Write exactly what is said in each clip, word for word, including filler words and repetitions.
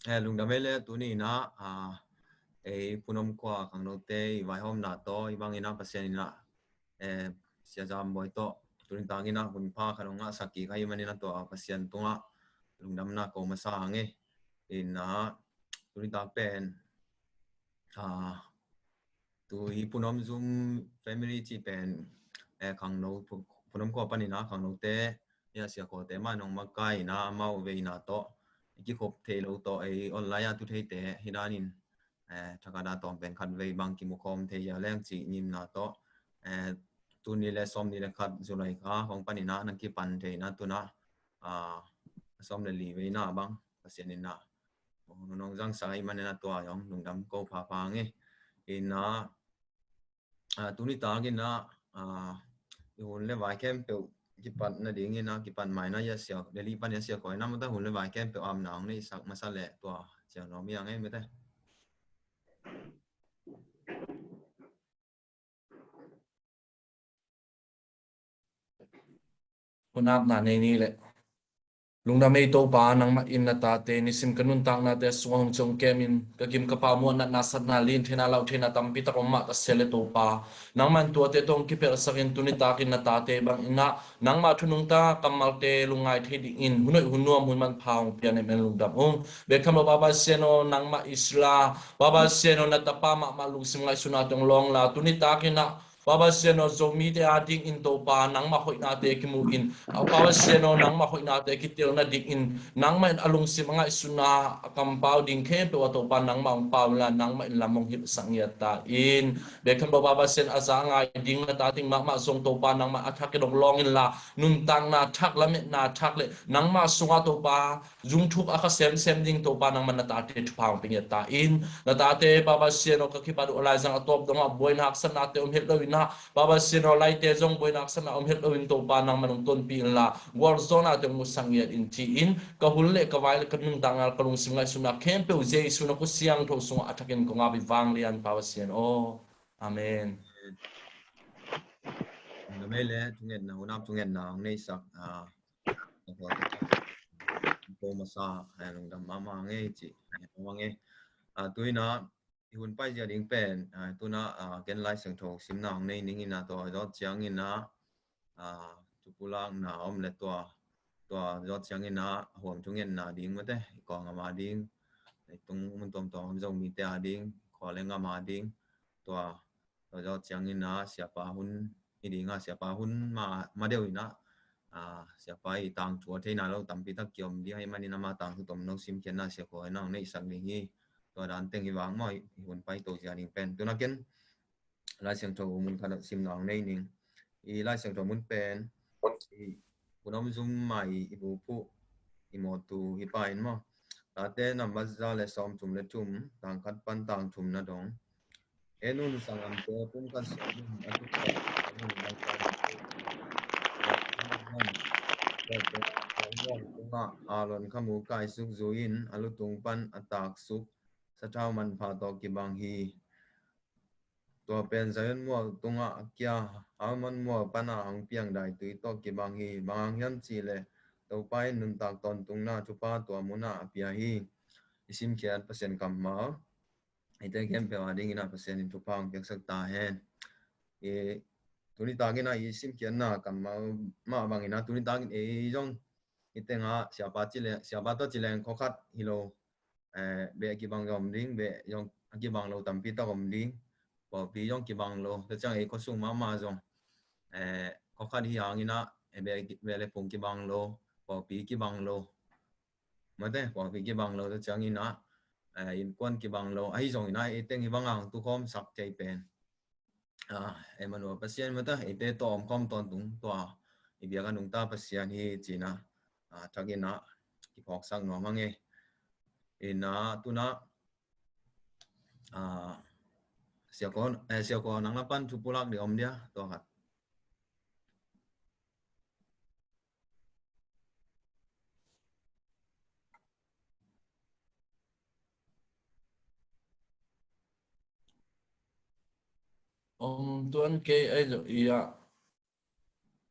Eh, lungdam ei le tuni in ah, ah, ei Phunom khua khangnote i vaihawmna tawh i bangin ah Pasian in ah, eh, Sia Zam Bawi tawh tuni takin ah hun pha khat hong ngahsak kik ahih manin ah tua Pasian tungah lungdamna ko masa hang e. In ah tuni tak pen, ah, tu i Phunom Zoom family ci pen, eh, khangno, Phu-, Phunom khua panin ah khangnote, ya sia khawte mah nong makai in ah amau veina tawh i kikhop thei lo tawh ei online ah tu theite hi danin, eh, thakhat a tawm pen khat vei bang kimu khawm thei a leng cih ngimna tawh, eh, tuni le sawm ni le khat July kha hong panin ah nang kipan theina tun ah, ah, sawm le li veina bang Pasian in ah nong zangsak ahih manin ah tua zong lungdam ko phapha hang e. In ah, ah, tuni takin ah, ah, i hun le vai khempeuh kipat nadingin ah, kipat maina ya sia, Delhi pan ya sia koi na mata hun le vai khempeuh amna hong neihsak masa le tua sia nuam hi hang e mate. Hun apna nei ni le. Lungdam ei Topa, nangmah in na tate nisim ka nuntaknate sungah hong ciong kemin ka gim ka pau muan natna satna lin theihna lau theihna tampi tak om mah ka sia le Topa, nangmah in tuate tawh hong kipelhsakin tuni takin na tate bangin ah nangmah thu nungta kammalte lungngai thei dingin hun hoih hun nuam hun manpha hong pia na hih manin lungdam ung. Bia kham lo Baba Sian aw, nangmah i sila Baba Sian aw, na tapa mahmah lungsim ngaihsutna tawh hong lawng la tuni takin ah Baba Sian aw, Zomite a dingin Topa nangmah hoihnate kimu in, Baba Sian aw, nangmah hoihnate kitel nadingin nangmah in a lungsim a ngaihsutna a kampau ding khempeuh ah Topa nangmah hong pau inla nangmah in lam hong hilhsak ngiat ta in. Bia kham lo Baba Sian, a za a ngai ding na tate mahmah zong Topa nangmah a thakin hong lawng inla nuntakna thak, lametna thak le nangmah sungah Topa zungthuk a kha semsem ding Topa nangmah na tate thupha hong pia ngiat ta in. Na tate Baba Sian aw, ka kipat uh a laizang a tawp dongah buaina haksatnate om het lo in ah Baba Sian aw, laite zong buaina haksatna om het lo in Topa nangmah hong tonpih inla gualzawhnate hong musak ngiat in ci-in ka hun le ka vai le ka nuntakna ka lungsim ngaihsutna khempeuh Jesu na khut siangtho sungah a thakin kong ap hi vang lian Baba Sian aw. Amen. Lungdam ei le thungetna, hun ap thungetna hong neihsak, ah, ko masa, eh, lungdam mahmah hang e ci, eh, hang e. Ah, tu in ah i hun paizia ding pen, ah, tu in ah, ah, ken Lai Siangtho simna hong nei ning in ah tua zawh ciangin ah, ah, thupulakna om le tua, tua zawh ciangin ah huam thungetna ding mate, i kawngam a ding, i tung mun tuamtuam om Zomite a ding, khua le ngam a ding, tua, tua zawh ciangin ah siapa hun hi ding a, siapa hun ma, ma deuh in ah, ah, siapa i tangthu a theihna lo tampi tak kiom ding ahih manin ama tangthu tomno simkhiatna sia khua in ah hong neihsak ding hi. Tua dan teng hi vang maw, i hun pai to zia ding pen. Tu in ah ken Lai Siangtho mun khat simna hong nei ning. I Lai Siangtho mun pen i Phunom Zoom mai i bu phuh i mawtu hi pa in maw. Tate number za le sawmthum le thum, tang khat pan tang thumna dong. E nun sangamte pumkhat sawm in a tuktak tungah Aaron khamu kaisuk zui in a lutung pan a taksuk sathau manpha tawh kibang hi. Tua pen Zion mual tungah a kia Hermon mual pana hong piang daitui tawh kibang hi. Bang hang hiam cih leh Topa in nuntak tawntungna thupha tua munah a pia hi. I simkhiat Pasian kammal eite khempeuh a dingin ah Pasian in thupha hong piaksak ta hen. I tuni takin ah i simkhiatna kammal mah bangin ah tuni takin ei zong i tengah siapa ci le, siapa tawh ci leng khua khat hi lo, eh, beh kibang zong om ding, beh zong a kibang lo tampi tak om ding. Pawlpi zong kibang lo, tua ciang ei khuasung mahmah zong, eh, khua khat hi hangin ah, eh, beh, beh le phung kibang lo, pawlpi kibang lo. Mate, pawlpi kibang lo, tua ciangin ah, eh, innkuan kibang lo. Ahi zongin ah, ei teng hi bang hang tukhawm sak thei pen. Ah, Emmanuel Pasian mata, eite tawh om khawm tawntung tua, i biak a nungta Pasian hi cihna, ah, thakin ah kiphawksak nuam hang e. In ah, tu in ah, ah, Sia Kaw, eh, Sia Kaw nang na pan thu pulak ding om dia, tua khat. Om tuan kei ai lo ia.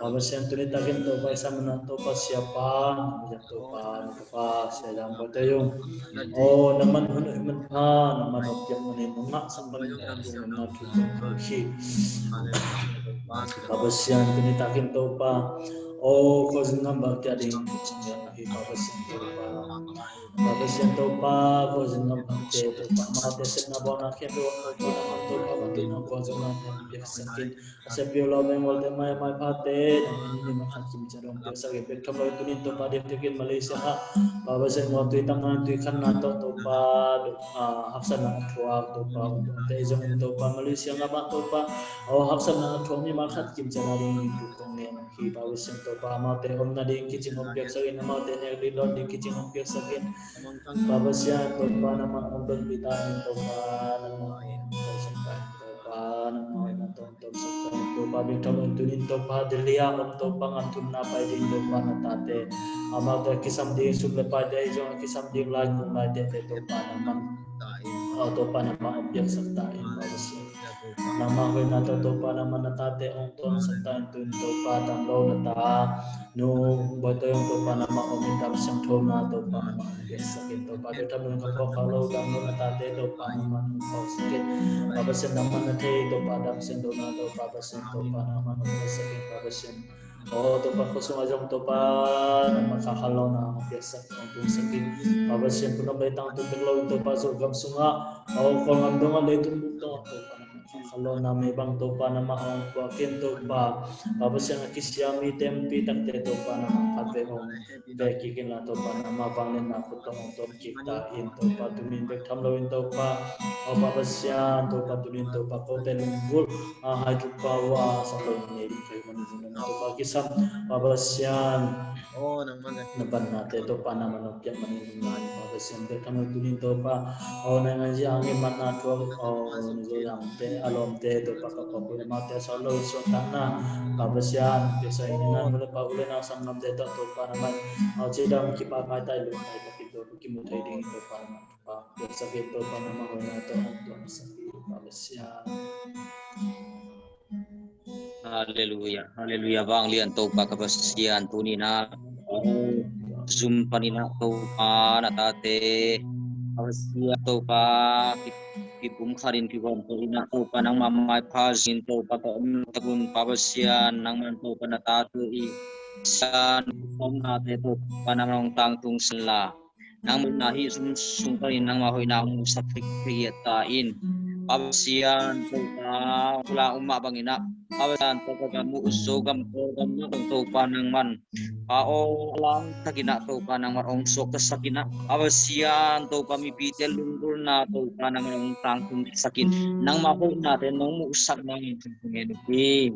Pasian, tuni takin Topa i sa mana Topa siapa, Topa, Topa sia dang Topa te yung. O, na man hun man pha, na man op yang mani mama sampan na tu na tu khi. Pasian, tuni takin Topa O, khuazing gam bangte a ding, Pa Pasian Topa. Pa Pasian Topa, khuazing gam bangte Topa, amaute sepna bawlna khempeuh Topa, Topa, Topa, khuazing gam bangte piaksak in. A seppi lo mengol te, mai, maiphate, ni ma khat kim ciat hong piaksak in, bek tham lo tuni in Topa, diakdiakin Malaysia ah, Pa Pasian, ngaw tui tangna, tui khanna tawh Topa, ah, haksatna a thuak Topa, um, te zong Topa, Malaysia ngah ah Topa, aw, haksatna a thuak mi ma khat kim ciat a ding in tu kong ngen hi, Pa Pasian Topa, amaute om nading kicing hong piaksak in, amaute nek ding dawn ding kicing hong piaksak in. Pa Pasian Topa, nangmah hong donpi ta in Topa, nangmah hong piaksak ta in Topa, nangmah hong piaksak ta in Topa, bek tham lo tuni in Topa, Delhi ah om Topa, ngam thumna pai ding Topa na tate, amaute a kisam ding sum le paite, ahi zong a kisam ding lai kung lai tete Topa, nangmah, aw Topa, nangmah hong piaksak ta in, Pa Pasian. Nangmah hoihna tawh Topa, nangmah na tate hong tonsak ta in tu in Topa, dam lo na ta nu Bawi Tawi hong Topa, nangmah om in, dam siangthona Topa, nangmah hong piaksak in Topa, bek tham lo in ka phawk kha lo, dam lo na tate Topa, nangmah hong phawksak in. Pa Pasian, nangmah na thei Topa, dam siangthona Topa, Pasian Topa, nangmah hong piaksak in, Pa Pasian. Aw Topa, khua sungah zong Topa, nangmah kha kha lo na hong piaksak, hong tungsak in. Pa Pasian, Pu Nam Lei tangtung bek lo in Topa, Zogam sungah, aw Kawlgam dongah, leitung bup dongah Topa, nangmah kha kha lo na mei bang Topa, nangmah hong puak in Topa. Pa Pasian, a kisia mi tampi takte Topa, nangmah khat vei hong vek kik in la Topa, nangmah vangliatna khut tawh hong ton kik ta in Topa, tuni in bek tham lo in Topa, aw Pa Pasian Topa, tuni in Topa, kote lunggulh a hai thupha uh a sak lo in nei ding thei man in Topa kisam, Pa Pasian, na panna te Topa, nangmah hong piak man in, Pa Pasian, bek tham lo tuni in Topa, aw naingan zia hangin manna thuak, aw na Zogam te a lawmte Topa, ka pawlpi amaute a sa lo in suahtakna, Pa Pasian, piaksa in, nang le pa u le nau sanggamte tawh Topa, nangmah, aw cidam kipak maitai lungtai takin Topa kimu thei ding in Topa, nangmah thupha piaksak in Topa, nangmah hoihna tawh hong tuamsak in, Pa Pasian. Halleluia, halleluia, vanglian Topa ka Pasian, tuni in ah Zoom panin ah Topa na tate, Pa Pasian Topa, ki, kipumkhat in kigawmkhat in ah Topa, nangmah maipha zin Topa ka om takun, Pa Pasian, nangmah Topa na tate i sian omnate Topa, nangmah hong tangtung sin la, nangmah na hih sum sung panin nangmah hoihna hong musak thei ta in. Pa Pasian Topa, hong pulak um mah bangin ah, Pa Pasian Topa, gam uh Zogam, Kawlgam mah bang Topa, nangman, Pa aw, a langtakin ah Topa, nangman hong suaktasak in ah, Pa Pasian Topa, mipite lunggulhna Topa, nangman hong tangtungsak in, nangmah hoihnate nong muhsak nangin thupha ngen uh hi.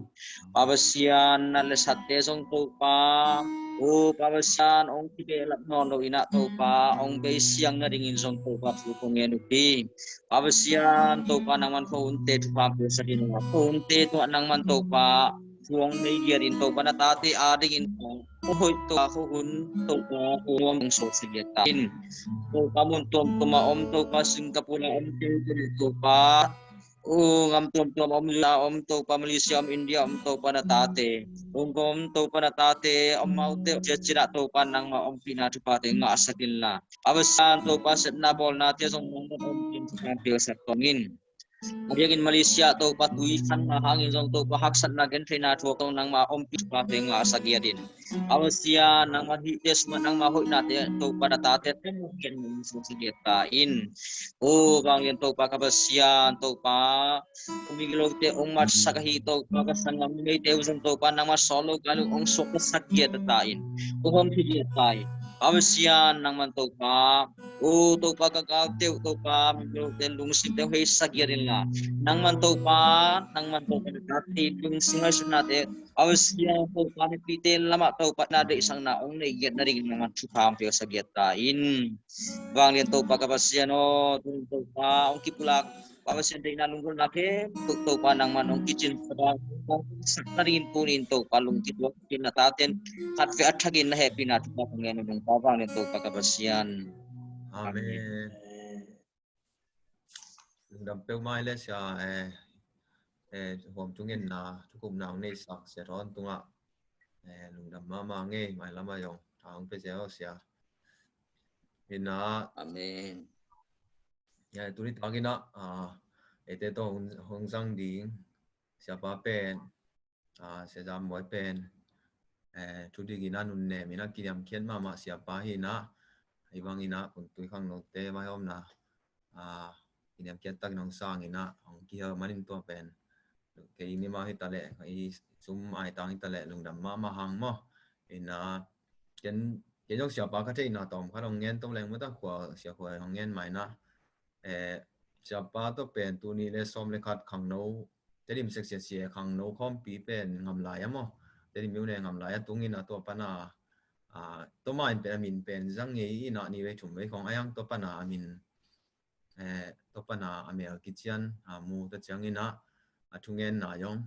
Pa Pasian, nat le satte zong Topa, o Pa Pasian, hong kibehlap nawn lo in ah Topa, hong beisiang nadingin zong Topa thu kong ngen uh hi. Pa Pasian Topa, nangman khuahunte thupha piaksak in, khuahunte tungah nangman Topa thu hong nei giat in Topa, na tate adingin hong hoih Topa, khuahun Topa, khuahun hong suaksak giat ta in. Topa mun tuamtuam a om Topa, Singapore a om Topa, Topa, o gam tuamtuam a om, U S A om Topa, Malaysia om, India om Topa, na tate, Hong Kong om Topa, na tate, amaute ciatciat ah Topa, nangmah ompihna thuphate ngahsak inla, Pa Pasian Topa, sepna bawlnate zong nangmah ompih in thupha piaksak tawh in. A diakin Malaysia Topa, tui khanna hangin zong Topa, haksatna gentheihna thuak tawh nangmah ompih thuphate ngahsak giat in. Pa Pasian, nangmah hihte sungah nangmah hoihnate Topa, na tate tawh nangmah hong suaksak giat ta in. O vanglian Topa ka Pasian Topa, migilote hong matsak ahi Topa, ka sanggam numeite uh zong Topa, nangmah sawt lo kai lo hong suaktasak giat ta in, hong ompih giat ta in. Pa Pasian, nangman Topa, o Topa, ka galte uh Topa, migilote lungsimte hong heisak giat inla, nangman Topa, nangman Topa, na tate lungsim ngaihsutnate, Pa Pasian Topa, mipite lamah Topa na deihsakna hong nei giat nadingin nangman thupha hong piaksak giat ta in. Vanglian Topa ka Pasian aw, tuni in Topa hong kipulak, Pa Pasian, deihna lunggulhna khempeuh Topa, nangman hong kicin sak nadingin tuni in Topa lungkituak in, na taten khatvei a thakin na hehpihna thupha kong ngen uh, Topa, vanglian Topa ka Pasian. Amen. Lungdam peuhmah hi leh sia, eh, eh, huam thungetna, thukupna hong neisak sia thawn tungah, eh, lungdam mahmah ngei, mailam ah zong tha hong pia sia aw sia. Hi na. Amen. Ya, tuni takin ah, ah, eite tawh hong, hong zang ding siapa pen, ah, Sia Zam Muai pen, eh, thudik in a nunnem in a kiniamkhiat mahmah siapa hi in a, hih bang in a Kuntui khangnote vaihawmna, ah, kiniamkhiat takin hong sang in a, hong kihel manin tua pen kei mimau hi ta leh, i sum aitang hi ta leh lungdam mahmah hang maw. In a, ken, ken zong siapa ka theihna tawm khat hong ngen to leng maw ta, khua, sia khua hong ngen mai in a, eh, siapa tawh pen tuni le sawm le khat khangno, Tedim section sia khangno khawmpi pen Ngamlai a maw, Tedim myo ne Ngamlai a tung in a, tua pan a, ah, tua mah in pen a min pen zang ngei in a, ni vei thum vei khong a hiang tua pan a a min, eh, tua pan a a mel kician, ah, mu ta ciang in a, a thungenna zong,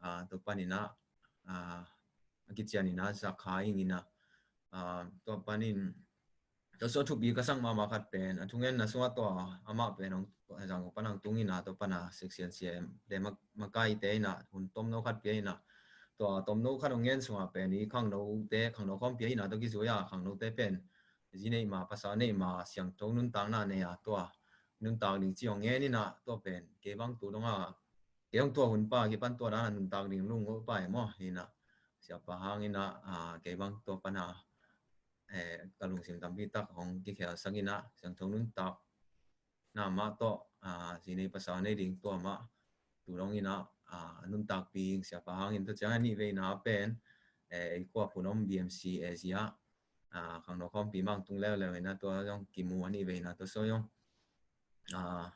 ah, tua pan in a, ah, a kician in a zak kha ing in a, ah, tua pan in, tua sua thupi ka sak mahmah khat pen, a thungenna sungah tua amah pen hong, zang pan hong tung in a, tua pan a section sia le ma-, makaite in a hun tomno khat pia in a, tua tomno khat hong ngen sungah pen i khangnote, khangno khawmpi in a tua kizui a, khangnote pen zi neih ma, pasal neih ma, siangtho nuntakna nei a, tua nuntak ding ci hong ngen in a, tua pen kei bang tu dong a, kei hong tua hun pa kipan tua dan a nuntak ding lungol pa e maw, hi in a, siapa hang in a, ah, kei bang tua pan a, eh, ka lungsim tampi tak hong kikhelsak in a, siangtho nuntak na mah tawh, ah, zi nei pasal nei ding tua mah tu dong in a, ah, nuntakpih ing siapa hang in. Tua ciang a nih vei na pen, eh, ei khua phun om B M C Asia, ah, khangno khawmpi mah hong tung leuleu in a, tua zong kimu a nih vei na, tua sua zong, ah,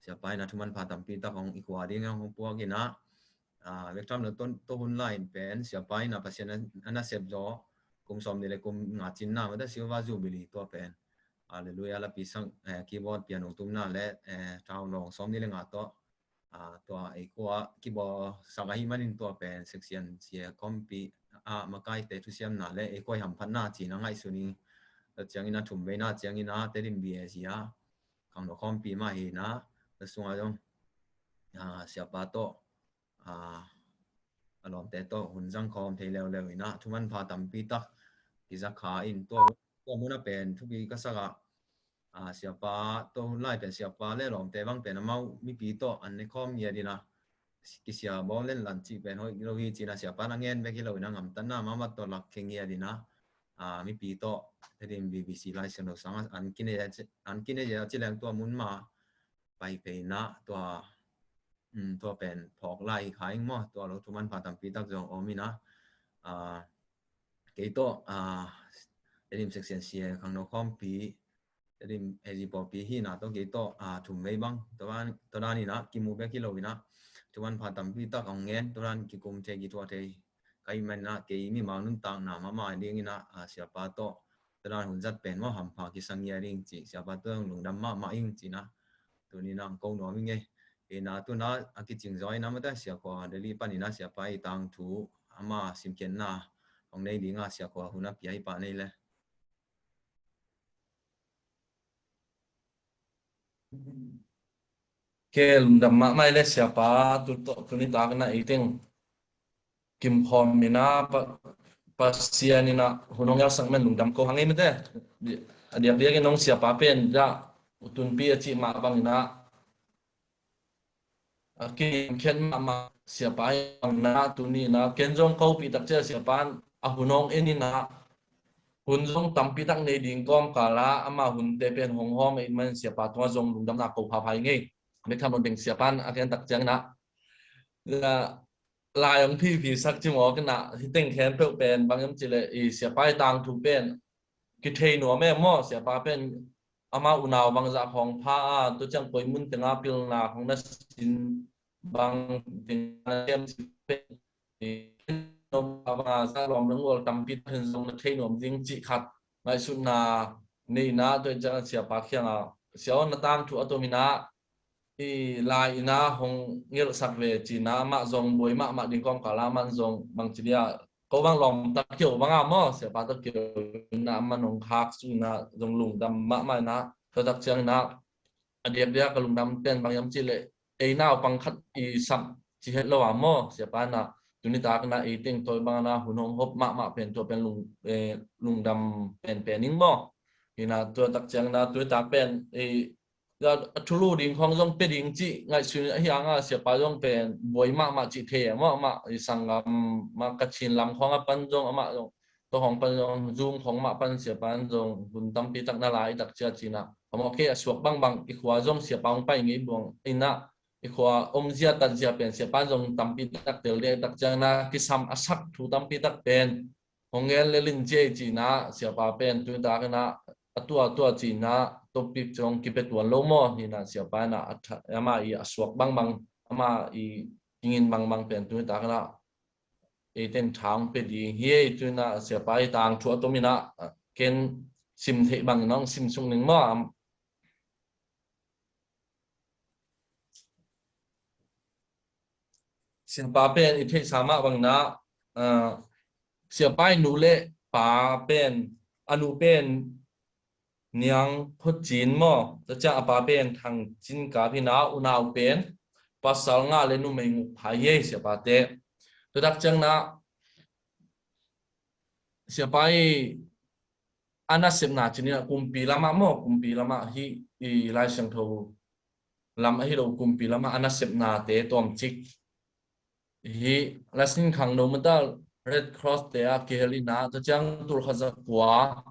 siapa in a thu manpha tampi tak hong i khua ding hong puak in a, ah, bek tham lo tua, tua hun lai in pen siapa in a Pasian a, a nasep zaw kum sawm nih le kum nga cinna mah ta Silver Jubilee tua pen, Hallelujah lapi sang, eh, keyboard piano tumna le, eh, thau lawng sawm nih le nga tawh, ah, tua ei khua kibawlsak ahih manin tua pen section sia khawmpi, ah, makaite thusiamna le ei khua i hamphatna ci in a ngaihsun ing. Tua ciang in a thum vei na ciang in a Tedim B A Asia khangno khawmpi mah hi in a, tua sungah zong, ah, siapa tawh, ah, a lawmte tawh hun zang khawm thei leuleu in a, thu manpha tampi tak kiza kha in, tua, tua mun a pen thupi ka sak a, ah, siapa, tua hun lai pen siapa le lawmte bang pen amau mipi tawh an ne khawm ngiat in a, kisia bawl lenlan cih pen hoih lo hi ci in a, siapa in a ngen bek hi lo in a, ngamtatna mahmah tawh lak khe ngiat in a, ah, mipi tawh Tedim B B C Lai Siangtho sang a an kinei, an kinei a ci leng tua mun mah pai phei in a, tua, um, tua pen phawk lai kha ing maw, tua lo thu manpha tampi tak zong om in a, ah, kei tawh, ah, Tedim section sia khangno khawmpi, Tedim A G pawlpi hi in a, tua kei tawh, ah, thum vei bang, tua dan, tua dan in a kimu bek hi lo in a, thu manpha tampi tak hong ngen, tua dan kikum thei, kithuah thei ka hih man in a, kei mimal nuntakna mahmah ding in a, ah, siapa tawh tua dan hun zat pen maw hampha kisa ngiat ding ci, siapa tawh lungdam mahmah ing ci in a, tuni in a hong ko nuam ing e. Hi in a, tu in a a kicing zaw in a mah ta sia khua Delhi pan in a siapa i tangthu ama simkhiatna hong nei ding a, sia khua hun a pia i pah nei le. Ke lungdam mahmah i le siapa, tu tawh, tuni tak in a ei teng kim khawm in a, Pa-, Pasian in a hun hong yausak man lungdam ko hang ei mate. A diakdiak in hong siapa pen dah, utunpi a cih mah bang in a, a kimkhiat mahmah siapa hi bang in a, tuni in a ken zong kopih tak ciang siapa in a hun hong en in a, hun zong tampi tak nei ding kawmkal a, ama hunte pen hong hawm ahih man siapa tungah zong lungdamna ko phapha ing e. Bek tham lo ding siapa in a ken tak ciang in a, la, lai hong phiphi sak ci mawk in a, hih teng khempeuh pen bang hiam cih leh i siapa i tangthu pen kithei nuam e maw, siapa pen ama unau bangzah khawng pha a, tua ciang koi mun teng a pilna khawng na sin bang ding a na sem cih pen, i, a bangzah lawm le ngual tampi tak in zong na thei nuam ding cih khat ngaihsutna nei in a, tua ciang siapa kiang a, sia aw, na tangthu a tom in a, i lai in a hong ngelhsak ve ci in a, amah zong buai mahmah ding kawmkal a, amah zong bangci dia, ko bang lawm tak kio bang a maw, siapa tak kio in a, amah hong khak suk in a, zong lungdam mahmah in a, tua tak ciang in a, a diakdiak a lungdam pen bang hiam cih leh, ei naupang khat i sak ci het lo a maw, siapa in a, tuni tak in a ei teng tawi bang in a hun hong hop mahmah pen tua pen lung, eh, lungdam penpen ing maw. Hi in a, tua tak ciang in a, tuni tak pen, eh, a thulu ding khawng zong pia ding cih ngaihsun ahi hanga siapa zong pen buai mahmah cih thei e maw. Amah i sanggam mah Kachin lam khawng a pan zong amah zong tua khawng pan zong Zoom khawng mah pan siapa in zong hun tampi tak na lai tak cia cinah a mawk kei a suak bangbang i khua zong siapa hong pai ngei buang inah i khua omzia tatzia pen siapa in zong tampi tak tel ding tak ciangna kisam a sak thu tampi tak pen hong gen le lin cia i cinah siapa pen tunitak inah a tua tua cinah topic cong kipia tuan lo maw hinah siapa inah a tha- amah i a suak bangbang amah i kingin bangbang pen tunitak inah eiten thang pe ding hi ei. Tuna siapa i tang thu a tomin ah ken sim theih bangin hong sim sung ning maw. Siapa pen i theihsa mah bangin ah siapa i nu le pa pen a nu pen Niang Khuacin maw, tua ciang a pa pen Thang Cin Kap hi na, unau pen pasal nga le numei nguk phai hi ei siapate. Tua tak ciang na siapa i a nasepna cin in a kumpi lamah maw, kumpi lamah hi i Lai Siangtho lam ahi lo kumpi lamah a nasepnate tawmcik hi lasin khangno mata Red Cross te a kihel in a, tua ciang tulkhat zakua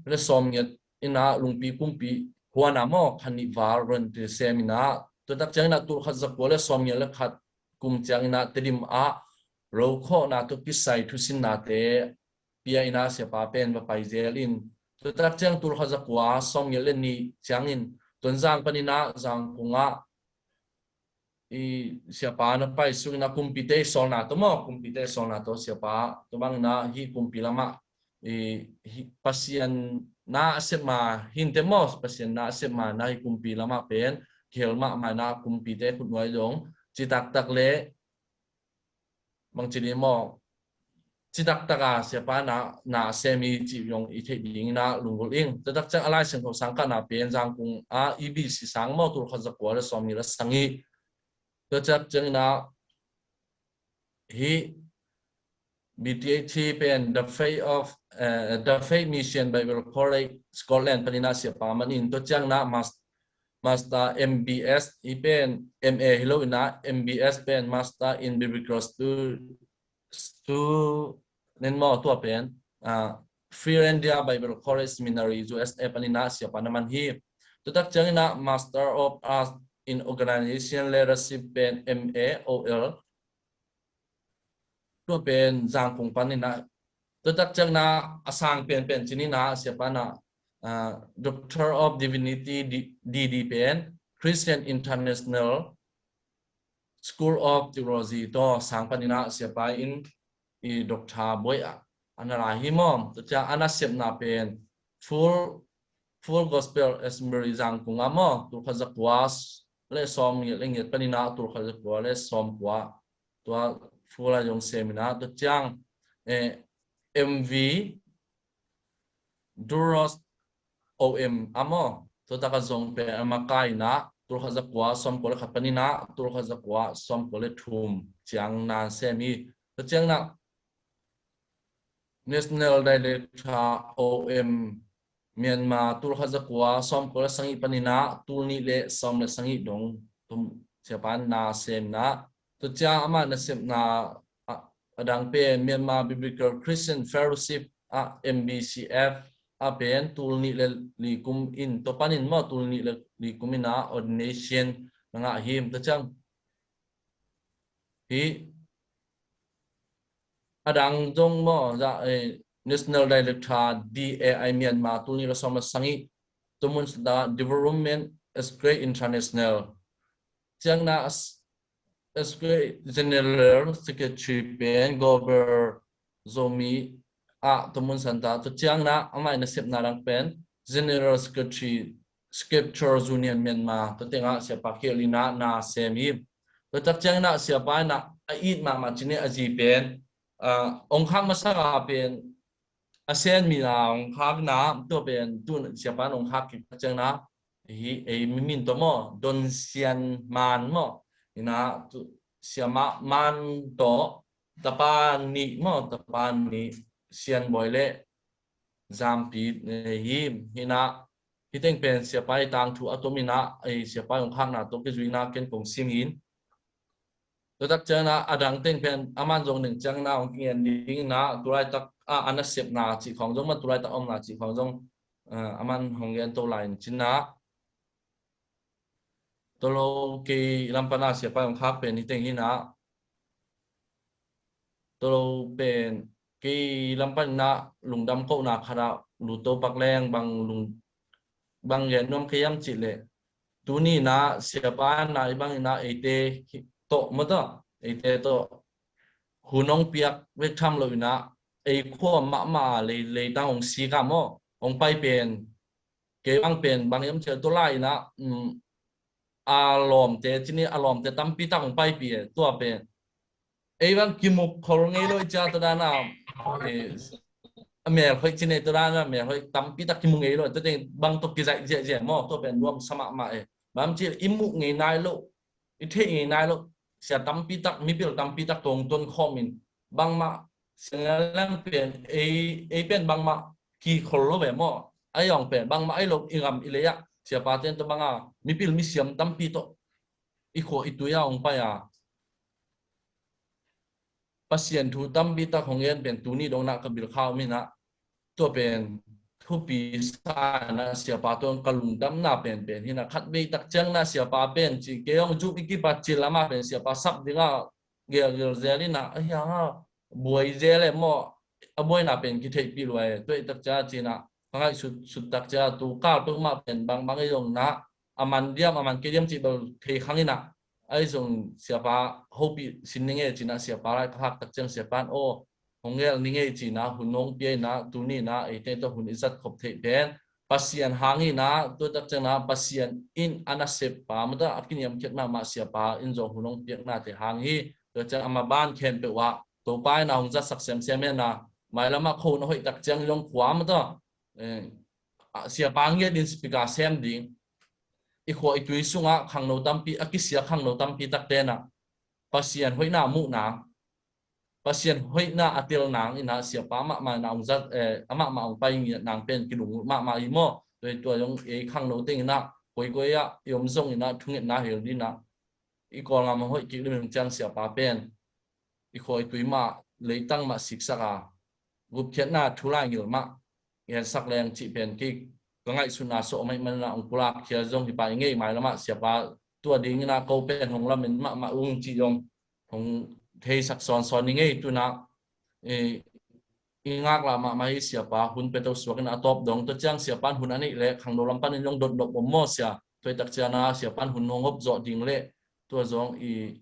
le sawmngiat in a lungpi kumpi huan a maw khan nih val ron ti sem in a, tua tak ciang in a tulkhat zakua le sawmngiat le khat kum ciang in a Tedim ah rokhawhna tua kisai thusinnate pia in a siapa pen va pai zel in, tua tak ciang tulkhat zakua sawmngiat le nih ciangin Tonzang panin a Zangkung ah i siapa na pai suk in a kumpite i sawlna tawh maw, kumpite i sawlna tawh siapa tua bang in a hi kumpi lamah i hi Pasian na a sepma hinte maw, Pasian na a sepma na hi kumpi lamah pen kihel mahmah in a kumpite khutnuai zong citaktak le bangci ni maw, citaktak a siapa na na a sem hi cih zong i theih ding in a lunggulh ing. Tua tak ciang a Lai Siangtho sangkahna pen Zangkung a i B C sang maw tulkhat zakua le sawmngiat le sagih. Tua tak ciang in a hi B T H pen The Faith of eh, The Faith Mission Bible College Scotland panin a siapa man in, tua ciang na mas Master M B S i pen M A hi lo in a M B S pen Master in Biblical Stu Stu nen maw, tua pen ah, Philadelphia Bible College Seminary U S A panin a siapa na man hi. Tua tak ciang in a Master of Arts in Organization Leadership pen M A O L tua pen Zangkung panin a, tua tak ciang na a sang penpen cin in a siapa na ah, Doctor of Divinity D- D D pen Christian International School of Theology tawh sang panin a siapa in i doctor buai ah a na lai hi maw. Tua ciang a nasepna pen Full Full Gospel Assembly Zangkung ah maw, tulkhat zakua le sawmngiat le ngiat panin a tulkhat zakua le sawmkua tua Full a zong sem in a, tua ciang eh, M V Duros O M ah maw, tua tak a zong pen a makai in a tulkhat zakua sawmkua le khat panin a tulkhat zakua sawmkua le thum ciang na sem hi. Tua ciang na National Director O M Myanmar tulkhat zakua sawmkua le sagih panin a tulnih le sawm le sagih dong tum siapa na sem in a, tua ciang amah nasepna a dang pen Myanmar Biblical Christian Fellowship ah M B C F ah pen tulnih le li kum in, tua panin maw tulnih le li kum in a ordination na ngah hi. Tua ciang hi a dang zong maw, National Director D A I Myanmar tulnih le sawm le sagih, tua mun santa Development Escrow International ciang na Escrow General Secretary pen Gober Zomi ah tua mun santa, tua ciang na amah nasepna dang pen General Secretary Scripture Union Myanmar, tua teng ah siapa khel in a na sem hi. Tua tak ciang in a siapa in a a it mahmah cin in a zi pen ah, ong khak masak a pen a sen mi na ong khak na, tua pen tu siapa in ong khak kik ciang na hi ei mi min tawh maw, Don Sian Man maw, in a tu siama Man tawh tapa nih maw, tapa nih Sian Bawi le Zampi hi. Hi na Hih teng pen siapa i tangthu a tom in ah, ei siapa i hong khakna tawh kizuina ken kong sim in. Tua tak ciangin ah a dang teng pen aman zong ning ciangin ah hong kingen ding in ah, tulaitak ah a nasepna cih khawng zong, ma tulaitak a omna cih khawng zong, eh, aman hong gen to lai in cin ah. Tolo kei lam pan a siapa i hong khak pen hih teng hi in ah. Tolo pen kei lam pan in ah lungdam kohna khat ah lut to pak leng bang lung, bang gen nuam kei hiam cih leh, tuni in ah siapa na i bang in ah eite tawh, maw tawh, eite tawh hun hong piak vek tham lo in ah, ei khua mahmah a lei, leitang hong sik a maw, hong pai pen, kei bang pen bang hiam cih leh tua lai in ah, um, a lawmte, cih ni, a lawmte tampi tak hong paipih e, tua pen. Ei bang kimu khol ngei lo i cia tua dan a, eh, a mel hoih cih ni, tua dan a mel hoih tampi tak kimu ngei lo, tua teng bang tawh kizaih ziahziah maw, tua pen nuamsa mahmah e. Bang hiam cih leh i muh ngei nai lo, i theih ngei nai lo sia tampi tak, mipil tampi tak tawh hong ton khawm in, bangmah siangah lang pen ei, ei pen bangmah kikhol lo ve maw. Ahi zong pen bangmah ahi lo, i gam i lei ah siapate tawh bang a, mipil misiam tampi tawh i khua i tui ah hong pai a, Pasian thu tampi tak hong gen pen tuni dong in ah ka bil kha om in ah, tua pen thupi sa in ah siapa tawh ka lungdamna penpen hi in ah, khatvei tak ciang in ah siapa pen ci kei hong zuk i kipat cil amah pen siapa sap ding ah gelgel zel in ah, ahi hang a buai zel e maw, a buaina pen kitheihpih lua e. Tua i tak ciang a ci in ah ka ngaihsut sut tak ciang a tu kal peuhmah pen bangbang i zong in ah, a man diam a man kei diam cih bel thei khang in ah, ahi zong siapa hopih sin ning e ci in ah siapa lai ka khak tak ciang siapa in aw, hong gel ning e ci in ah hun hong pia in ah, tuni in ah eite tawh hun i zat khop theih pen Pasian hang hi in ah, tua tak ciang in ah Pasian in a nasep pa, maw tawh, a kiniamkhiat mahmah siapa in zong hun hong piaknate hang hi. Tua ciang amah ban khempeuh ah Topa in ah hong zatsak semsem in ah, mailam ah khuahun a hoih tak ciang zong khua, maw tawh, eh, ah, siapa ngiat in speaker sem ding. I khua i tui sungah khangno tampi, a kisia khangno tampi takte in ah Pasian hoihna muh nang, Pasian hoihna a tel nang in ah siapa mahmah in ah hong zat, eh, amahmah hong pai ngiat nang pen kilung mahmah hi maw. Tua, tua zong ei khangno teng in ah koikoi ah i om zong in ah thungetna hel ding in ah, i Kawlgam a hoih kik lim in ciang siapa pen i khua i tui mah, leitang mah siksak a, gupkhiatna thu laigil mah gensak leng cih pen kei ka ngaihsutna sawh om ahih manin ah hong pulak khia zong hi pah i ngei. Mailam ah siapa tua ding in ah ko pen hong lamen mahmah ung cih zong hong theisak sawnsawn i ngei. Tu in ah i, i ngaklah mahmah hi siapa, hun pia to suak in ah a tawp dong. Tua ciang siapa in hun a neih leh khangno lam panin zong dotnop om maw sia. Tua i tak ciang a siapa in hun hong hop zawh ding leh tua zong i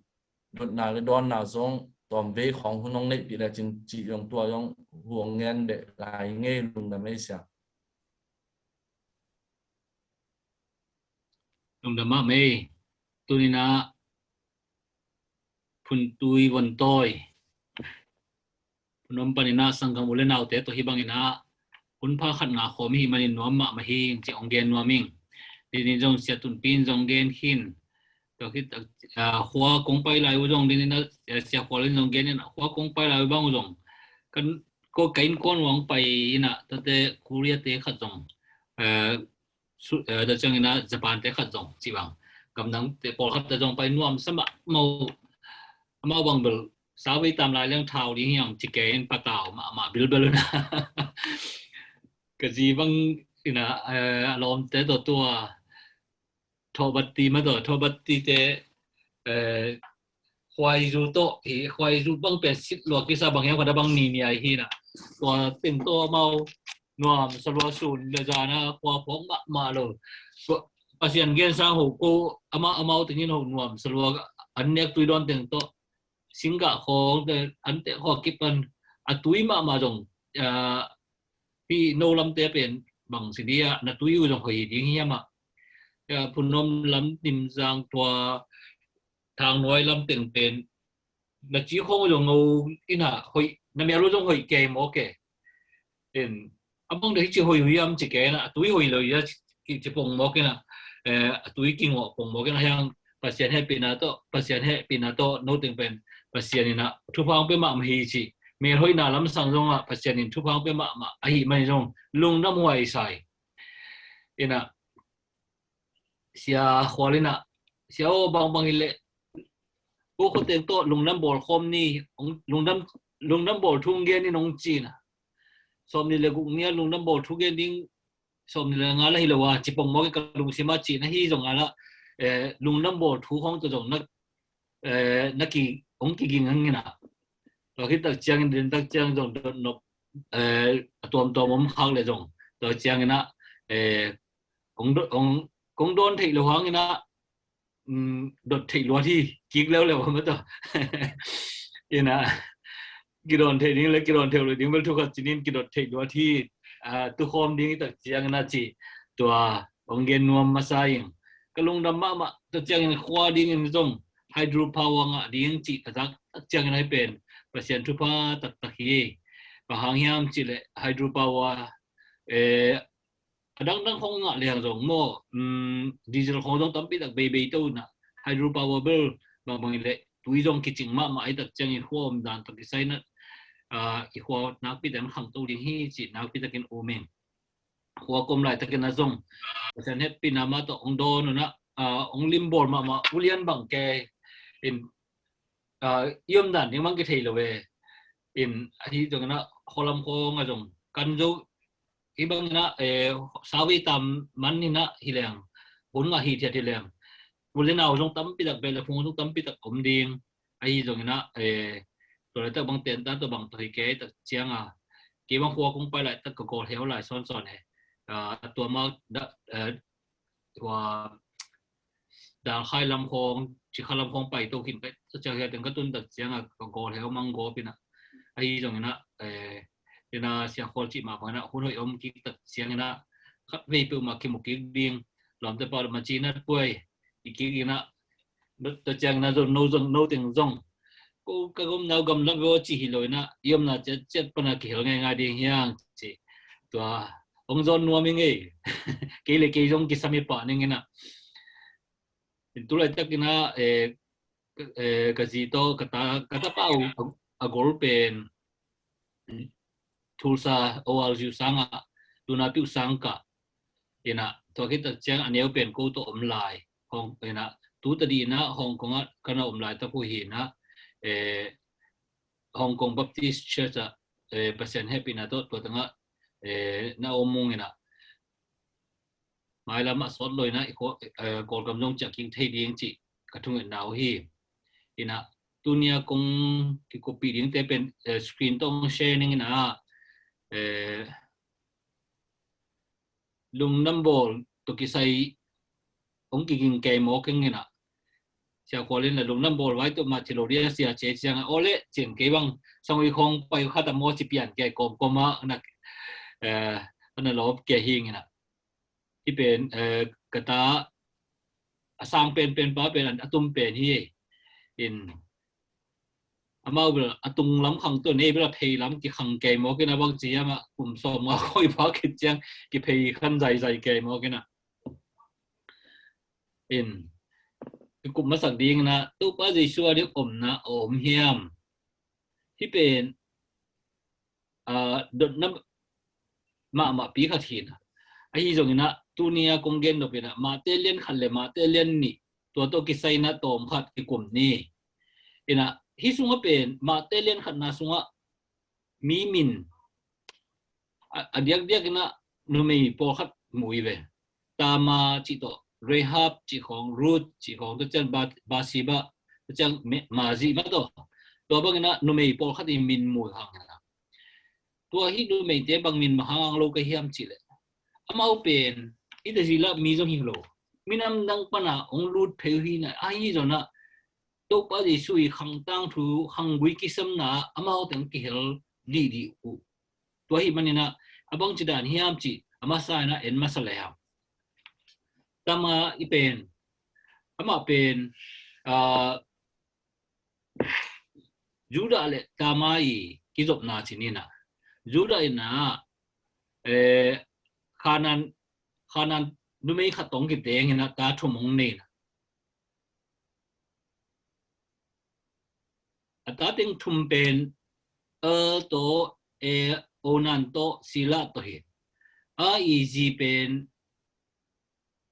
dotna le dawnna zong tawmvei khawng hun hong neihpih lecin cih zong tua zong hu hong ngen beh lai ngei. Lungdam ei sia. Lungdam mahmah ei. Tuni in ah Phuntui Vontawi, Phun Om panin ah sanggam u le naute tawh hih bangin ah hun pha khat ngah khawm i hih manin nuam mahmah hi ing ci hong gen nuam ing. Tuni in zong Sia Tunpi in zong gen khin. Tua khit, ah, khua kong pai lai uh zong tuni in ah, eh, Sia Khual in zong gen in ah, khua kong pai lai uh bang uh zong kan ko ka innkuan uh hong pai in ah, tuate Korea te khat zong, eh, su-, eh, tua ciangin ah Japan te khat zong cih bang, gamdangte pawlkhat te zong pai nuamsa mahmah uh. Amau bang bel sauvei tam lai leng thau ding hiam ci kei in patau mahmah bilbel uh na. Ka zi bang in ah, eh, a lawmte tawh tua Thawhbatti, maw tawh, Thawhbatti te, eh, khuaizu tawh hi, khuaizu bang pen sit lua kisa bang hiam khat a bang ni ni ahi hi in ah. Tua teng tawh amau nuamsa lua, sun le zan a khua phawk mahmah lo. Pasian gen sang ho ko amah, amau teng in ho nuamsa lua, an nek tui dawn teng tawh singgah khawng te, an teh khawng kip pan a tui mahmah zong, ah, hih no lamte pen bang si dia na tui uh zong hoih ding hiam ah. Ah, Phun Om lam, Nimzang, tua Thangnuai lam teng pen na ci khawng uh zong ngo in ah hoih, na mel uh zong hoih kei mawk e. In, a bang dah hi ci hoih uh hiam ci kei in ah, a tui hoih lo hi a ci, ci pong mawk in ah, eh, a tui kingawh pong mawk in ah, hiang Pasian hehpihna tawh, Pasian hehpihna tawh no teng pen Pasian in ah thupha hong pia mahmah hi ci. Mel hoihna lamsang zong ah Pasian in thupha hong pia mahmah ahih man zong lungdam huai sa hi. In ah, Sia Khual in ah, sia aw, bangbang hi leh, ko khoteng tawh lungdam bawl khawm ni, lungdam, lungdam bawl thu gen ni nong ci-in ah, sawmnih le guk ni-a lungdam bawl thu gen ding, sawmnih le nga la hi lo a, ci pong mawk in ka lungsim ah ci-in ahi zong a lah, eh, lungdam bawl thu khawng tawh zong na, eh, na ki, hong kiging hang in ah. Tua khit tak ciangin, den tak ciang zong dot nop, eh, a tuamtuam om khak le zong, tua ciangin ah, eh, kong do-, kong, kong dawn theih lo hangin ah, um, dot theih luat hi, kik leuleu a ma tawh. In ah, kidawn theih ding le kidawn theih lo ding bel thu khat ci-in kidot theih luat hi, ah, tukhawm ding hi tak ciangin ah ci, tua hong gen nuam masa ing. Ka lungdam mahmah, tua ciangin khua dingin zong hydropower ngah ding cih ka zak tak ciangin ahi pen Pasian thupha taktak hi. Bang hang hiam cih leh hydropower, eh, a dangdang khawng ngah leng zong maw, um, diesel khawng zong tampi tak beibei to in ah, hydropower bel bangbang hi leh tui zong kicing mahmah hi tak ciangin khua om dan tawh kisai in ah, ah, i khua nakpi tak in khangto ding hi cih nakpi takin um ing. Khua ka om laitakin ah zong Pasian hehpihna mah tawh hong dawn un ah, ah, hong limbawl mahmah ulian bang kei in, ah, i om dan ding bang kithei lo ve. In ahi zongin ah khualam khawng ah zong kan zo hi bangin ah, eh, sawtvei tam man in ah hi leng, hun ngah hithiat hi leng, u le nau zong tampi tak, beh le phung zong tampi tak om ding. Ahi zongin ah, eh, tua laitak bang tentan tawh bang tawh hi kei tak ciang a, kei bang khua kong pai laitak ka gawl heu lai sawnsawn hi. Ah, tua mah da, eh, tua Dalkhai lam khawng, Cikha lam khawng pai to khin pai, tua ciang hiah teng ka tun tak ciang a ka gawl heu mang gawp in ah. Ahi zongin ah, eh, in ah Sia Khual cih mah bangin ah hun hoih om kik tak ciangin ah khatvei peuhmah kimu kik ding, lawmte pau le maci nat puai i kik in ah, tua ciangin ah zong no, zong no teng zong, ko ka gomna uh gamlak ve aw cih hi lo in ah, i omna ciatciat pan a kihel ngaingai ding hi hang ci. Tua hong zawn nuam ing ei. Kei le kei zong kisam hi pah ning in ah. In tu laitakin ah, eh, ka, eh, ka zi tawh ka ta, ka tapa uh a, a gol pen Tulsa O R U sang ah, tuna piu sang kah in ah, tua khit tak ciang a neu pen ko tawh om lai. Hong, in ah, tu tadi in ah Hong Kong ah ka na om laitak uh hi in ah, eh, Hong Kong Baptist Church ah, eh, Pasian hehpihna tawh tua teng ah, eh, na om ung in ah, mailam ah sawt lo in ah i Kawl, eh, Kawlgam zong ciah kik thei ding cih ka thungetna uh hi. In ah, tuni a kong kikuppih dingte pen, eh, screen tawh hong share ning in ah, eh, lungdam bawl tawh kisai hong kiging kei mawk ing in ah, Sia Khual in ah lungdam bawl vai tawh mah ci lo dia sia ci ciang a, aw le cin kei bang sangui khawng pai khat a maw ci pian kei kawmkawm ah na, eh, ana lawp kei hi ing in ah. Hih pen, eh, ka ta a sang penpen pa pen a tum pen hi. In amau bel a tung lam khang tawh, ei bel a phei lam kikhang kei mawk in ah, bang ci hiam ah kum sawmnga khawng i pha khit ciang kiphei khan zaizai kei mawk in ah. In kikup masak ding in ah, Topa Jesu a ding omna a om hiam? Hih pen, ah, dotna mahmahpi khat hi in ah. Ahi zongin ah tuni a kong gen nop in ah Matthai lian khat le Matthai lian nih, tua tawh kisai in ah tawm khat kikum ni. In ah hih sungah pen Matthai lian khatna sungah mi min a, a diakdiak in ah numei pawlkhat mu hi ve. Tamar cih tawh, Rahab cih khawng, Ruth cih khawng, tua ciang Ba-, Bathsheba, tua ciang Me-, Marzi mah tawh. Tua bangin ah numei pawlkhat i min mu hi hang in ah. Tua hih numeite bang min mah hang lo ka hiam cih leh, amau pen i Tazila mi zong hi lo, minam dang pan a hong lut phei uh hi in ah, ahi zongin ah Topa Jesu i khang tangthu, khanggui kisamna ah amau teng kihel dihdih uh. Tua ahih manin ah a bangci dan hiam cih a masa in ah en masa lehang, Tamar i pen, amah pen, ah, Judah le Tamar i kizopna ci ni in ah, Judah in ah, eh, Kanaan, Kanaan numei khat tawh kiteng in ah ta thum hong nei in ah, a ta teng thum pen Er tawh, Er, Onan tawh, Shelah tawh hi. A i zi pen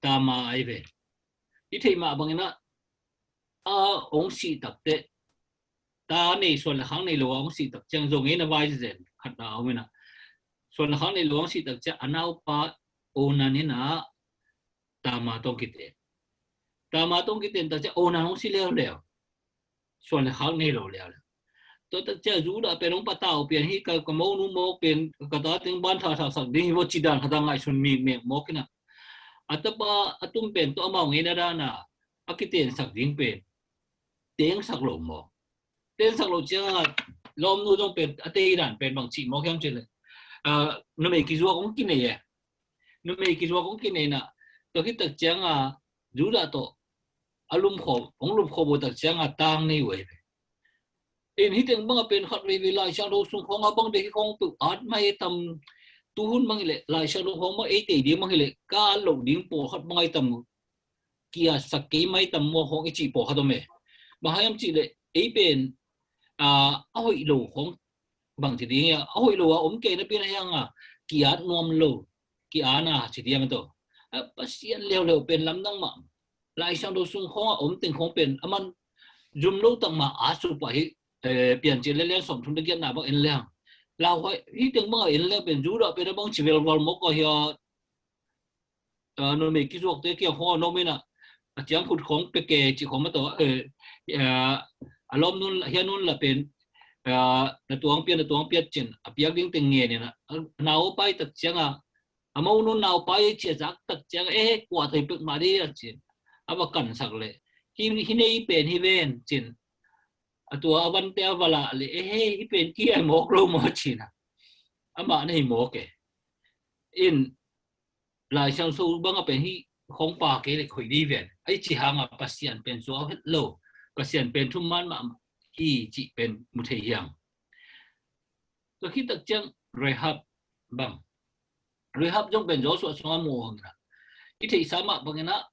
Tamar ahi ve. i theih mah bangin ah, a hong sih takteh, ta nei, suan le khak nei lo a hong sih tak ciang, zong ei na vai zen khat na om in ah, suan le khak nei lo a hong sih tak ciang a naupa Onan in ah Tamar tawh kiten. Tamar tawh kiten tak ciang Onan hong si leuleu. Suan le khak nei lo leuleu. Tua tak ciang Judah pen hong patau pian hi, ka, ka monu mawk pen ka ta teng ban tha thaksak ding hi vaw ci dan khat a ngaihsun mikmek mawk in ah, a tapa a tum pen tawh amau ngeina dan a a kitensak ding pen tengsak lo mawk. Tengsak lo ciang a lawmnu zong pen a tei dan pen bang cih mawk hiam cih leh, ah, numei kizuak hong kinei e. Numei kizuak hong kinei in ah, tua khit tak ciang a Judah tawh a lumkhawm, hong lumkhawm uh tak ciang a tang nei uh ahi ve. In hih teng bang a pen khat veivei Lai Siangtho sung khawng a bang bek hi khawng peuh at mai tam, tuhun bang hi leh Lai Siangtho khawng bang ei tei ding bang hi leh ka at loh ding pawlkhat bang ahi tam, ki-atsak kei mai tam maw khawng i cih pawlkhat om e. Bang hang hiam cih leh ei pen, ah, a hoih lo khawng bang ci ding a, a hoih lo a om kei napi-in a hiang a ki-at nuam lo, ki-ana ci ding a tawh. A Pasian leuleu pen lamdang mah. Lai Siangtho sung khawng a om teng khawng pen a man zum lo tak mah a sup pah hi, eh, Piancil le lian sawmthum le giatna bang en leng. Lauhuai hih teng bang a en leng pen Judah pen a bang ci velval mawk a hi a, ah, numei kizuakte kiang khawng a na om in ah, a ciangkhut khawng pia kei cih khawng mah tawh, eh, eh, a lawmnu, a hiannu la pen, eh, na tuang pia, na tuang pia cin a piak ding teng ngen in ah, a nau a pai tak ciang a, a monu nau pai ci a zak tak ciang a, eh, kua thei pek mah ding a cin a va kansak leh, hi, hi nei pen hi ven cin. A tua a vante a va lah leh, eh, hi pen ki-ai mawk lo maw cin a, amah na hi mawk e. In Lai Siangtho bang a pen hih khawng pha kei leh hoih ding ven. Ahi ci hang a Pasian pen zuau het lo, Pasian pen thuman mahmah hi cih pen mu thei hi hang. Tua khit tak ciang Rahab bang. Rahab zong pen Joshua sung a mu hang in ah, i theihsa mah bangin ah,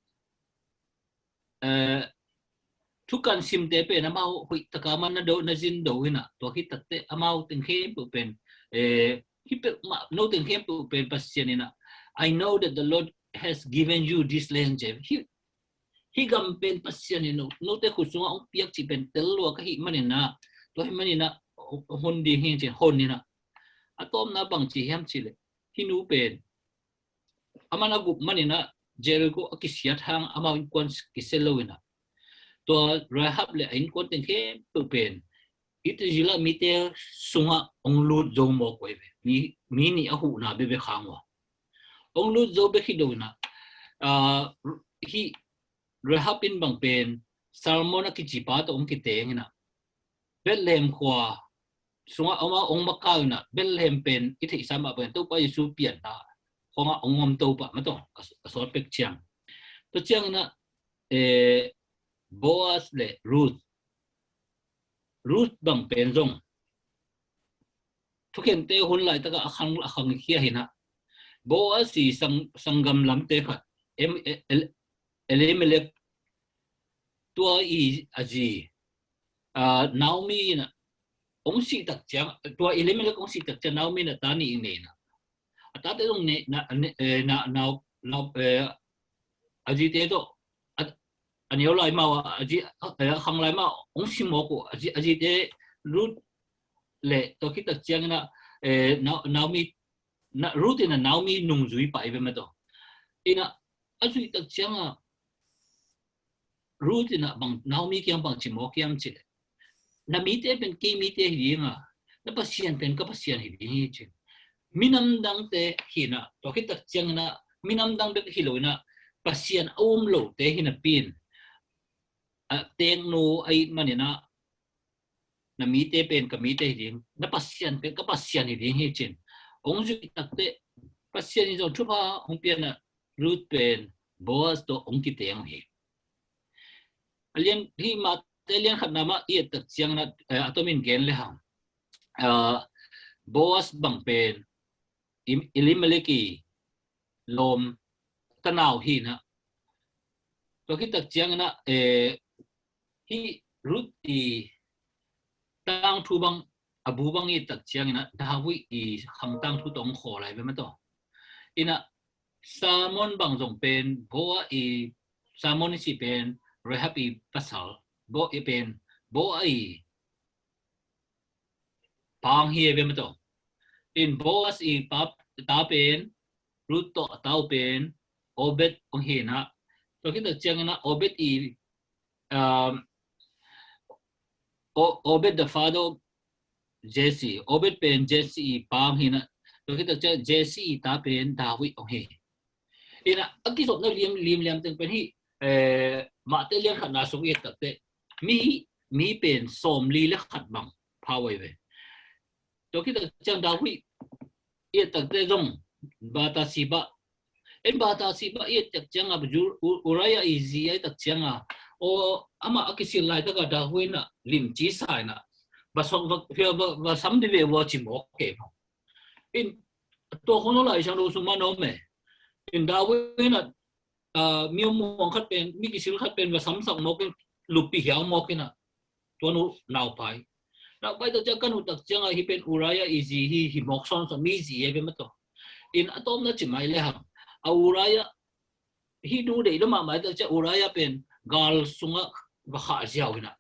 eh, thukan simte pen amau hoih tak a man na do, na zin do in ah, tua khit takteh amau teng khempeuh pen, eh, hih peuhmah, no teng khempeuh pen Pasian in ah, "I know that the Lord has given you this land," ci. Hih, hih gam pen Pasian in no, note khut sungah hong piak cih pen tel lua ka hih manin ah, tua hih manin ah hon ding hi ci, hon in ah. A tawpna bang ci hiam cih leh, hih nu pen a man a gup manin ah Jericho a kisiat hang amau innkuan kisia lo in ah, tua Rahab le a innkuan teng khempeuh pen Israel mite sungah hong lut zo mawk uh ahi ve. Mi, mi nih a huhna bekbek hang uh a hong lut zo bek hi lo in ah, ah, hih Rahab in bang pen Salmon a kici pa tawh hong kiteng in ah, Bethlehem khua sungah amau hong makau in ah, Bethlehem pen i theihsa mah pen Topa Jesu pianna khawngah hong om to pah mah tawh ka, ka sawt pek ciang. Tua ciang in ah, eh, Boaz le Ruth, Ruth bang pen zong thukhente hun laitakah a khang, a khangkhia hi in ah, Boaz i sang, sanggam lamte khat, em, el, Elimelek, tua i a zi, ah, Naomi in ah hong sih tak ciang, tua Elimelek hong sih tak ciang Naomi in ah ta nih nei in ah, a tate zong ne, na, ne, eh, na, na, na, eh, a zite tawh, a, a neu lai mah, a zi, eh, a khang lai mah hong si mawk uh, a zi, a zite Ruth le tua khit tak ciang in ah, eh, Na, Naomi, na, Ruth in ah Naomi nungzui pah hi ve mah tawh. In ah a zuih tak ciang a Ruth in ah bang, Naomi kiang bang ci mawk hiam cih leh, "Na mite pen kei mite hi ding a, na Pasian pen ka Pasian hi ding hi," ci. Minam dangte hi in ah, tua khit tak ciang in ah minam dang bek hi lo in ah, Pasian a um lote hi napi in, a teknu ahih manin ah, "Na mite pen ka mite hi ding, na Pasian pen ka Pasian hi ding hi," ci in hong zuih takteh, Pasian in zong thupha hong pia in ah, Ruth pen Boaz tawh hong kiteng hi. A lian, hih Matthai lian khatna mah i et tak ciang in ah, eh, a tomin gen le hang, ah, Boaz bang pen Im-, Elimelek i lawm tanau hi in ah, tua khit tak ciang in ah, eh, hih Ruth i tangthu bang, a bu bang i et tak ciang in ah, David i khang tangthu tawh hong khawl lai ve mah tawh. In ah Salmon bang zong pen Boaz i Salmon i cih pen Rahab i pasal, Bo i pen, Boaz i pa hong hi e ve maw taw. In Boaz i pa, ta pen, Ruth tawh a tau pen, Obed hong hi na. Tua khit tak ciangin ah Obed i, um, O-, Obed the father of Jesse. Obed pen Jesse i pa hong hi na. Tua khit tak ciang Jesse i ta pen David hong hi. Ina, a kizopna lim, lim liam teng pen hi, eh, Mate lian khatna sung i et takte, mi, mi pen sawmli le khat bang pha uh ahi ve. Tua khit tak ciang David i et takte zong Bathsheba. En Bathsheba i et tak ciang a, Ju-, U-, Uriah i zi a i et tak ciang a, o, amah a kisil laitak a David in ah limci sa in ah, va sam, va, va, va sam dih ve ua ci mawk e maw. In, tua khong Lai Siangtho sung mah na om e. In David in ah, ah, mi muang khat pen, mi kisil khat pen va samsak mawk in, lupi hiau mawk in ah, tua nu naupai. Naupai tak ciang ka nu tak ciang a, hih pen Uriah i zi hi, hi mawk sawnsawn, mi zi e ve maw taw. In a tawpna ci mai le hang, a Uriah, hih nu deih lua mahmah tak ciang Uriah pen gal sungah va khah ziau in ah,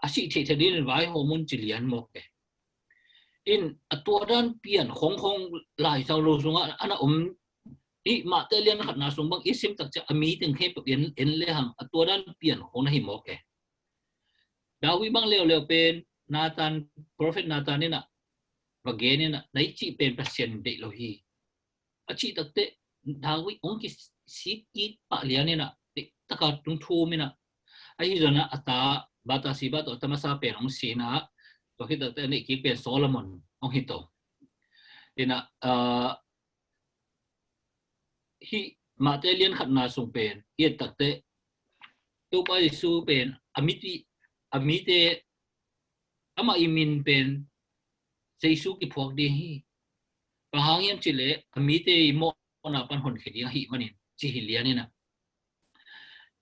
a sih theih theih dingin vaihawm un ci lian mawk e. In a tua dan pian khongkhong Lai Siangtho sungah a na om. Hih Mate lian khatna sung bang i sim tak ciang a mi teng khempeuh en, en le hang a tua dan pian khong na hi mawk e. David bang leuleu pen Nathan, prophet Nathan in ah va gen in ah, na i cih pen Pasian deih lo hi, a cih takte David hong kisik kik pah lian in ah, deih taka tung thum in ah, ahi zongin ah a ta Bathsheba tawh a ta masa pen hong si in ah, tua khit takte a neih kik pen Solomon hong hi to. In ah, ah, hih Mate lian khatna sung pen i et takte, Topa Jesu pen a mite, a mite, amah i min pen Jesu kiphuak ding hi. Bang hang hiam cih leh a mite i mawhna pan honkhia ding ahih manin ci hi lian in ah.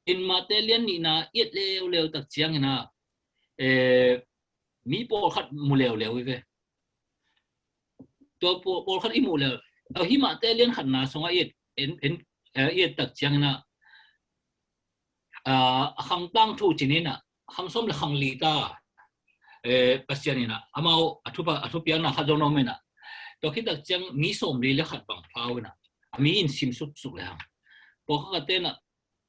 In Mate lian nihna i et leuleu tak ciangin ah, eh, mi pawlkhat mu leuleu i ve. Tua pawl, pawlkhat i muh leh, a, hih Mate lian khatna sungah i et, en, en, eh, i et tak ciangin ah, ah, a khang tangthu cih in ah, khang sawm le khang li ta, eh, Pasian in ah, amau a thupa, a thupiakna khat zong na om in ah. Tua khit tak ciang mi sawmli le khat bang pha uh in ah, a mi in sim suksuk le hang. Pawlkhat khatte in ah,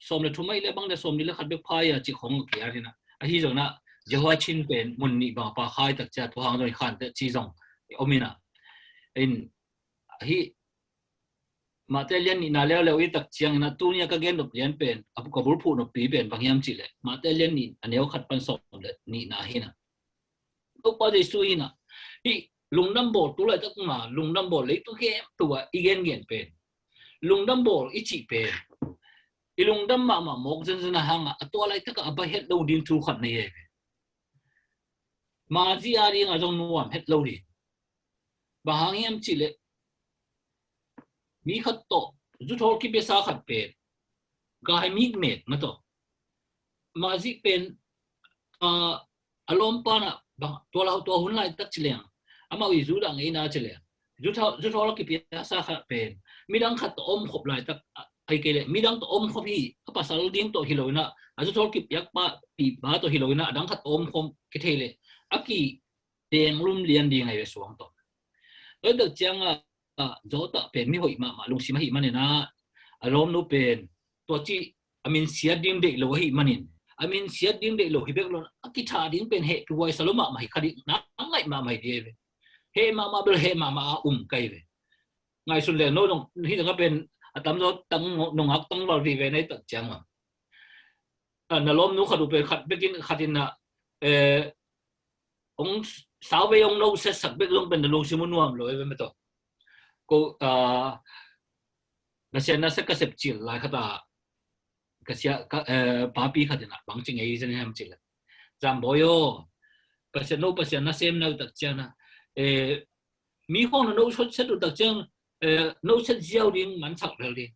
sawm le thum ahih leh bang le sawmli le khat bek pha hi a cih khong a kiat in ah. Ahi zongin ah Jehoiachin pen mun nih bang a pha kha hi tak ciang tua hang zong i khan teh ci zong om in ah. In hih Mate lian nihna leuleu i et tak ciangin ah tuni a ka gen nop lian pen a, ka bulphuh noppi pen bang hiam cih leh Mate lian nih a neu khat pan sawm le nihna hi in ah. Topa Jesu in ah, hih lungdam bawl tu laitak ma, lungdam bawl leitung khempeuh ah i gengen pen, lungdam bawl i cih pen, i lungdam mahmah mawk zenzen a hang ah, a tua laitak ah a baih het lo ding thu khat nei e. Mazi a ding a zong nuam het lo ding. Bang hang hiam cih leh, mi khat tawh zuthawl kipiasa khat pen, gai mik met maw taw. Mazi pen, ah, a lawmpa in ah, bang, tua lau, tua hun laitak ci leng, amau i Judah ngeina ci leng, zuthawl, zuthawl a kipiasa khat pen midang khat tawh omkhop laitak, ah, ahih kei leh midang tawh omkhop hi, a pasal ding tawh hi lo in ah, a zuthawl kipiakpa, pipa tawh hi lo in ah, a dang khat tawh omkhop kithei leh a ki denglum lian ding ahi ve suang tawh. Tua tak ciang a, a, Jotham pen mi hoih mahmah lungsim ahih manin ah, a lawmnu pen tua ci a min siat ding deih lo ahih manin, a min siat ding deih lo hi bek lo, a kitha ding pen heh kihuai sa lo mahmah hi kha ding, na ngaih mahmah hi ding ahi ve. Heh mahmah bel heh mahmah a um kei ve. Ngaihsun le no dong, hih tangah pen a tamzaw tang, nungak tangval vive na hih tak ciang a, a, na lawmnu khat uh pen khat bekin khat in ah, eh, hong sauvei hong nosetsak bek zong pen na lungsim uh nuam lo e ve maw taw. Ko, ah, Pasian nasep ka sepcil lai khat ah ka sia, ka, eh, papi khat in ah bang ci ngei zen hiam cih leh, Zambawi aw, Pasian no, Pasian nasem na uh tak ciang a, eh, mi khawng na noset uh tak ciang, eh, noset ziau ding mansak lel ding.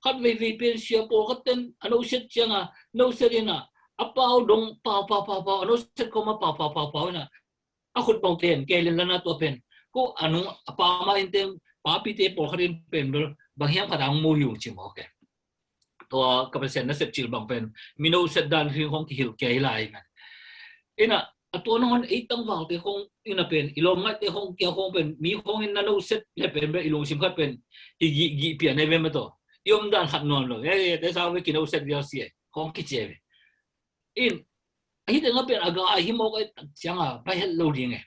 Khat veivei pen sia pawlkhat ten a noset ciang a, noset in ah, a pau dong pau, pau, pau, pau, a noset kawm a pau, pau, pau, pau in ah, a khut bang ten kei len lana tua pen, ko a nung a pa ma in ten, papite pawlkhat in pen bel bang hiam khat a hong mu hi ung ci mawk e. tua ka Pasian nasep cil bang pen mino set dan hi hong kihilh kei hi lai hi man. Ina a tua nangawn ei tangvalte hong ina pen i lawm ngaihte hong kia hong pen mi hong in na no set le pen pen i lungsim khat pen i gih gih pian ei ve ma taw. I om dan khat nuam lo ei te sa ve kino set vial si ei hong kici ei ve. In a hi te nga pen a ga a hi mawk ei tak cianga pai het lo ding ei.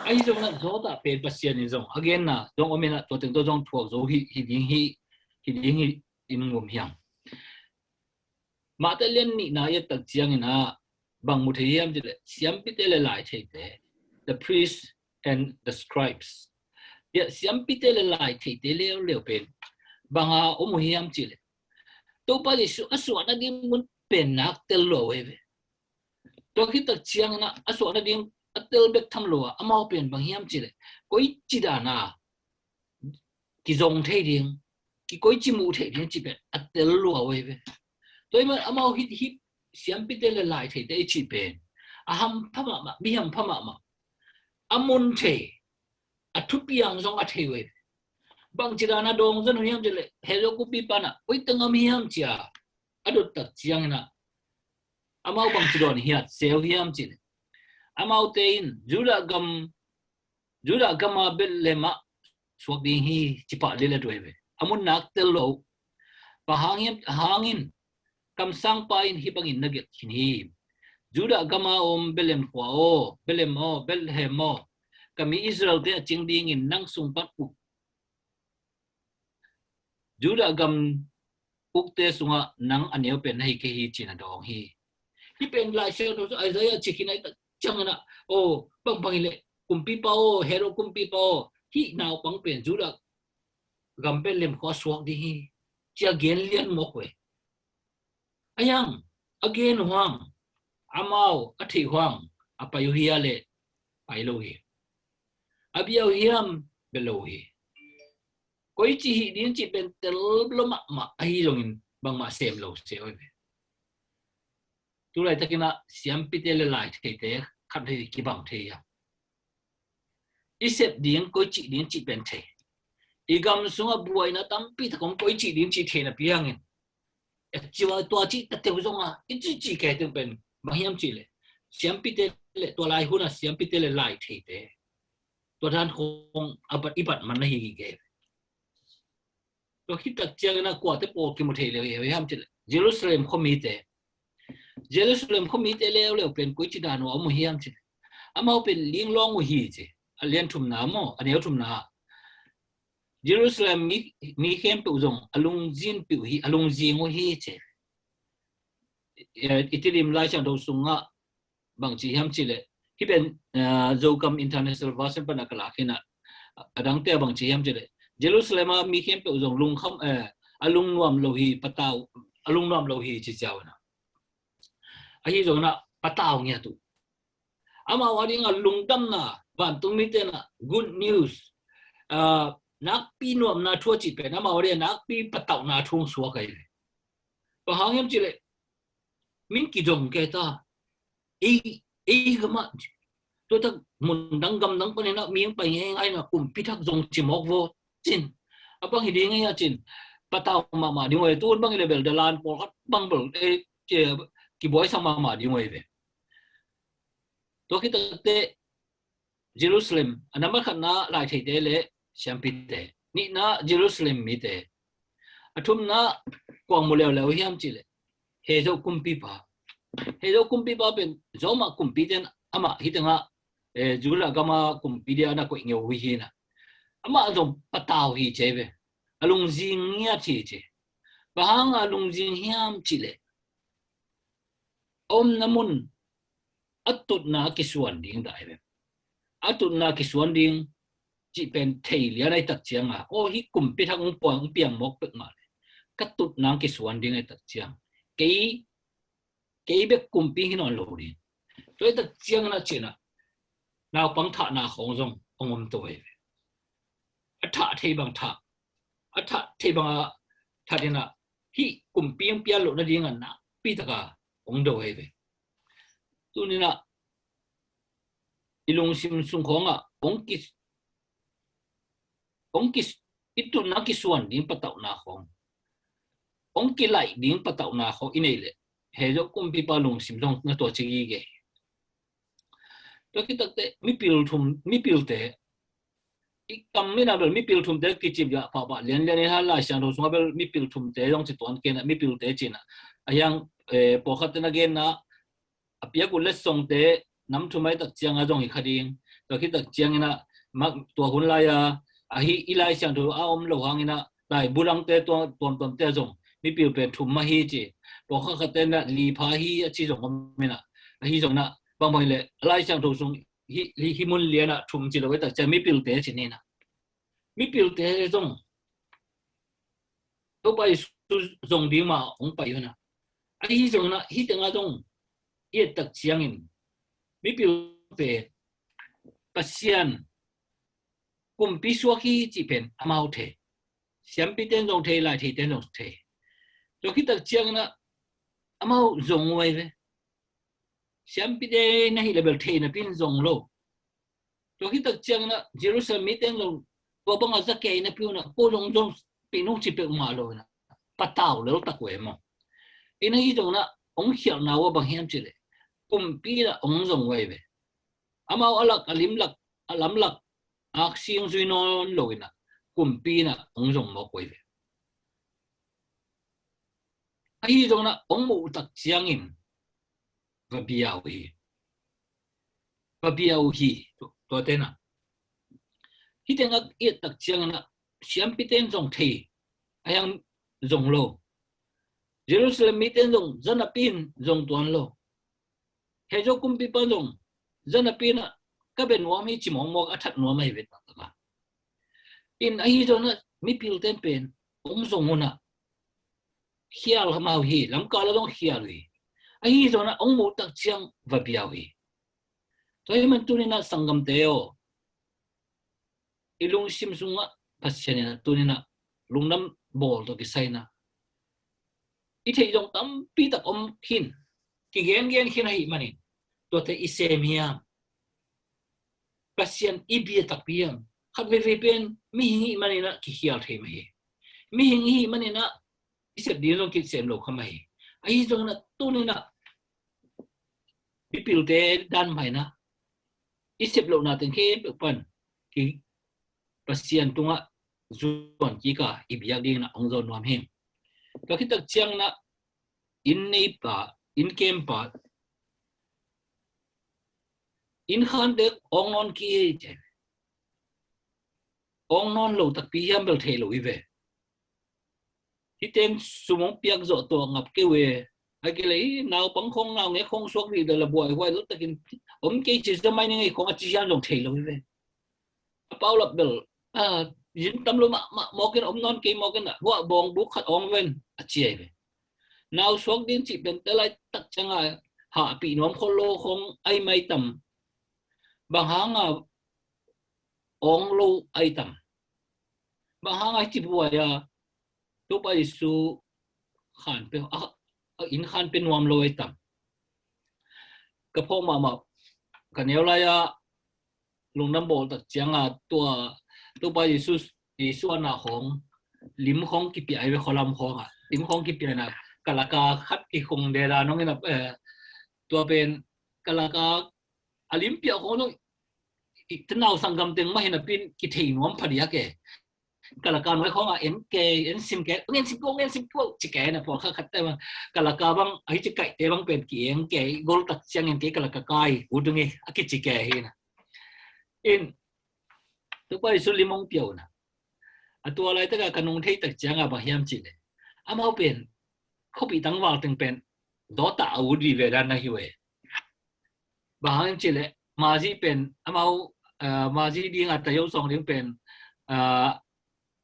Ahi zong na zawtah pen Pasian in zong a genna zong om ina tua teng tawh zong thuak zo hi hi ding hi hi ding hi in ngum hiam. Mate lian nihna i et tak ciangin ah bang mu thei hiam cileh siampite le lai theite, the priests and the scribes. Ia siampite le lai theite leuleu pen banga om uh hiam cileh Topa Jesu a suahna ding mun pen nak tel lua uh ei ve. Tua khit tak ciangin ah a suahna ding a tel bek tham lo a amau pen bang hiam cileh koici dana kizong thei ding, kikoici muh thei ding ci pen a tel lua uh ei ve. Tua i man amau hit hit siampite le lai theite i ci pen a hampha mahmah, mi hampha mahmah, a mun thei, a thupiang zong a thei uh ei ve. Bangci dana dawng zon uh hiam cileh he zo kupi pana oi tengam hiam cia a dot tak ciangin ah amau bangci dawn hiat seu hiam cileh amaute in Judah gam Judah gama Bethlehem ah suak ding hi cipah lilet uh ei ve. A mun nak tel lo. Bang hang hiam hangin kamsangpa in hih bangin na gelh khin hi. Judah gama om Bethlehem khua aw, Bethlehem aw, Bethlehem aw, ka mi Israelte a cing dingin nang sung pan uk Judah gam ukte sungah nang a neu pen na hi kei hi cin a dawng hi. Hih pen Lai Siangtho Isaiah cikin ai tak ciangin ah aw bang bang hileh kumpipa aw, Herod kumpipa aw, hih naupang pen Judah gam Bethlehem khua suak ding hi cia gen lian mawk ve. A hiang a gen uh hang amau a theih uh hang a pai uh hia leh pai lo hi. A bia uh hiam bia lo hi. Koici hih ding cih pen tel lo mahmah ahi zongin bangmah sem lo se oi ve. Tulaitakin ah siampite le lai theite khat hei kibang thei a i sep ding koici ding cih pen thei. I gam sungah buaina tampi tak om koici ding cih thei napi hangin e ciwa tua cih tateu zonga i cih cih kei teng pen bang hiam cih leh siampite le tua lai huna siampite le lai theite tua dan khong a bat i bat man na hi gige. Tua khit tak ciangin a kuate pawl kimu thei leu hi hiam cih leh Jerusalem khuamite, Jerusalem khuamite leuleu pen koici dan uh a om uh hiam cih leh amau pen linglawng uh hi ci. A lian thumna maw a neu thumna Jerusalem mi, mi khempeuh zong a lungzin piuh hi, a lungzing uh hi ci. I Tedim Lai Siangtho sungah bangci hiam cih leh hih pen Zogam International Version pana ka lak hi na a dangte a bangci hiam cih leh Jerusalem a mi khempeuh zong lungkham a lungnuam lo hi patau a lungnuam lo hi ci ciau na. Ahi zong na patau ngiat uh amau a ding a lungdamna vantung mite na good news nakpi nuamna thu a cih pen amau a ding a nakpi patauhna thu suak ahi ve. Bang hang hiam cih leh min kidong kei ta ei ei gamah tua tak mun dang gam dang panin ah mi hong pai ngeingai na kumpi thak zong ci mawk vaw cin a bang hi ding ei a cin patau mahmah ding uh ei tun bang i le bel dalan pawlkhat bang bel kibuaisak mahmah ding uh ei ve. Tua khit takte Jerusalem a nambat khatna lai theite le siampite, nihna Jerusalem mite, a thumna kuang mu leuleu hiam cih leh Herod kumpipa. Herod kumpipa pen Roma kumpite in amah hih tengah Judah gama kumpi dia na koih ngeu uh hi na. Amah zong patau hi ci ve. A lungzing ngiat hi ci. Bang hang a lungzing hiam cih leh a omna mun a tutna kisuan ding dai ve. A tutna kisuan ding cih pen thei lian ai tak cianga aw hih kumpi thak hong puang hong piang mawk pek mah le ka tutna kisuan ding ai tak ciang kei kei bek kumpi hi nawn lo ding. Tua ai tak ciangin a cina naupang thahna khawng zong hong om to ai ve. A thah thei bang thah a thah thei banga that ina hih kumpi hong pian lohna dinga nakpi taka hong do ahi ve. Tunina i lungsim sung khawngah hong ki hong ki i tutna kisuan ding patauhna khawng hong kilaih ding patauhna khawng i neih leh, heh zawh kumpipa lungsim zong na tua ci gige. Tua khit takteh mipil thum, mipilte i kam in ah bel mipil thumte kici pahpah lianlian in, ha, Lai Siangtho sungah bel mipil thumte zong ci tuan kei in ah, mipilte ci in ah. A hiang, eh, pawlkhatte na genna a piak uh letsongte nam thum ahih tak ciangah zong hi kha ding. Tua khit tak ciangin ah, tua hun lai-a, ahi i Lai Siangtho a om lo hangin ah, laibu dangte tuamtuamte ah zong mipil pen thum mah hi ci. Pawlkhat khatte in ah li pha hi a ci zong om in ah, ahi zongin ah, bangbang hileh Lai Siangtho sung hih, hih, hih mun lianah thum ci lo ahih tak ciang mipilte ci ni in ah. Mipilte zong Topa Jesu zong ding mah hong pai uh in ah. Ahi zongin ah hih tengah zong i et tak ciangin mipil pen Pasian kumpi suak hi cih pen amau thei. Siampite in zong thei, laitheite in zong thei. Tua khit tak ciangin ah amau zong uh ahi ve. Siampite na hih leh bel thei napi in zong lo. Tua khit tak ciangin ah Jerusalem mite in zong tua bangah za kei napi un ah ko zong zong pih nung ci peuhmah lo in ah patau lel tak uh e maw. In ahi zongin ah hong khialhna uh ah bang hiam cih leh kumpi in ah hong zong uh ahi ve. Amau a lak, a lim lak, a lam lak aksing zui nawn lo in ah kumpi in ah hong zong mawk uh ahi ve. Ahi zongin ah hong muh tak ciangin va bia uh hi. Va bia uh hi. Tua, tuate in ah hih tengah i et tak ciangin ah siampite in zong thei, a hiang zong lo. Jerusalem mite in zong za napi in zong tuan lo. Heh zawh kumpipa in zong za napi in ah ka bia nuam hi ci mawkmawk a that nuam ahi ve taktak a. In ahi zongin ah mipilte in pen hong zong un ah khial kha mah uh hi, lamkal ah zong khial uh hi. Ahi zongin ah hong muh tak ciang va bia uh hi. Tua ahih man tuni in ah sanggamte aw, i lungsim sungah Pasian in ah tuni in ah lungdam bawl tawh kisai in ah i theih zong tampi tak om khin, kigengen khin ahih manin tuate i sem hiam? Pasian i bia takpi hiam? Khat veivei pen mihing ihih manin ah kikhial thei mah hi. Mihing ihih manin ah i sep ding zong kisem lo kha mah hi. Ahi zongin ah tuni in ah mipilte dan mah in ah i sep lohna teng khempeuh pan ki Pasian tungah zuan kik a i biak dingin ah hong zawn nuam hi. Tua khit tak ciangin ah inn neipa, inn kempa, inn khante awng nawn kik hi ci. Awng nawn lo takpi hiam bel thei lo hi ve. Hihte in sum hong piak zawh tuah ngap kei uh e. A kei leh naupang khawng, naungek khawng suak rih leh la buaihuai lo takin om kei ci, za mai ning ei khawng a ci hiam zong thei lo hi ve. A paulap bel, a, inn tam lo mahmah mawk in, om nawn kei mawk in ah, huah bawng buk khat awng ven a ci ahi ve. Nau suak ding cih pen tua laitak ciangah hahpih nuam khol lo khawng ahi mai tam? Bang hanga awng lo ahi tam? Bang hanga hih ci buai a Topa Jesu khan pia, a, a inn khan pia nuam lo ahi tam? Ka phawk mahmah, ka neu lai-a lungdam bawl tak cianga tua Topa Jesu, Jesu a na khawng, lim khawng kipia ahi ve, khualam khawngah lim khawng kipia in ah, kalaka khat kikhung deda nong in ah, eh, tua pen kalaka a lim piah khawng zong i tanau sanggam teng mah hi napi in kithei nuam phadiak e. Kalaka nuai khawngah en kei, en sim kei, en sim ko, en sim ko ci kei na, pawlkhat khatte bang kalaka bang ahi ci kaihte bang pen ki-en kei, gol tak ciangin kei kalaka kai ut ung hi a kici kei hi na. In Topa Jesu lim hong pia uh na. A tua laitakah ka nung thei tak ciangah bang hiam cih leh, amau pen khuapi tangval teng pen dawtah a ut vive dan na hi uh e. Bang hang hiam cih leh, mazi pen amau, ah, mazi ding a tayo sawng ding pen, ah,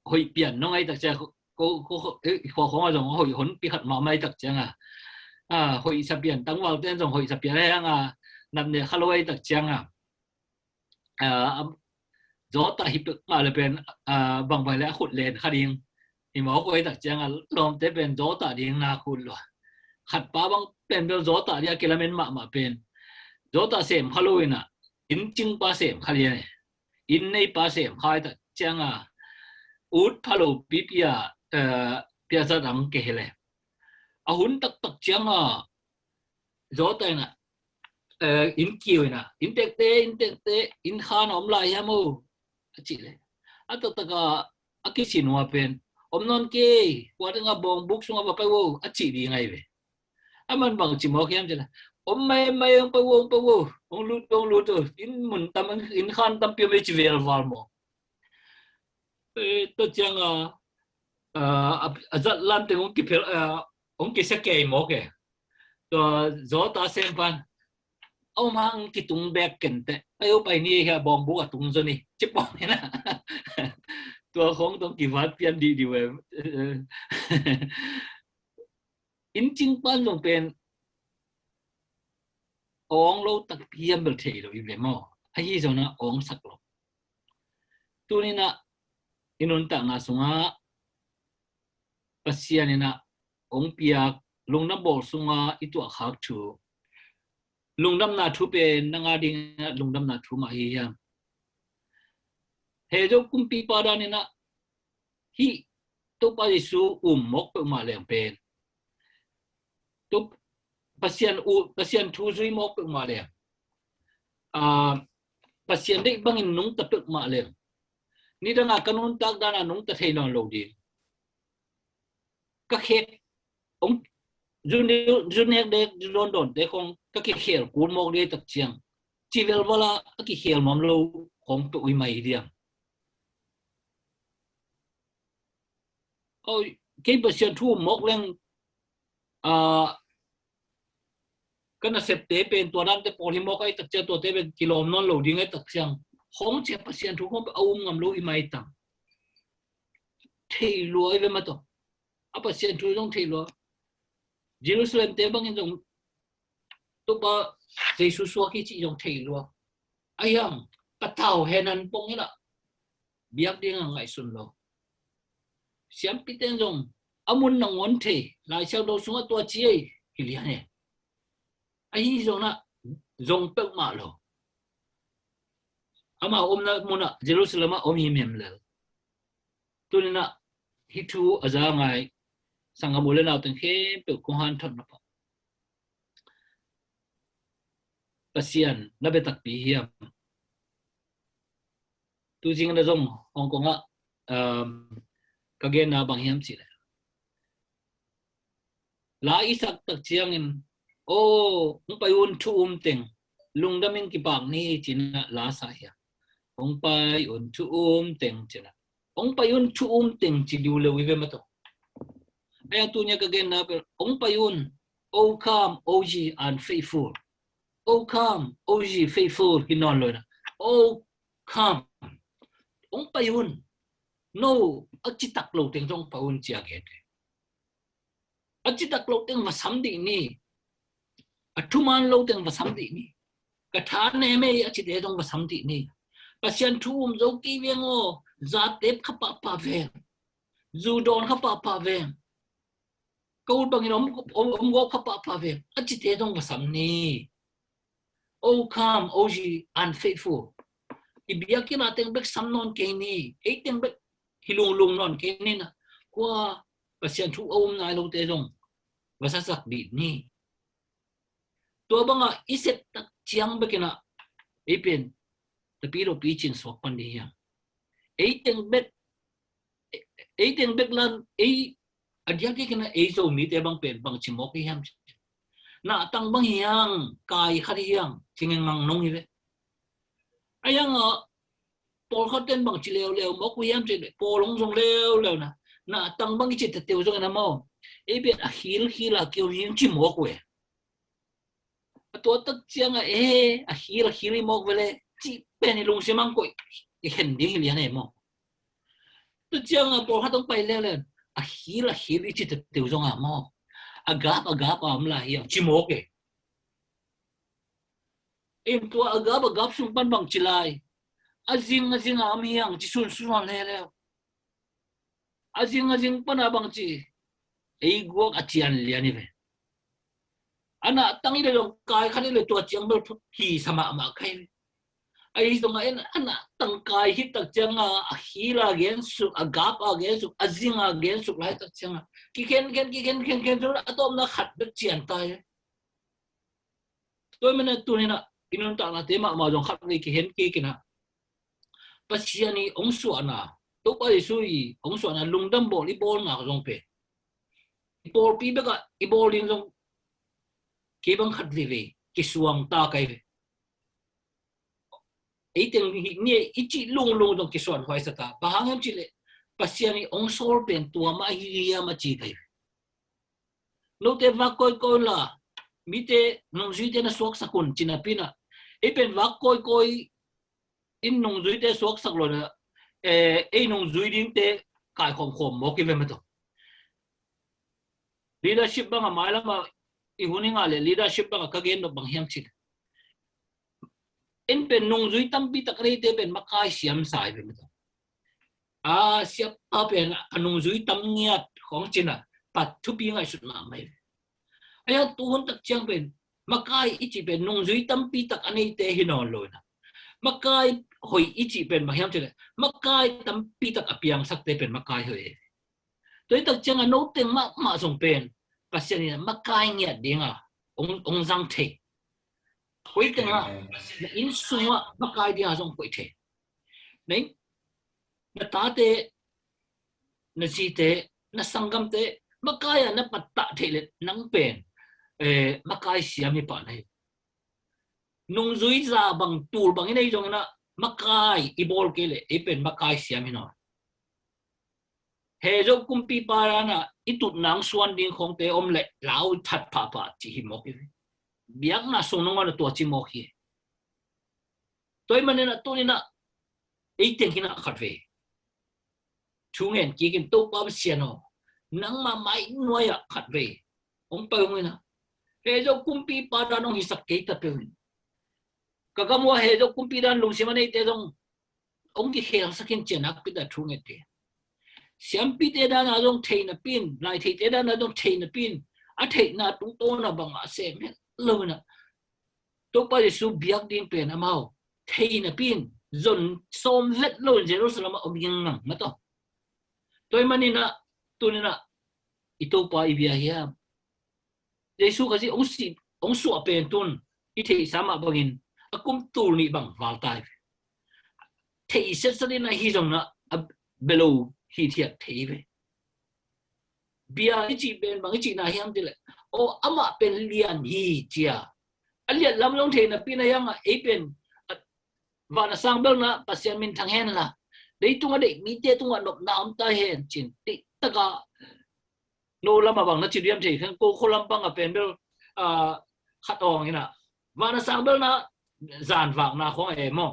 hoih pian nong ahi tak ciang, ko, ko, ko, eh, khua khawng a zong hoih hon pi khat mahmah ahi tak ciangah, ah, hoih sa pian, tangval ten zong hoih sa pian ahi hang a, nat ne kha lo ahi tak ciangah, ah, zawtah hi peuhmah le pen, ah, bangbang le a khut len kha ding. Hi mawk uh ahi tak ciangah lawmte pen zawtah ding na khut lua. Khatpa bang pen bel zawtah ding a kilamen mahmah pen, zawtah sem kha lo in ah, inn cingpa sem kha lian e. Inn neipa sem kha ahi tak ciangah ut pha lo pipi a, eh, piazat ang kei hi le. a hun taktak cianga zawta ina, eh, inn kiu ina, "Inntekte, inntekte, inn khan a om lai hiam o?" a cih le, a taktak a, a kisin ua pen, "Om nawn kei, kua dinga bawngbuk sunga va pai vo," a cih ding ahi ve. A man bang ci mawk hiam cih le, "Om mai mai, hong pai vo, hong pai vo, hong lut, hong lut o, inn mun tam, inn khan tampi om ei," ci velval mawk. Eh, tua cianga, ah, a, a zat lam teng hong kiphel, ah, hong kisia kei mawk e. Tua zawta sem pan, "Om hang kitung bek kenteh, pai o, pai ni, hia bawngbuk a tung zaw ni," ci pawng ina. Tua khong tawh kivat pian dih dih ve. Inn cing pan zong pen awng lo takpi hiam bel thei lo i ve maw. Ahi zongin a awng sak lo. Tuni ina i nuntakna sungah Pasian ina ong piak lungdam bawl sunga i tuah khak thu, lungdamna thu pen nang a dingin lungdamna thu mah hi hiam? He zo kumpipa dan ina hih Topa Jesu um mawk peuhmah leng pen, Pasian, Pasian thu zui mawk peuhmah leng, aa, Pasian deih bangin nungta peuhmah leng, nidanga ka nuntak dana nungta thei nawn lo ding. Ka khek, ong, zu nekdek, zu dawndawnte khong ka kikhel kul mawk ding tak ciang, ci velvala a kikhel nuam lo khong peuh i mai diam? Oi, kei Pasian thu um mawk leng, aa, ka nasepte pen tua dante pawl hi mawk ai tak ciang, tuate pen kilawm nawn lo ding ai tak ciang, khong cia Pasian thu khong a um ngam lo i mai tang. Thei lua i ve mah tawh. A Pasian thu zong thei lua. Jerusalem te bangin zong Topa Jesu suak hi cih zong thei lua. A hiang, ka tau he nan pong ina biak dinga ngaihsun lo. Siampite in zong a mun nangawn thei, Lai Siangtho sungah tua ci ei hi lian e. Ahi zongin a zong peuhmah lo. Ama omna munah Jerusalem ah om hi mem lel. Tuni ina hih thu a za ngai sanggam u le nau teng khempeuh kong hanthotna pah, Pasian na bia takpi hiam? Tu zing ina zong Hong Kong ah, um, ka genna bang hiam cih leh, la i sak tak ciangin, "O, hong pai un thu um teng, lungdamin kipak ni," ci-in a la sa hiam? "Hong pai un thu um teng," ci-in a, "Hong pai un thu um teng," ci liuleu i ve mah tawh. Ahi hang tuni a ka genna pen, "Hong pai un, O come, O ye unfaithful. O come, O ye faithful," hi nawn lo ina, "O come, hong pai un. No a citak lo teng zong pai un," ci a gen hi. A citak lo teng va sam dih ni. A thuman lo teng va sam dih ni. Ka tha nem ei a cite zong va sam dih ni. Pasian thu um zo kei veng aw, zatep kha pahpah veng, zu dawn kha pahpah veng, ka ut bangin om, om, om gawp kha pahpah veng a cite zong va sam ni. "O come, O ye unfaithful. I biakinn a teng bek sam nawn kei ni. Ei teng bek hi lunglung nawn kei ni," ina kua Pasian thu a um nai lote zong va sasak dih ni. Tua banga i sep tak ciang bek ina ei pen tapi lo picin suak pan dih hiam? Ei teng bek, ei teng bek lan ei, a diakdiak ina ei Zomite bang pen bang ci mawk i hiam? Nahtang bang hiang, kai khat hiang, ci ngengngang nong hi ve. Ahi hang a pawlkhat ten bang ci leuleu mawk uh hiam cih leh, pawl hong zong leuleu na, nahtang bang i ci teteu zong ina maw, ei pen a khilkhil a kiom hi ci mawk uh e. A tua tak cianga, "E, a khil a khil i mawk vele," cih pen i lungsim ang koih i khen ding hi lian e maw. Tua cianga pawlkhat hong pai leuleu, "A khil a khil," i ci teteu zong a maw, "A gap a gap a om lai hiang," ci mawk e. In tua a gap a gap sung pan bang ci lai, "A zing a zing a om hiang," ci sunsun leuleu. A zing a zing pana bang ci, ei guak a cian lian i ve. A nahtang i le zong kai khat i le tua ciang bel hi sa mahmah kai ve. Ahi zongah en, a na tangkai hi tak ciangah a khil a gensuk, a gap a gensuk, a zing a gensuk lai tak ciangah kikhen khen, kikhen khen khen, a tawpna khat bek cian ta hi. Tua ahih manin tuni-in ah i nuntaknate mahmah zong khat vei kihen kik in ah, Pasian i hong suahna, Topa Jesu i hong suahna lungdam bawl i bawlna zong pen, i pawlpi bekah i bawl ding zong kei bang khat vei vei kisuang ta ka hi ve. Ei teng hi ni i cih lunglung zong kisuan huai sa ta. Bang hang hiam cih leh Pasian i hong sawl pen tua mah hi hiam a ci ka hi ve. Note vak kawikawi un la, mite nungzuite na suaksak un ci napi-in ah, ei pen vak kawikawi in nungzuite suaksak lo-in ah, eh, ei nungzui dingte kaikhawmkhawm mawk hi ve maw tawh. Leadership bangah mailamah i hun i ngah leh leadership bangah ka gen nop bang hiam cih leh, en pen nungzui tampi tak a neite pen makai siam sa hi ve maw tawh. A siapa pen a nungzui tam ngiat khawng ci-in ah pat thupi ngaihsut mahmah hi ve. Ahi hang tuhun tak ciang pen makai i cih pen nungzui tampi tak a neite hi nawn lo-in ah, makai hoih i cih pen bang hiam cih leh makai tampi tak a piangsakte pen makai hoih hi. Tua hi tak ciangah no teng mahmah zong pen Pasian in makai ngiat dingah hong, hong zang thei. Koi tengah na inn sungah makai dingah zong koih thei. Na inn, na tate, na zite, na sanggamte makai ah na pattah theih leh nang pen, eh, makai siam hi pah na hi. Nungzui za bang tul bang i nei zongin ah makai i bawl kei leh ei pen makai siam hi nawn. He zo kumpipa dan ah i tutna hong suan ding khawngte om leh lau that phahphah cih hi mawk hi. Biakna sung nangawn ah tua ci mawk hi. Tua ahih manin ah tuni-in ah ei teng hi-in ah khat vei thu ngen kik in, Topa Pasian aw, nangmah mai nuai-ah khat vei hong pai hong in ah, he zo kumpipa dan hong hisak kei ta peuh in. Ka gam uah he zo kumpi dan lungsim a neite zong hong kikhelsak in ci-in ah nakpi tak thu ngen kik in. Siampite dan ah zong thei napi-in, laitheite dan ah zong thei napi-in, a theihna tungtawn ah bangmah sem het lo-in ah, Topa Jesu biak ding pen amau thei napi-in zon sawm vet lo-in Jerusalem ah om ngiangngiang maw tawh. Tua ahih manin ah tuni-in ah i Topa i bia hiam? Jesu Khazih hong si, hong suah pen tun i theihsa mah bangin a kum tul nih bang val ta hi ve. Thei setset in ahi zongin ah a bia lo hithiat thei hi ve. Bia i cih pen bang i cihna hiam cih leh, aw, amah pen lian hi ci-a, a liat lam zong thei napi-in ah, ahi hangah ei pen, a, van a sang belna Pasian minthang hen la, leitung a deih mite tungah nopna om ta hen ci-in, deihtak a, no lamah bang na ci diam thei keng, ko khua lampang a pen bel, a, khat awng in ah, van a sang belna zan vakna khawng a em aw.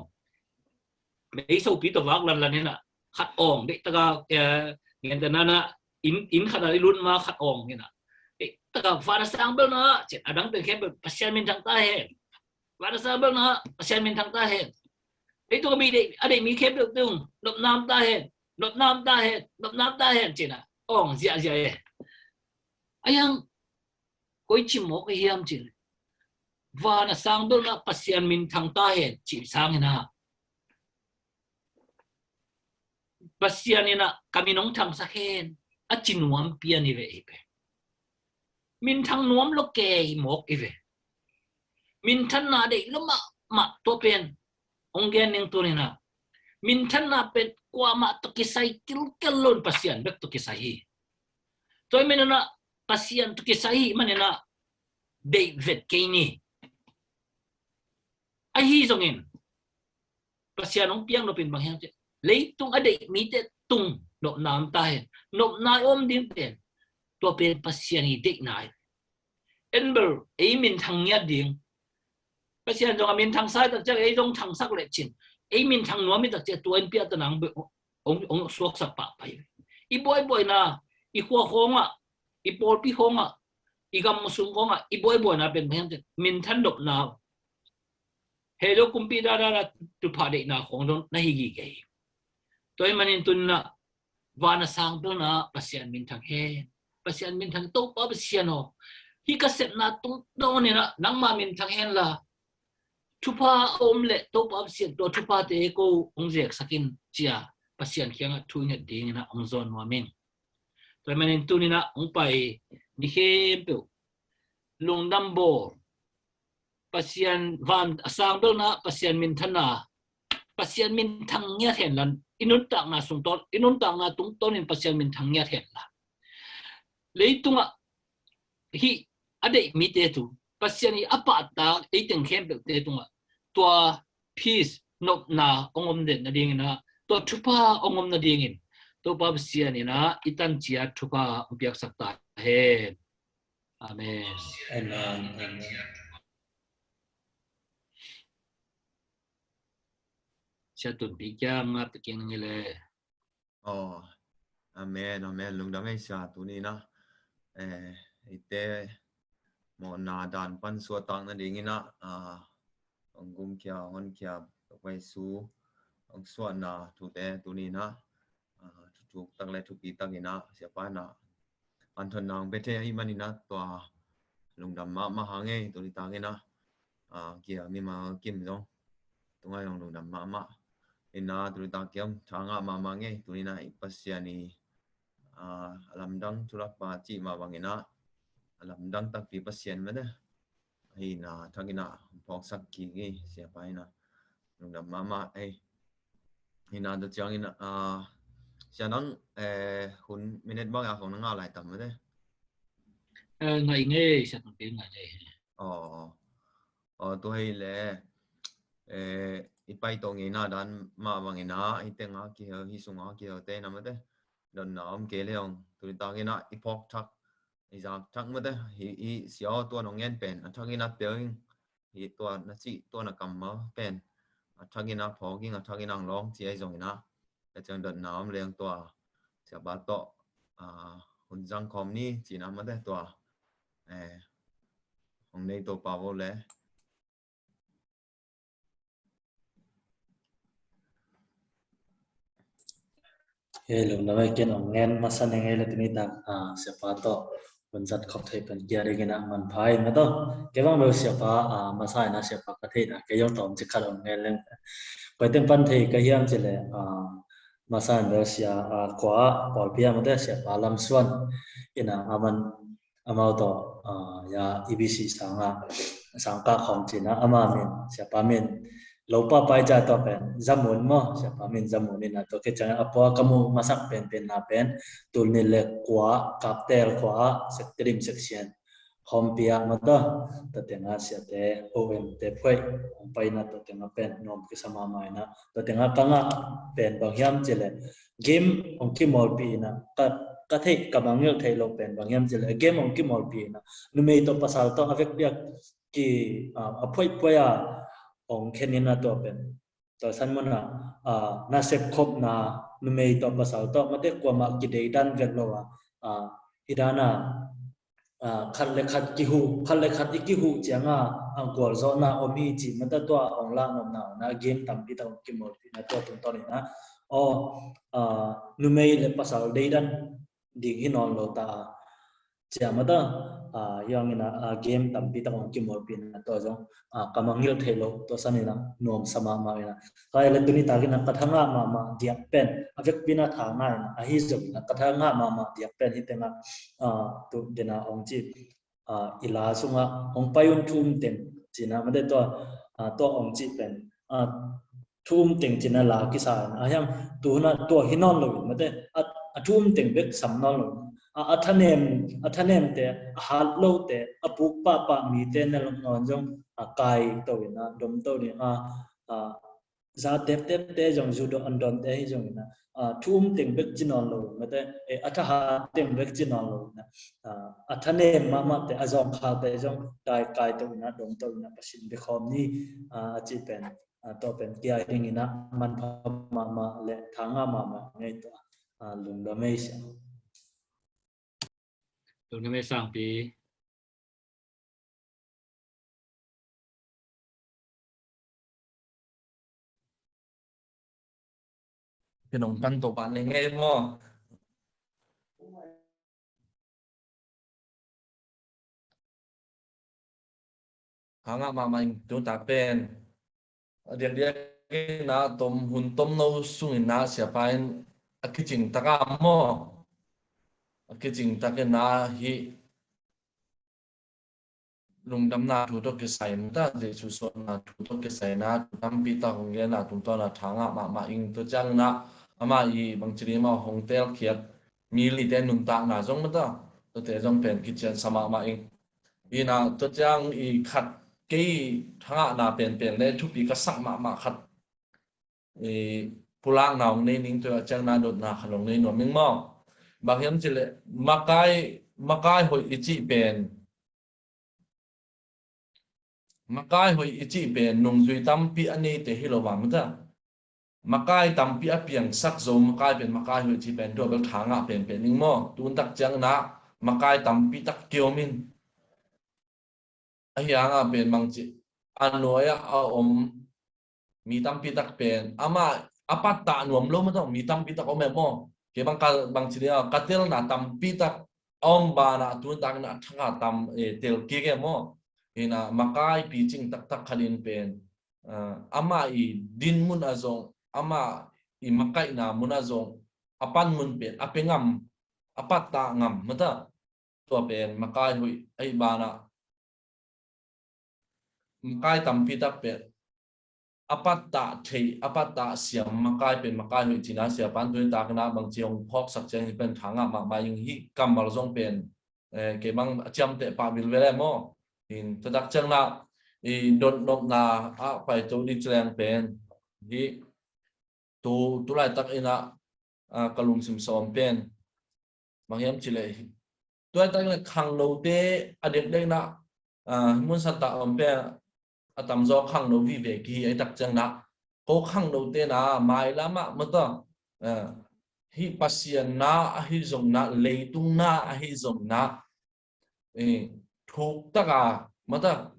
Mei sopi tawh vak lanlan in ah, khat awng, deihtak a, eh, gentehna-in ah, inn, inn khat ah i lut ma khat awng in ah, deihtak a van a sang belna, ci-in, a dang pen khempeuh Pasian minthang ta hen. Van a sang belna Pasian minthang ta hen. Leitung a mi deih, a deih mi khempeuh tung nopna om ta hen. Nopna om ta hen. Nopna om ta hen ci-in ah awng ziahziah e. Ahi hang koi ci mawk ahi hiam cih leh, van a sang belna Pasian minthang ta hen cih sangin ah, Pasian in ah ka min hong thangsak hen a ci nuam pian hi ve, hi pen. Minthang nuam lo kei mawk hi ve. Minthanna deih lo mahmah, tua pen hong gen ning tuni-in ah. Minthanna pen kuamah tawh kisai kilkel lo-in Pasian bek tawh kisai hi. Tua ahih manin ah Pasian tawh kisai ahih manin ah deih vet kei ni. Ahi zongin Pasian hong piak nop in bang hiam cih leh, leitung a deih mite tung nopna om ta hen. Nopna i om ding pen, tua pen Pasian i deihna hi. En bel ei minthang ngiat ding, Pasian zong a minthang sa hi tak ciang ei zong thangsak lecin, ei minthang nuam hi tak ciang tua in piahtana hong, hong suaksak pahpah hi. I buaibuaina, i khua khawngah, i pawlpi khawngah, i gam sung khawngah i buaibuaina pen bang hiam cih leh, minthan nopna, he zo kumpi dan a thupha deihna khawng zong na hi gige hi. Tua ahih manin tuni-in ah van a sang belna Pasian minthang hen. Pasian minthang, Topa Pasian aw, hih ka sepna tungtawn in ah nangmah minthang hen la, thupha a om leh Topa Pasian tua thuphate ko hong zeksak in ci-a Pasian kiangah thu i nget dingin ah hong zawn nuam ing. Tua ahih manin tuni-in ah hong pai ni khempeuh lungdam bawl, Pasian van a sang bel na Pasian minthanna, Pasian minthang ngiat hen la, i nuntakna sungtawn, i nuntakna tungtawnin Pasian minthang ngiat hen la. Leitungah hih a deih mite tung, Pasian i a pahtak ei teng khempeuhte tungah tua peace, nopna hong om den nadingin ah, tua thupha hong om nadingin Topa Pasian in ah i tanciat thupha hong piaksak ta hen. Amen. Amen. Amen. Sia Tunpi kiang ngap ta kiang ngi le. Oh, amen, amen. Lungdam ei sia tuni-in ah. Eh, eite mawhna dan pan suahtak nadingin ah, ah, hong gumkhia, hong honkhia, pai su, hong suahna thute tuni-in ah, ah, thuthuk tak le thupi takin ah, siapa in ah, an thon nang bete ahih manin ah tua lungdam mahmah hang ei, tuni takin ah, ah, kia mimal kim zong. Tungai zong lungdam mahmah. Ina tuni tak kiam tha ngah mahmah ngei, tuni-in ah i Pasian i, ah, a lamdang thulak pa cih mah bangin ah, a lamdang takpi Pasian mete. Hina thakin ah phawksak kik hi, siapa in ah. Lungdam mahmah ei. Hina tua ciangin, ah, sia nang, eh, hun minute bang a khong na ngah lai tam mete. Eh, ngai ngei, sia nang pe ngai ngei. Oh. Oh, tua hi le, eh, i pai tawh ngeina dan mah bangin ah, hi tengah kihel, hi sungah kihel te na mete. Dotna om kei le hong, tuni takin ah, i phawk thak, i zak thak mete, hi, hi sia aw tua nong ngen pen, a thakin ah tel ing, hi tua na cih, tua na kammal pen, a thakin ah phawk ing, a thakin ah lawng ci ahi zongin ah, a ciang dotna om leng tua, siapa tawh, ah, hun zang khawm ni, cina mete tua, eh, hong nei Topa vo le. He, lungdam ei, ken ong ngen masa ning ei le tuni tak, ah, siapa tawh hun zat khop thei pen kia dingin ah manpha in mah tawh. Kei bang bel siapa, ah, masa in ah siapa ka theih in ah kei zong tawm ci khat ong ngen leng. Koi teng pan thei ka hiam ci le, ah, masa in bel sia, ah, kua, pawlpi ah mate siapa Lam Suan in ah, aman amau tawh, ah, ya, E B C sangah, sangkah khawng cina, ama min, siapa min, Lopa Paica tawh pen, Zamun maw, siapa min Zamun in ah, tua khit ciangin a pua ka mu masak penpen na pen, tul nih le kua, Kaptel khua, Sektedim section, Khawmpi ah mata, tua tengah siate, O M te phuai, hong pai in ah, tua tengah pen, nuam kisa mahmah in ah, tua tengah ka ngah pen bang hiam ci le, game hong kimawlpih in ah, ka, ka theih, ka mangngilh theih loh pen bang hiam ci le, game hong kimawlpih in ah, numei tawh pasal tawh a vekpi a ki, ah, a phuaiphuai a hong khen in ah tua pen. Tua san mun ah, ah, nasep khopna, numei tawh pasal tawh, mate kuamah kideidan vet lo a, ah, hi dan a, ah, khat le khat kihuh, khat le khat i kihuh ciangin, ah, gualzawhna om hi cih mata tua hong lah nopna, na game tampi tak hong kimawlpih na tua tungtawn in ah. Aw, ah, numei le pasal deidan ding hi nawn lo ta a, cia mata, ah, hiang in ah, ah, game tampi tak hong kimawlpih na tua zong, ah, ka mangngilh theih loh, tua san in ah nuamsa mahmah in ah. Ka le tuni tak in ah ka tha ngah mahmah diak pen, a vekpi in ah tha ngah in ah, ahi zong in ah ka tha ngah mahmah diak pen hi tengah, ah, tu dena hong ci, ah, i la sungah hong pai un thu um teng cina, mate tua, ah, tua hong ci pen, ah, thu um teng cina la kisa in, a hiang tu hun ah tua hi nawn lo in, mate, a, a thu um teng bek sam nawn lo in, a, a thanem, a thanemte, a hat lote, a puk pahpah mite na nawn zong, a, kai to in ah, dom to in ah, a, za teptepte zong, zu dawh an dawnte hi zong in ah, a, thu um teng bek ci nawn lo, mate, eh, a thahat teng bek ci nawn lo in ah, a, a thanem mahmahte, a zawngkhalte zong kai, kai to in ah, dom to in ah, Pasian bia khawm ni, a, a ci pen, a, tua pen kia hing in ah manpha mahmah le tha ngah mahmah ngei tua, a, lungdam ei sia. Lungdam ei Sangpi. Ken ong pan to pan le ngei maw. Hangah mahmah in tu ta pen. a diakdiak in ah tom, hun tomno sungin ah siapa in a kicing tak a maw, a kicing tak in ah hih lungdamna thu tawh kisai mata, Jesu suahna thu tawh kisai na thu tampi tak hong gen a, tungtawn a tha ngah mahmah ing. Tua ciangin ah amah i bangci ding, amah hong telkhiat mi lite nuntakna zong mata, tuate zong pen kiciansa mahmah ing. Ina tua ciang i khat kei tha ngahna penpen le thupi ka sak mahmah khat i pulakna hong nei ning, tua ciang na dotna khat hong nei nuam ing maw? Bang hiam cih leh makai, makai hoih i cih pen, makai hoih i cih pen nungzui tampi a neite hi lo a mata, makai tampi a piangsak zo makai pen makai hoih i cih pen tua bel tha ngah penpen ing maw? Tun tak ciang na makai tampi tak kiom in. Ahi hangah pen bangci a nuai-ah a om mi tampi tak pen amah a pattah nuam lo mata, mi tampi tak om em maw? Kei bang ka, bangci dia ka telna tampi tak a om banah a tun tak in a thak a tam, eh, tel kik em maw? Ina makai picing taktak khat in pen, ah, amah i din mun ah zong, amah i makaihna mun ah zong a pan mun pen a pia ngam, a pattah ngam mata. Tua pen makai hoih ahi banah makai tampi tak pen a pattah thei, a pattah siam makai pen makai hoih cihna siapa in tuni tak in ah bangci hong phawksak ciang hih pen tha ngah mahmah ing. Hih kammal zong pen, eh, kei bang a ciamteh pah vilvel em maw? In tua tak ciang na i dotnopna ah pai to dih ci leng pen hih tu, tu laitak in ah, ah, ka lungsim sawm pen bang hiam cih leh, tu laitak in ah khangnote a diakdiak in ah, ah, mun santa om pen a tamzaw khangno vive kihi ahi tak ciang na ko khangnote na mailam ah mata, ah, hih Pasian na ahi zong na, leitung na ahi zong na, eh, thuk tak a mata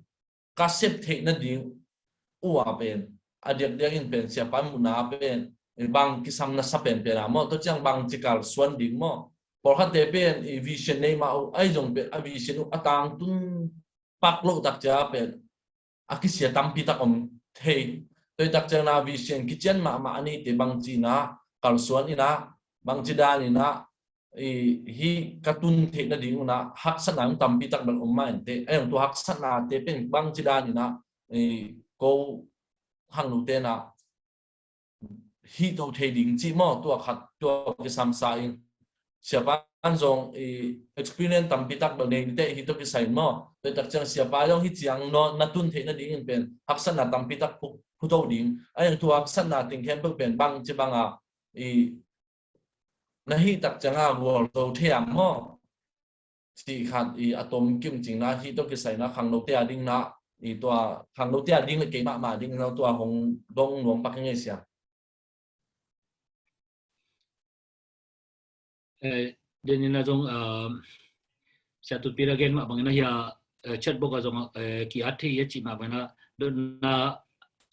ka sep theih nading uh a pen a diakdiak in pen siapa in muhna pen, eh, bang kisam na sa penpen a maw? Tua ciang bangci kalsuan ding maw? Pawlkhatte pen, eh, vision nei mah uh ahi zong pen a vision uh a tangtun pak loh tak cia pen a kisia tampi tak om thei. Tua hi tak ciang na vision kician mahmah a neite bangci in ah kalsuan in ah, bangci dan in ah, i, hih ka tun theih nading un ah haksatna hong tampi tak bel om mah inteh. Ahi zong tua haksatnate pen bangci dan in ah, i, ko khangnote in ah hih to thei ding cih maw, tua khat, tua kisam sa in. Siapa in zong, i, experience tampi tak bel nei inteh, hih to kisai in maw? Tua hi tak ciang siapa zong hih ciang na tun theih nading in pen haksatna tampi tak phu, phu to ding. Ahi zong tua haksatna teng khempeuh pen bangci bang a, i, na hih tak ciang a gualzo thei a maw? Cih khat i a tom kim cing na, hih to kisai na khangnote a ding na, i, tua khangnote a ding le kei mahmah ding na tua hong dong nuam pak ing ei sia. Eh, den in a zong, ah, sia tut pi la gen mah bang in a hia, eh, chat box a zong, eh, ki at thei a cih mah bang in a dotna,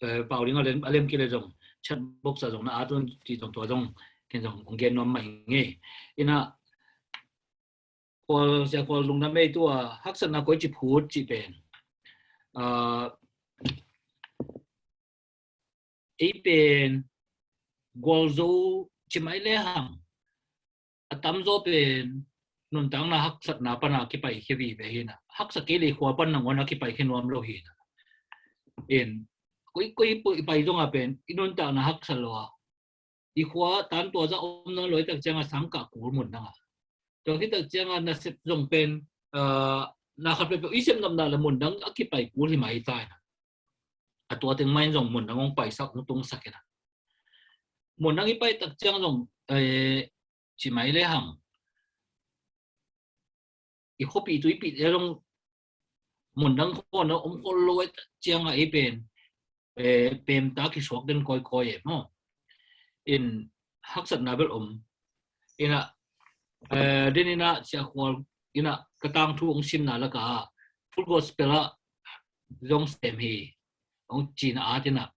eh, pau ding a lem, a lem kile zong chat box a zong na at un cih zong tua zong ken zong hong gen nuam mah ing ei. In a Kual, sia Kual lungdam ei, tua haksatna koici phut cih pen, ah, ei pen gualzo ci mai le hang a tamzaw pen nuntakna haksatna pan a kipai khia vive hi na. Haksa kei le khua pan nangawn a kipai khia nuam lo hi na. In koi, koi pai zong a pen i nuntakna haksa lo a, i khua tan tua zah om nawn lo hi tak ciang a sangkah kul mun dang a, tua hi tak ciang a nasep zong pen, ah, na khat peuhpeuh i sep nopna le mun dang a kipai kul hi mah hi ta in a, a tua teng mah in zong mun dang hong paisak hong tungsak in a, mun dang i pai tak ciang zong, eh, ci mai le hang i khuapih tuipih te zong mun dang khawn a om khol lo, eh, ciang a ei pen, eh, pemta kisuak den kawikawi e maw? In haksatna bel om. In a, eh, den in a sia Kual in a ka tangthu hong simna lak a Full Gospel ah zong sem hi hong ci in a at in a.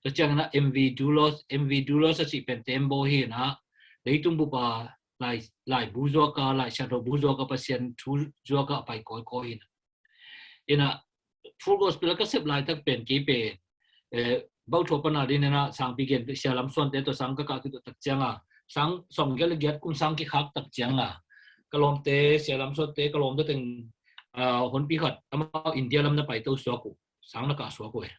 Tua ciang in a M V Doulos, M V Doulos a cih pen Tembaw hi in a, leitung bup a lai, laibu zuak a, laisiangtho bu zuak a, Pasian thu zuak a pai kawikawi hi in a. In a Full Gospel a ka sep laitak pen kei pen, eh, Bauthua pana ding ina sangpi gen sia lam suante tawh sang ka kah kituak tak cianga, sang sawmgiat le giat kum sang kikhak tak cianga, ka lawmte, sia lam suante ka lawmte teng, ah, honpi khat amau India lam na paito suak uh, sang na kah suak uh e.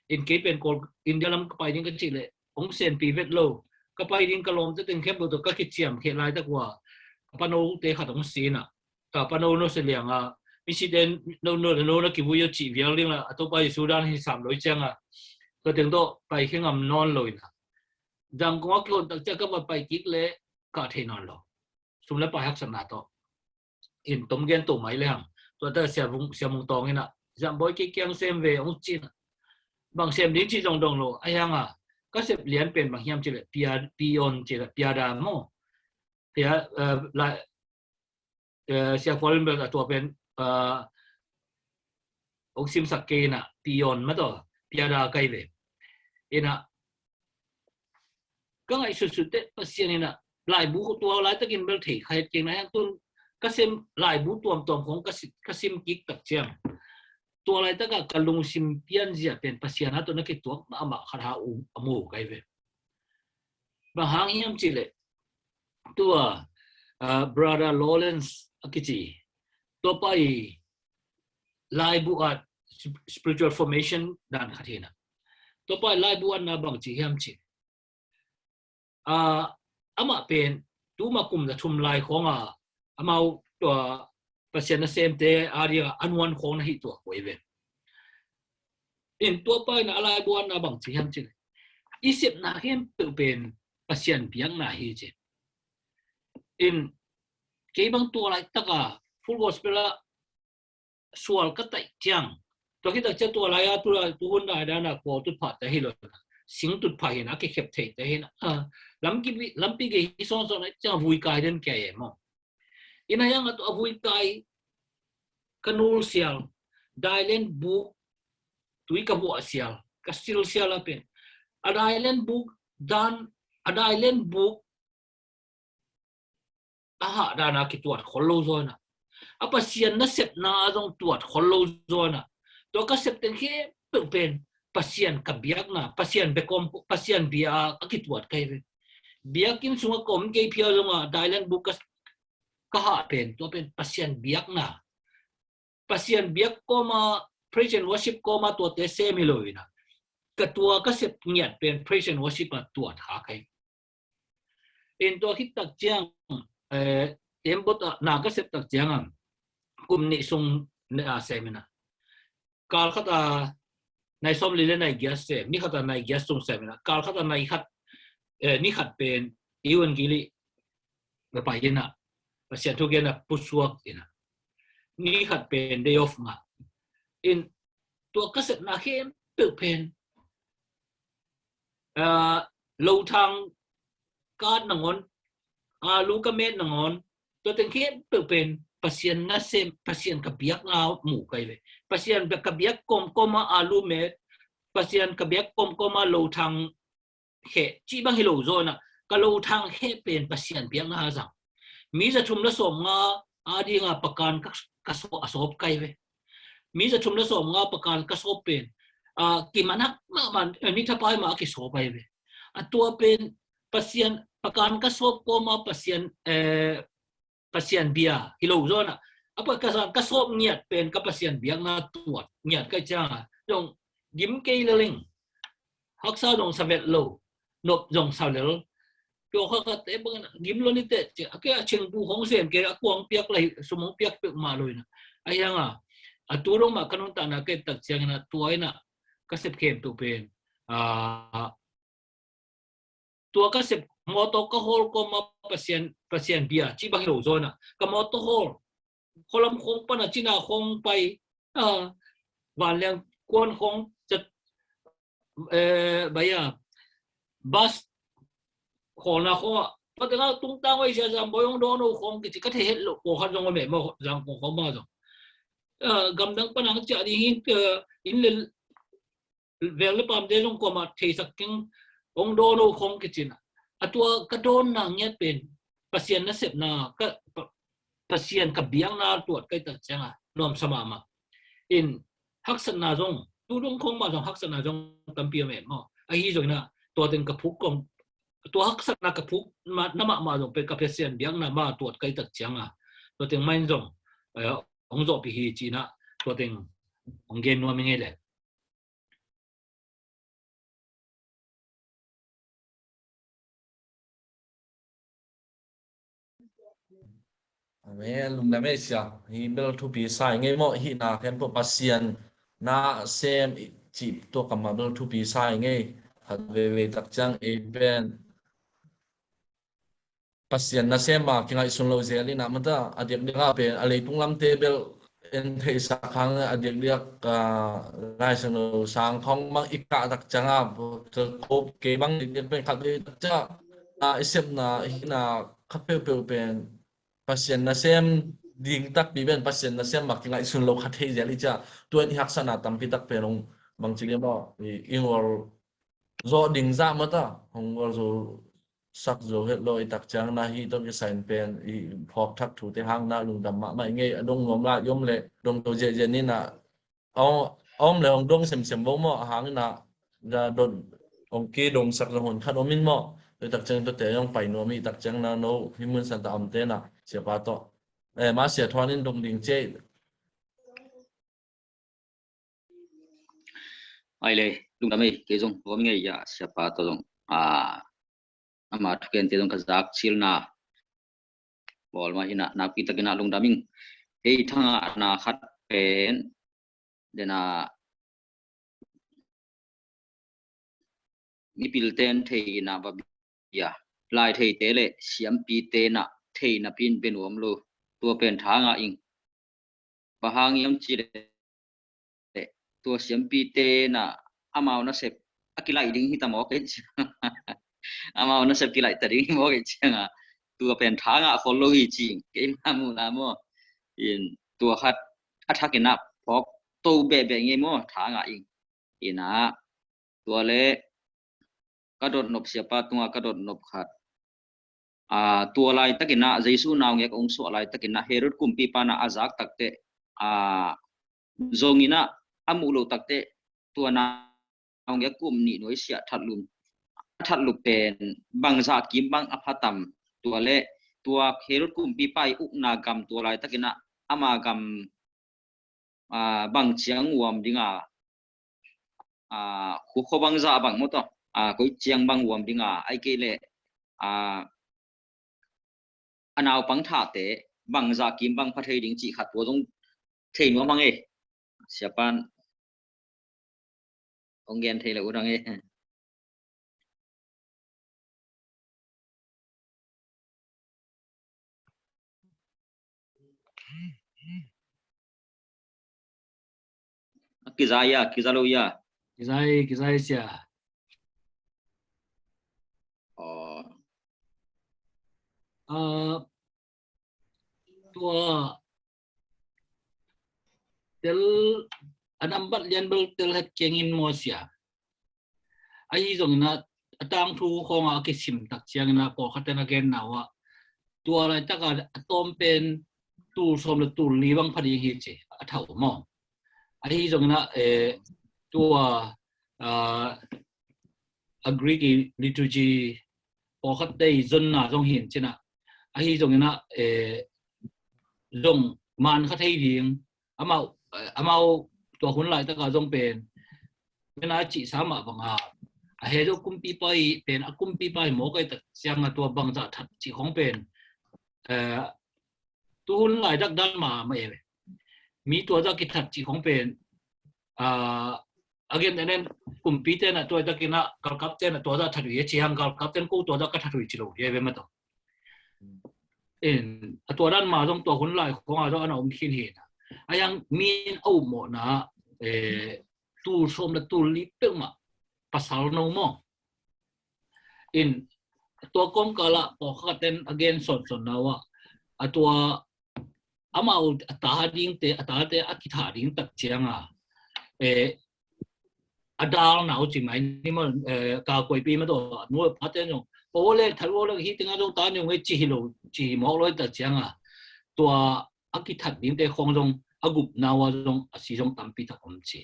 In kei pen Kawl India lam ka pai ding ka cih leh hong senpi vet lo, ka pai ding ka lawmte teng khempeuh tawh ka kiciamkhia laitak uh a, ka panote khat hong si ina, ka pano no se lianga, misite no no no na kivui a cih vial ding la, a topa i Sudan hi sam loi cianga, ka teng tawh pai khe ngam nawn lo ina. Zangkong a kihon tak ciang ka va pai kik leh ka thei nawn lo. Sum le pai haksatna tawh. In tom gen to mai le hang. Tua ta sia vung, sia mung tawng ina, Zambawi kei kiang sem ve hong ci ina. Bang sem ding ci zong dong lo, a hianga ka sep lian pen bang hiam ci le, pia, pion ci le, piada maw. Pia, eh, la, eh, sia Kual in bel a tua pen, eh, hong simsak kei ina, pion ma tawh, piada kai ve. Ina, ka ngaihsutsut teh Pasian ina, laibu tua laitakin bel thei kha het kei na hiang tun, ka sem laibu tuamtuam khong ka si-, ka sim kik tak ciang, tua laitaka ka lungsim pianzia pen Pasian a tawh na kituak mahmah khat ha uh a mu kai ve. Bang hang hiam ci le, tua, ah, Brother Lawrence a kici, tua pa i laibu at sp-, spiritual formation dan khat hi ina. Tua pa i laibu atna bang ci hiam ci, ah, amah pen tuma kum za thum lai khonga amau tua Pasian nasemte a dinga a nuan khong na hi tua koi ve. In tua pa ina a laibu atna bang ci hiam ci le, i sepna khempeuh pen Pasian biakna hi ci. In kei bang tua laitaka Full Gospel a sual ka taih ciang, tua khit tak ciang tua lai a tu, tu hun dai dana kua tutphah te hi lo, sing tutphah hi ina, a kikhep thei te hi ina, ah, lampi, lampi gei hi sawnsawn a ciang vui kai den kei e maw. Ina hiang a tua vui kai ka nul sial, dailen buk tui ka buah sial, ka sil sial a pen, a dailen buk dan, a dailen buk a hah dana kituat khol lo zaw ina, a Pasian nasepna a zong tuat khol lo zaw ina, tua ka sep teng khempeuh pen Pasian ka biakna, Pasian bia kawm, Pasian bia a kituat kai ve. Biakinn sunga ka om kei phial zonga dailen buk ka, ka hah pen, tua pen Pasian biakna. Pasian biak kawma, praise and worship kawma tuate sem hi lo ina, ka tua ka sep ngiat pen praise and worship a tuat ha kai. In tua khit tak ciang, eh, tembot a na ka sep tak ciang a, kum nih sung na sem ina, kal khat a nai sawmli le nai giat sem, ni khat a nai giat sung sem ina, kal khat a nai khat, eh, ni khat pen Ewan Gili na pai ina, Pasian thu gen a pusuak ina, ni khat pen day off ngah. In tua ka sepna khempeuh pen, ah, lo thang ka at nangawn, alu ka met nangawn, tua teng khempeuh pen Pasian nasem, Pasian ka biakna mu kai ve. Pasian ka biak kawmkawma alu met, Pasian ka biak kawmkawma lo thang kheh, cih bang hi lo zaw ina, ka lo thang kheh pen Pasian biakna a zang. Mi za thum le sawmnga a dinga pakan ka, ka sawp, a sawp kai ve. Mi za thum le sawmnga pakan ka sawp pen, ah, kimanak mahmah, eh, ni thapai mah a kisawp ai ve. A tua pen Pasian, pakan ka sawp kawma Pasian, eh, Pasian bia hi lo zaw ina, a pakan ka sawp ngiat pen ka Pasian biakna tuat ngiat kai cianga, zong gim kei le leng, haksa zong sa vet lo, nop zong sa lel. Pio kha kha te bang gim lo ni te, a ke a chengpu hong sem ke, a kuang piak lai, sum hong piak pek ma lo ina. A hianga, a tu dong ma ka nuntakna ke tak ciang ina, tua ina ka sep khempeuh pen, ah, tua ka sep mawtaw ka hawl kawma Pasian, Pasian bia cih bang hi lo zaw ina, ka mawtaw hawl, khualam khawng pana cina khawng pai, ah, vanleng kuan khawng, eh, baya, bus khawlna khawng ah, pateng a tungtang oi sia Zamboi hong dawn o khawng kici ka thei het lo, pawlkhat zong om e maw, Zangkong khawng bang zong. Eh, gamdang pana hong ciah ding hi, eh, inn le veng le pamte zong kuamah theisak keng, hong dawn o khawng kici ina. A tua ka dawnna ngiat pen Pasian nasepna, ka, Pa-, Pasian ka biakna tuat kai tak cianga nuamsa mahmah. In haksatna zong Tu dong khong mah zong haksatna zong tampi om em maw. Ahi zongin ah tua teng ka phuk kong, tua haksatna ka phuk na mahmah zong pen ka Pasian biakna mah tuat ka hih tak ciang a, tua teng mah in zong, eh, hong zawhpih hi ci-in ah tua teng hong gen nuam ing ei le. Amen. Lungdam ei sia. Hi bel thupi sa ing ei maw, hihna khempeuh Pasian nasem i cih tua kamah bel thupi sa ing ei. Khat veivei tak ciang ei pen Pasian nasem a kingaihsun lo zel in ah mata a diakdiak ah pen a leitung lamte bel en theihsak hang a diakdiak, ah, Lai Siangtho sang khawng bang i kah tak ciang a ka kop kei bang diakdiak pen khat vei tak ciang a i sepna hihna khat peuhpeuh pen Pasian nasem ding takpi pen Pasian nasem a kingaihsun lo kha thei zel i ciah tua in i haksatna tampi tak pen hong bangci liam aw i, i ngol zawh ding zah mata hong ngol zo sak zo het lo i tak ciang na hih tawh kisai in pen i phawk thak thute hang na lungdam mahmah i ngei a dong nuam lai i om leh dong to ziahziah ni na a om, a om leh hong dong semsem vo maw a hang in na za dot hong kidongsak zong hun khat om in maw. Tua i tak ciang tuate zong pai nuam i tak ciang na no hih mun santa omte na siapa tawh, eh, ma sia thuan in dong ding ciah. Ai le, lungdam ei, kei zong, tua mi ngei ya, siapa tawh zong, a, ama thukente zong ka zak cilna. Bawl mah hi na, nakpi takin ah lungdam ing. Hei thanga na khat pen, dena, mipil ten thei ina va bia. Lai theite le siampi tena thei na pin ben uam lo. Tua pen thanga ing. Bang hang hiam ci le tua siampi tena amau nasep a kilaih ding hita maw kei ci. Amau nasep kilaih ta ding hi maw kei ci nga. Tua pen thanga khol lo hi ci. Kei ma mu na maw. In tua khat a thak ina phawk to beh beh ngei maw thanga ing. Ina tua le ka dot nop siapa tunga ka dot nop khat. A, tua laitakin ah Jesu naungek ong suah laitakin ah Herod kumpipa na a zak takte, a, zongin ah a muh lo takte tua naungek kum nih nuai siah thatlum, a thatlum pen bangzah kim bang a phatam tua le tua Herod kumpipa i ukna gam tua laitakin ah ama gam a, bang ciang uam ding a, a, khukho bang zah bang maw tawh, a, koi ciang bang uam ding a, ai kei le, a, a naupang thate bang zah kim bang pha thei ding cih khat tua zong thei nuam hang e. Siapan hong gen thei le uh dang e. Kiza ia, kiza lo ia. Kiza e, kiza e sia. Oh. Ah, tua tel a nambat lian bel tel het kengin maw sia. Ahi zongin ah a tangthu khawngah a kisim tak ciangin ah pawlkhat ten a genna uh ah tua laitaka a tawm pen tul sawm le tul li bang pha ding hi ci a thau maw. Ahi zongin ah, eh, tua, ah, a Greek i liturgy pawlkhatte i zonna zong hi in cin ah. Ahi zongin ah, eh, zong man kha thei ding amau, eh, amau tua hun laitaka zong pen mena cihsa mah banga a he zo kumpipa i pen a kumpipa i mawk ai tak cianga tua bangzah that cih khong pen, eh, tu hun lai dakdan mah mah e. Mi tua zah kithat cih khong pen, ah, a gen enen kumpi tena tua i takin ah galkap tena tua zah that uh i a cih hang galkap ten ko tua zah ka that uh i ci lo i a ve mah tawh. In a tua dan ma zong tua hun lai khong a zong ana om khin hi na. A yang min a upmawhna, eh, tul sawm le tul li peuhmah pasal no maw. In tua kawmkala pawlkhat ten a gen sawnsawn na uh ah a tua amau a ta dingte, a tate a kitha ding tak cianga, eh, a dalna uh ci mai ni maw, eh, ka koipi ma tawh nu a pate zong paw le thal le hi tenga zong ta ni ngei ci hi lo ci hi mawk lo tak cianga tua a kithat dingte khong zong a gupna uh a zong a si zong tampi tak om ci.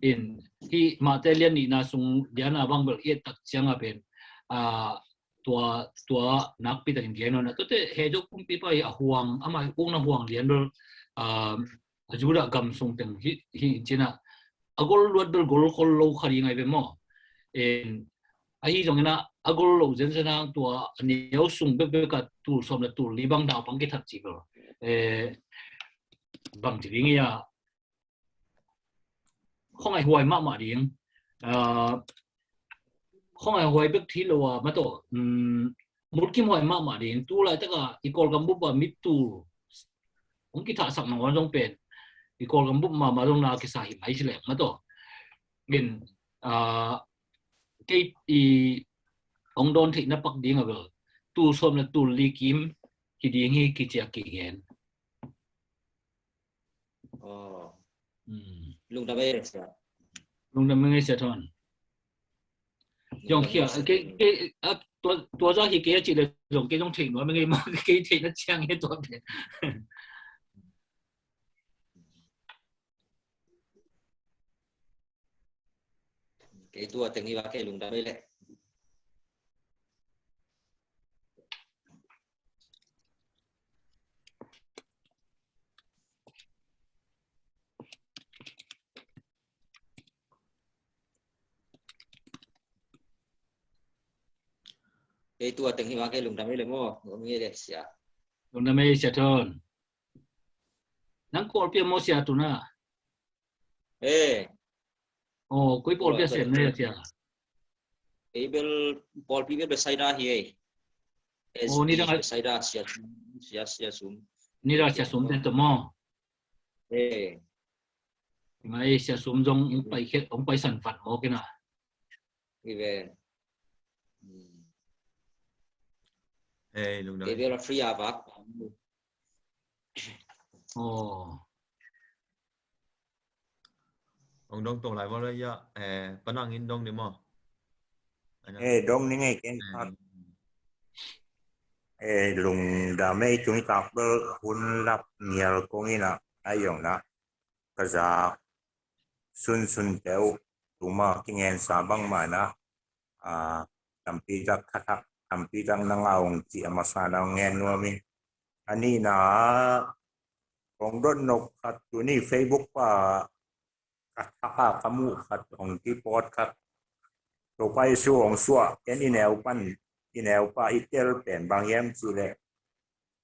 In, hih Mate lian nihna sung liana bang bel i et tak cianga pen, ah, tua, tua nakpi takin gen hon a. Tuate he zo kumpipa hi a huang, ama ukna huang lian bel, ah, a Judah gam sung teng hi, hi cina. A gol luat bel gol khol lo kha ding ai ve maw. In, ahi zongina, a gol lo zenzen hang tua, a neu sung bekbek a tul sawm le tul li bang dau bang kithat ci bel. Eh, bang ci ding ia, khuangai huai mahmah ding. Ah, khuangai huai bek thi lo a, mataw, um, mulkim huai mahmah ding. Tu laitaka i Kawlgam bup a mitul hong kithahsak nangawn zong pen i Kawlgam bup mahmah zong na kisa hi mai ci leh, mataw. In, ah, kei i hong dawn theihna pak ding a bel tul sawm le tul li kim hi ding hi kiciak kigen. Aw. Hmm. Lungdam ei sia. Lungdam ei sia Thon. Lungdam ei sia. Kei, kei, a, tua, tua za hi kei a ci le zong kei zong thei nuam ei maw, kei thei na ciang hi tua pen. Kei tua teng hi va kei lungdam ei le. Kei tua teng hi va kei lungdam ei le maw, lungdam ei le sia. Lungdam ei sia Thon. Nang Kawlpi a maw sia tuna? Eh. Oh, koi pawlpi a sem ne tia. Ei bel pawlpi bel Bethsaida hi ei. Oh, ni dang Bethsaida sia, sia, sia sum. Ni dang sia sum te to mo. Eh. Mai sia sum zong ong pai khe, ong pai san vat mo kena. Hi ve. Hmm. Ei, lungdam. Ei bel a free a vak. Oh. Ong dong tong lai vo le ya, eh, panang in dong ni mo. Eh, dong ni ngei ken khat. Eh, lungdam ei tung i tak bel hun lap nial kong ina, ai yong na. Ka zak sunsun teuh tuma kingen sa bang mana, ah, tampi tak khat hak, tampi tak nang a ong ci a masa na ong ngen nuam in. A nihna ah, kong dot nok khat tuni Facebook pa ka thak a ka muh khat ong kipawt khat. Topa Jesu ong suah, ken i neu pan, i neu pa i tel pen bang hiam ci le.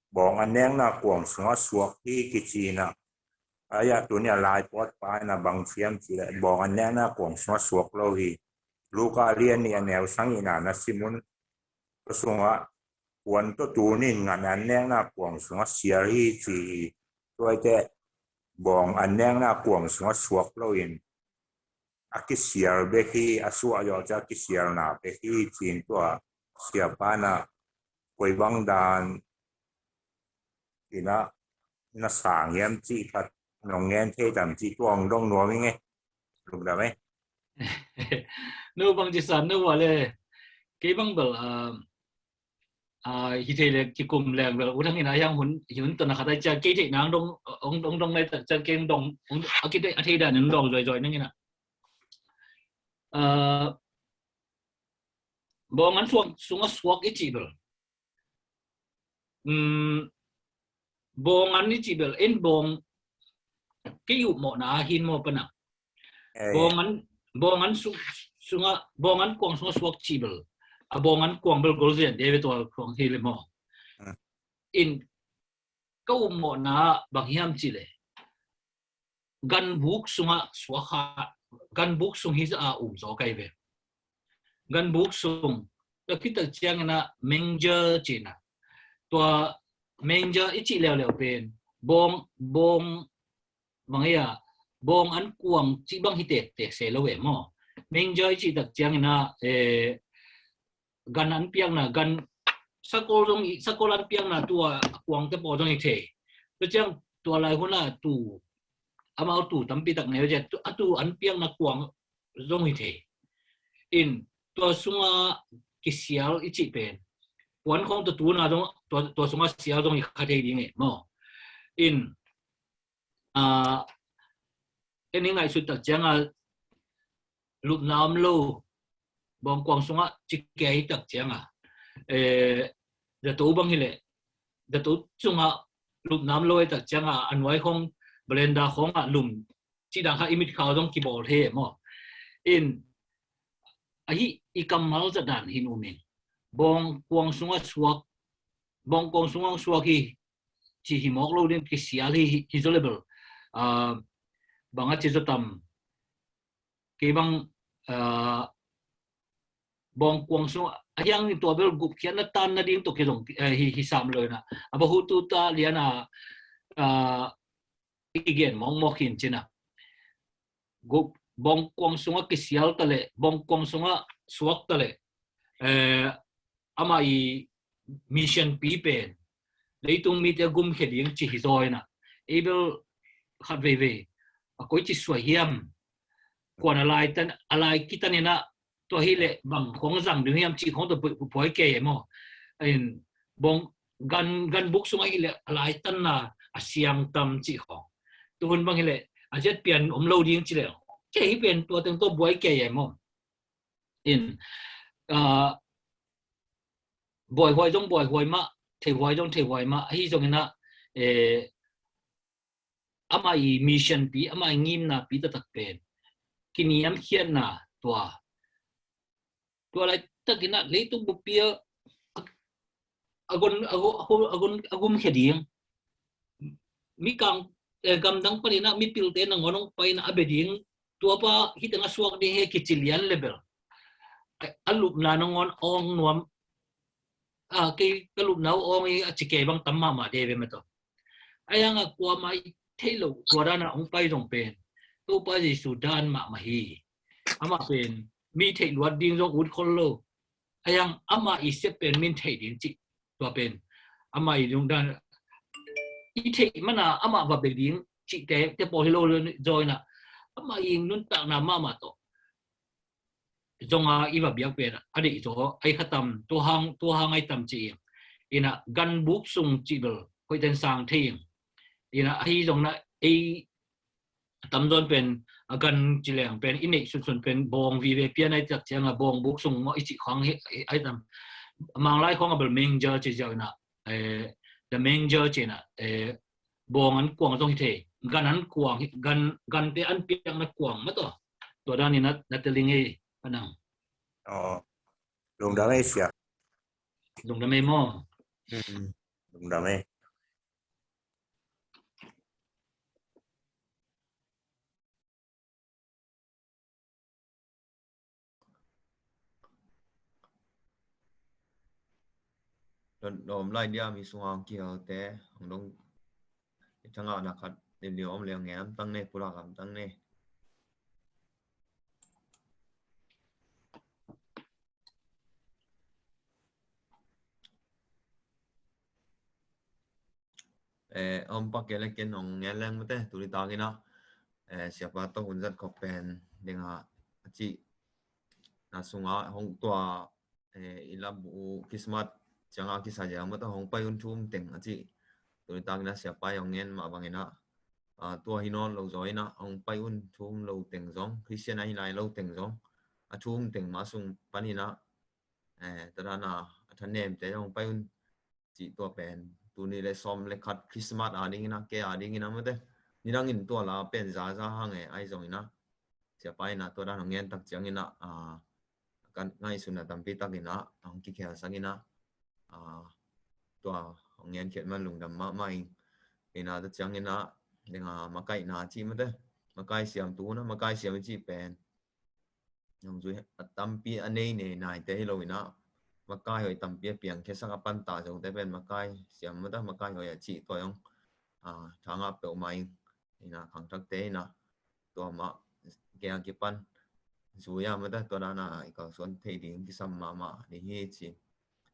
Bawng an nekna kuang sungah suak hi kici na. Aya tuni a lai pawt pa na bang hiam ci le. Bawng an nekna kuang sungah suak lo hi. Luka lian nih a neu sang ina na simun. Tua sungah puan tawh tunin ngan an nekna kuang sungah sial hi ci hi. Tuaite bawng an nekna kuang sungah suak loin a kisial bek hi, a suah zawh ciah a kisialna bek hi ci-in tua siapa na koi bang dan ina na sang hiam cih khat nong ngen thei tam cih tua hong dong nuam ing e. Lungdam e. No bang ci san no wa le. Kei bang bel, ah, ah, hi thei le kikum leng bel u thang ina hiang hun, hun tona khat ai cia kei thei nang dong, ong dong dong lai ta cia kei dong, ong a kei thei a thei dan dong zoi zoi nang ina. Ah, bawng an suak, sunga suak i cih bel. Um, bawng an i cih bel, en bawng kei upmawhna a hin maw pana. Eh. Bawng an, bawng an su-, sunga, bawng an kuang sunga suak cih bel. A bawng an kuang bel gol zian de ve tua kuang hi le maw. Hmm. In ka upmawhna bang hiam cih le. Ganbuk sungah suak kha, ganbuk sung hi a um zaw kai ve. Ganbuk sung, tua khit tak ciangin a manger cihna. Tua manger i cih leuleu pen, bawng, bawng, bang ei a, bawng an kuang cih bang hi tektek se lo e maw. Manger i cih tak ciangin a, eh, gan an piakna, gan sakol zong i, sakol an piakna tua a kuangte pawl zong i thei. Tua ciang tua lai hun a tu, amau tu tampi tak nei cia, tu, a tu an piakna kuang zong i thei. In tua sunga kisial i cih pen. Puan khong tua tuna zong, tua, tua sunga sial zong i kha thei ding e, maw. In, ah, en i ngaihsut tak cianga lupna om lo, bawngkuang sungah ci kia hi tak cianga, eh, zato bang hileh, zato sungah lupna om lo hi tak cianga, a nuai khong, balenda khongah lum, ci dan kha i mit khau zong kibawl thei maw. In, ahi i kammal zat dan hin um in. Bawngkuang sungah suak, bawngkuang sungah suak hi, ci hi mawk lo ding, kisial hi, hi, hi zo le bel. Ah, bang a ci zo tam. Kei bang, ah, bawngkuang sung, a hiang in tua bel gupkhiatna tan nading tawh kei zong, eh, hi, hi sam lo ina. A bahu tu ta liana, ah, i gen mawkmawk hin cina. Gup, bawngkuang sungah kisial ta leh, bawngkuang sungah suak ta leh, eh, amah i mission pi pen leitung mite gumkhia ding ci hi zaw ina. Ei bel khat veivei a koi ci suai hiam, kuan a lai tan, a lai kitan ina, tua hileh bang khong zang ding hiam cih khong tawh buai kei e maw. In, bawng, gan, gan buk sungah hileh a lai tanna a siang tam cih khong. Tuhun bang hileh a ziat pian om lo ding ci leh, kei hi pen tua teng tawh buai kei e maw. In, ah, buaihuai zong buaihuai mah, theihuai zong theihuai mah, ahi zong ina, eh, amah i mission pi, amah i ngimna pi taktak pen kiniamkhiatna tua. Tua laitak ina leitung buppi a, a gon, a gon, a gon, a gumkhia ding. Mikang, eh, gamdang pan ina mipilte nangawn hong pai ina a bia ding. Tua pa hi teng a suak ding hi kici lian le bel. A, a lupna nangawn awng nuam. A, kei ka lupna uh awng hi a ci kei bang tam mahmah de ve mah tawh. A hiang a kuamah i theih loh tua dan a hong pai zong pen Topa Jesu dan mahmah hi. Amah pen mi theih luat ding zong ut khol lo. A hiang amah i sep pen min theih ding cih tua pen amah i lungdan i theih mana amah va bia ding cihte te pawl hi lo zaw ina, amah i nuntakna mahmah tawh zonga i va biak pen a deih zaw, ai kha tam, tua hang, tua hang ai tam ci ing. Ina gan buk sung cih bel hoih ten sang thei ing. Ina ahi zong na ei a tamzaw in pen a gan ci leng pen i neih sunsun pen bawng vive pian ai tak cianga bawng buk sung maw i cih khong hi, hi ai tam. Manglai khong a bel manger ci ziau ina, eh, the manger ci ina, eh, bawng an kuang zong hi thei. Gan an kuang hi, gan, gante an piakna kuang mah tawh. Tua dan ina na tel ing ei, Panang. Aw, lungdam ei sia. Lungdam ei maw. Hmm, lungdam ei. Lawm lai dia mi sungah kihelte hong dong. I thangahna khat limlim om leng ngen am tang ne, pulak am tang ne. Eh, om pak kei le ken hong ngen leng mate, tuni takin ah, eh, siapa tawh hun zat khop pen ding a, a cih na sungah hong tua, eh, i lam uh Christmas ciangah kisa ziau mate hong pai un thu um teng a cih. Tuni takin ah siapa i hong ngen mah bangin ah, ah, tua hi nawn lo zaw in ah hong pai un thu um lo teng zong, Christian ahi nai lo teng zong, a thu um teng mah sung panin ah, eh, tua dan a, a thanemte zong pai un cih tua pen tuni le sawm le khat Christmas a dingin ah, kei a dingin ah mate. Nidangin tua la pen zaza hang e, ahi zongin ah siapa in ah tua dan hong ngen tak ciangin ah, ah, kan ngaihsutna tampi takin ah hong kikhelsak in ah, ah, tua hong ngen khiat man lungdam mahmah ing. Ina tua ciangin ah, ding a makaihna cih mate, makai siam tu na, makai siam i cih pen nong zui a tampi a nei nei naite hi lo in ah, makai hoih tampi a piangkhiasak a panta zote pen makai siam mata, makai hoih a cih tua zong, ah, thangah peuhmah ing. Ina khangthakte ina tua mah kei a kipan zui a mata tua dan a i kalsuan thei ding kisam mahmah ding hi ci.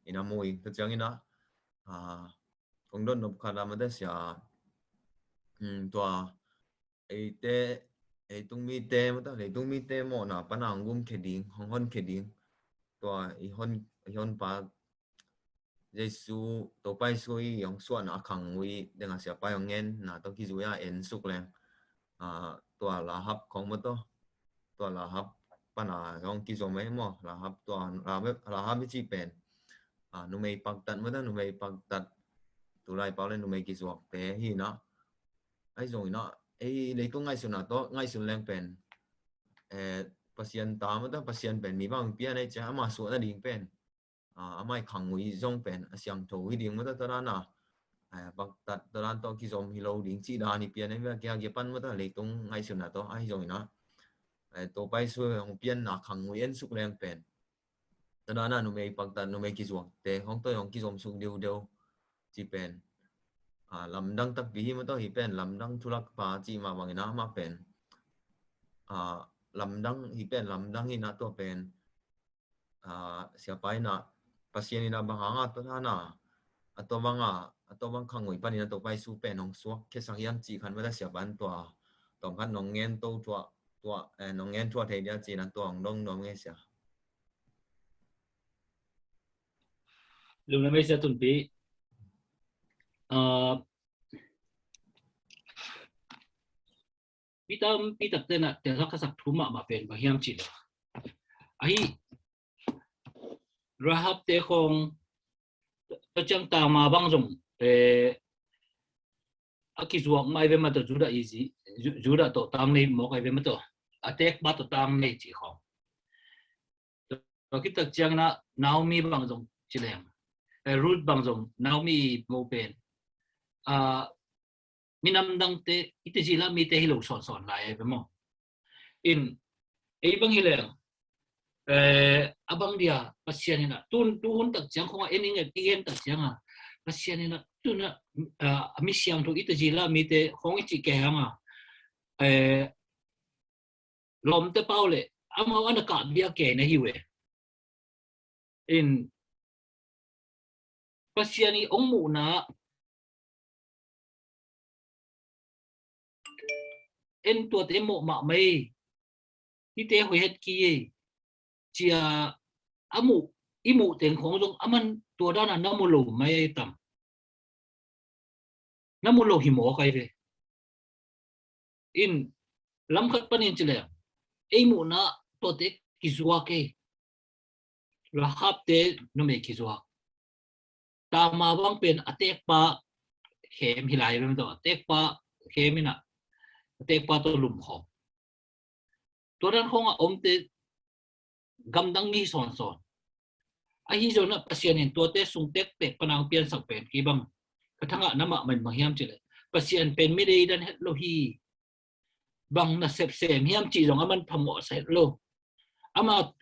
Ina mu ing tua ciangin ah, ah, kong dot nop khat a mata sia, hmm, tua eite, ei tung mite mata, ei tung mite mawhna pana hong gum khe ding, hong hon khe ding. Tua i hon, i hon pa Jesu, Topa Jesu i hong suahna a khang uh i ding a siapa i hong ngen na tawh kizui a en suk leng. Ah, tua Rahab khong mata, tua Rahab pana hong kizom ei maw, Rahab tua, Rahab, Rahab i cih pen, a, numei paktat mata, numei paktat, tulai pau le numei kizuakte hi na. Ahi zongin a, ei leitung ngaihsutna tawh ngaihsun leng pen, eh, Pasian ta mata, Pasian pen mi bang pian ei cia, ama suahna ding pen, a, amai khangui zong pen a siangtho hi ding mata, tua dana, eh, paktat tua dan tawh kizom hi lo ding cih dan hi pian ei, kia, kia pan mata leitung ngaihsutna tawh ahi zongin a, eh, Topa Jesu hong pianna khangui en suk leng pen, tua dana numei paktat, numei kizuakte hong tawh hong kizom suk deuhdeuh cih pen, a, lamdang takpi hi mata, hi pen lamdang thulak pa cih mah bangin a, amah pen, a, lamdang, hi pen lamdang hi na, tua pen, a, siapa in a, Pasian in a bang hanga tua dana, a tua banga, a tua bang khangui panin a Topa Jesu pen hong suak khiasak hiam cih khan mata, siapa in tua tawm khat nong ngen to thuah, tua, eh, nong ngen thuah thei dia cih na, tua hong dong nuam ngei sia. Lungdam ei sia Tunpi. Ah, mi tampi takte na telsak khasak thu mahmah pen bang hiam cih leh, ahi, Rahab te khong tua ciang Tamar bang zong, eh, a kizuak mah ahi ve mah tawh, Judah i zi, Ju-, Judah tawh tang nei mawk ahi ve mah tawh, a tekpa tawh tang nei cih khong. Tua khit tak ciangin a Naomi bang zong ci leng, eh, Ruth bang zong Naomi i mo pen, ah, minam dangte, i tezila mite hi lo sawnsawn lai ahi ve maw. In, ei bang hi leng, eh, a bang dia Pasian in a, tun, tu hun tak ciang khong a, en ing, i en tak ciang a, Pasian in a, tun a, ah, a mi siangtho i tezila mite khong i cih kei hang a, eh, lawmte pau le amau a na kah bia kei na hi uh e. In, Pasian i ong muhna en tuate mawh mahmah ei, hite hoih het kei ei, cia a muh, i muh teng khong zong aman tua dana na mu lo mai ei tam. Na mu lo hi mawk ahi ve. In, lam khat panin ci leng, ei muhna tuate kizuak ei. Rahab te numei kizuak. Tamar bang pen a tekpa khem hi lai ve mah tawh, a tekpa khem in a, a tekpa tawh lum khawm. Tua dan khong a omte gamdang mi sawnsawn. Ahi zongin a Pasian in tuate sung tektek pan a hong piansak pen kei bang ka thangahna mahmah in bang hiam cih leh, Pasian pen mi deidan het lo hi. Bang nasep sem hiam cih zong aman phamawh sa het lo. Ama,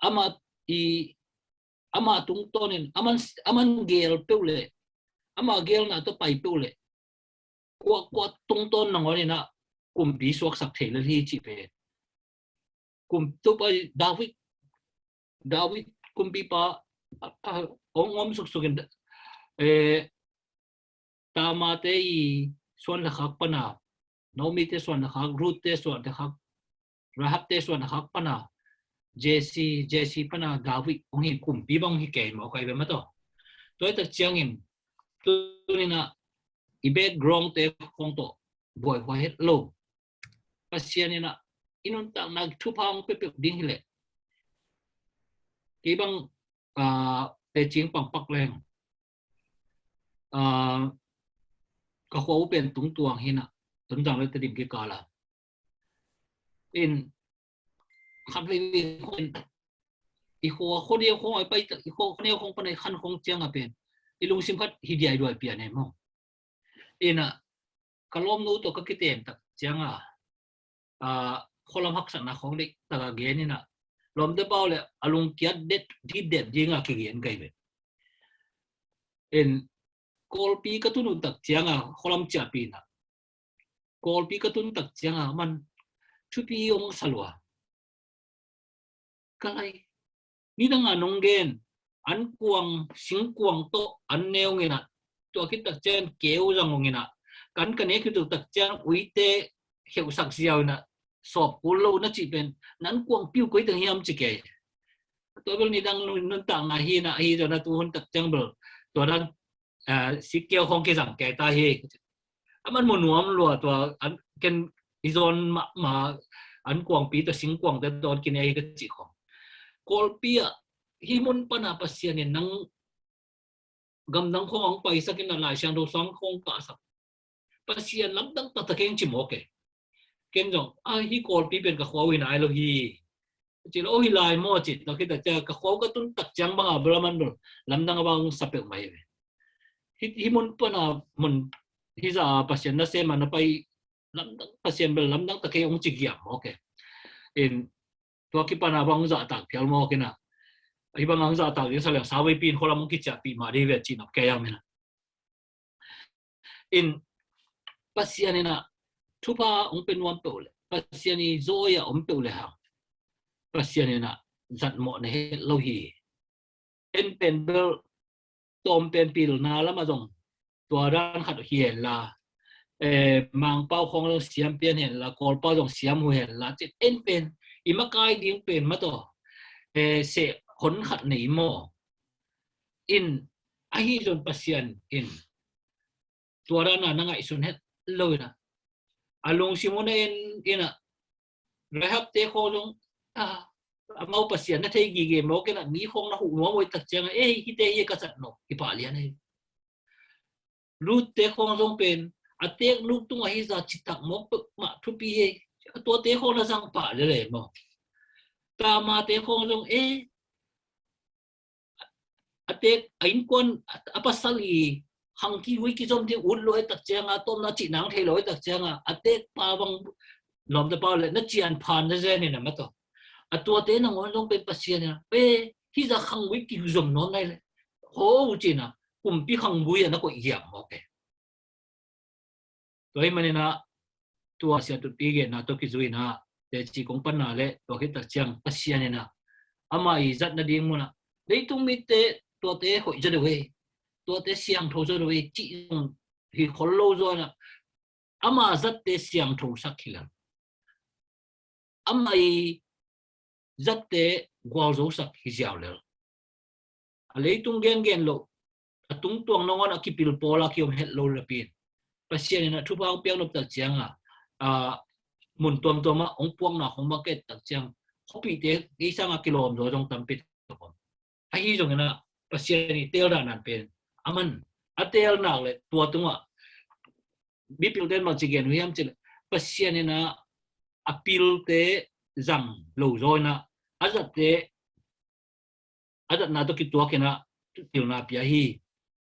ama i, ama tungtawnin, aman, aman geel peuh leh, ama geelna tawh pai peuh leh, kua, kua tungtawn nangawn in a kumpi suaksak thei lel hi cih pen. Kum, Topa David, David kumpipa, a, a, ong om suksuk in, eh, Tamar te i suan le khak pan a, Naomi te suan le khak, Ruth te suan le khak, Rahab te suan le khak pan a, Jesse, Jesse pan a David ong hi kumpi bang hi kei mawk ahi ve mah tawh. Tua hi tak ciangin, tuni in a i background te khong tawh buaihuai het lo. Pasian in a i nuntakna thupha hong pia peuh ding hi leh, kei bang, ah, tecing pangpak leng, ah, ka khua uh pen Tungtuang hi in a, Tonzang le Tedim kikal a. In, khat vei vei khong, i khua, khua neu khong a i pai, i khua, khua neu khong pan a i khan khong ciang a pen, i lungsim khat hi diaiduai pian ei maw. In a, ka lawmnu tawh ka kitem tak ciang a, a, khualam haksatna khong deih tak a gen in a, lawmte pau le a lungkiat det, dipdet ding a kigen ka hi ve. In, Kawlpi ka tun uh tak ciang a, khualam ciahpih in a, Kawlpi ka tun tak ciang a, man thupi hong sa lua. Ka lai, nidang a nong gen, an kuang, singkuang tawh an neu ngen a, tua khit tak ciang keu zang ong in a, kan ka nek khit uh tak ciang uite heusak ziau in a, sawp kul lo na cih pen, nan kuang piu koi teng hiam ci kei. Tua bel nidang nun, nuntakna hi in a, ahi zongin a tu hun tak ciang bel, tua dan, ah, sikkeu khong kizang kei ta hi. Aman mu nuam lua tua, an, ken i zawn mahmah, An kuangpi tawh singkuangte dawn kinei hi ka cih khawng. Kawlpi ah hih mun pana Pasian in nang gamdang khawng hong paisak in a, Lai Siangtho sung khawng kahsak. Pasian lamdang taktak keng ci mawk e. Ken zong a, hih Kawlpi pen ka khua uh hi nai lo hi. Ci lo hi lai maw ci, tua khit tak ciang ka khua uh ka tun tak ciang bang a bel a man bel lamdang a bang sa peuh mai ve. Hih, hih mun pana mun hih zah a Pasian nasem a na pai lamdang, Pasian bel lamdang taktak keng hong ci giam mawk e. In tua kipana bang hong zahtak phial mawk in a, hih bang hong zahtak ding sa leng sa veipi in khualam hong kiciahpih mah ding hi ve cih nop kei a min a. In Pasian in a thupha hong pia nuam peuh le, Pasian i zawi a om peuh le hang, Pasian in a zatmawh na het lo hi. En pen bel tawm pen pilna lamah zong tua dan khat hi hen la, eh, Mangpau khawng zong siam pian hen la, Kawlpau zong siam uh hen la, cin en pen i makai ding pen mah tawh, eh, seh hon khat nei maw? In ahi zong Pasian in tua dan a na ngaihsun het lo in a, a lungsim uh na en in a, Rahab te khawng zong a, amau Pasian na thei gige mawk in a, mi khawng na huh nuam uh tak ciang a, ei, hihte hi ka zat nop hi pah lian hi. Ruth te khawng zong pen a teek nuk tungah hih zah citak mawk peuhmah thupi hi. A tuate khawng na zang pah lel e maw? Tamar te khawng zong, eh, a teek, a innkuan, a, a pasal i khang kigui kizom ding ut lo e tak ciang a, tawmna cih nang thei lo e tak ciang a, a teek pa bang lawmte pau le na cian phan na zen hi na mah tawh. A tuate nangawn zong pen Pasian in a, eh, hih zah khanggui kizom nawn nai le, ho, ci in a, kumpi khanggui a na koih giam mawk e. Tua ahih manin a, tua Sia Tutpi genna tawh kizui in a, teci kong panna le tua khit tak ciang Pasian in a, amah i zat nading mun a, leitung mite tuate hoih zaw deuh e, tuate siangtho zaw deuh e cih zong hi khol lo zaw in a, ama zatte siangthosak hi lel, amah i zatte gualzosak hi ziau lel. A leitung gengen loh, a tungtuang nangawn a kipil pawl a kiom het lo le pin, Pasian in a thupha hong piak nop tak ciang a, a, mun tuamtuam ah hong puakna hong bang kei tak ciang, khuapihte ei sang a kilawm zaw zong tampi tak om. Ahi zongin a, Pasian i teel dan nan pen a man, a teel nak le tua tungah mipilte in bangci gen uh hiam cih le, Pasian in a, a pilte zang lo zaw in a, a zatte, a zatna tawh kituak in a, pilna pia hi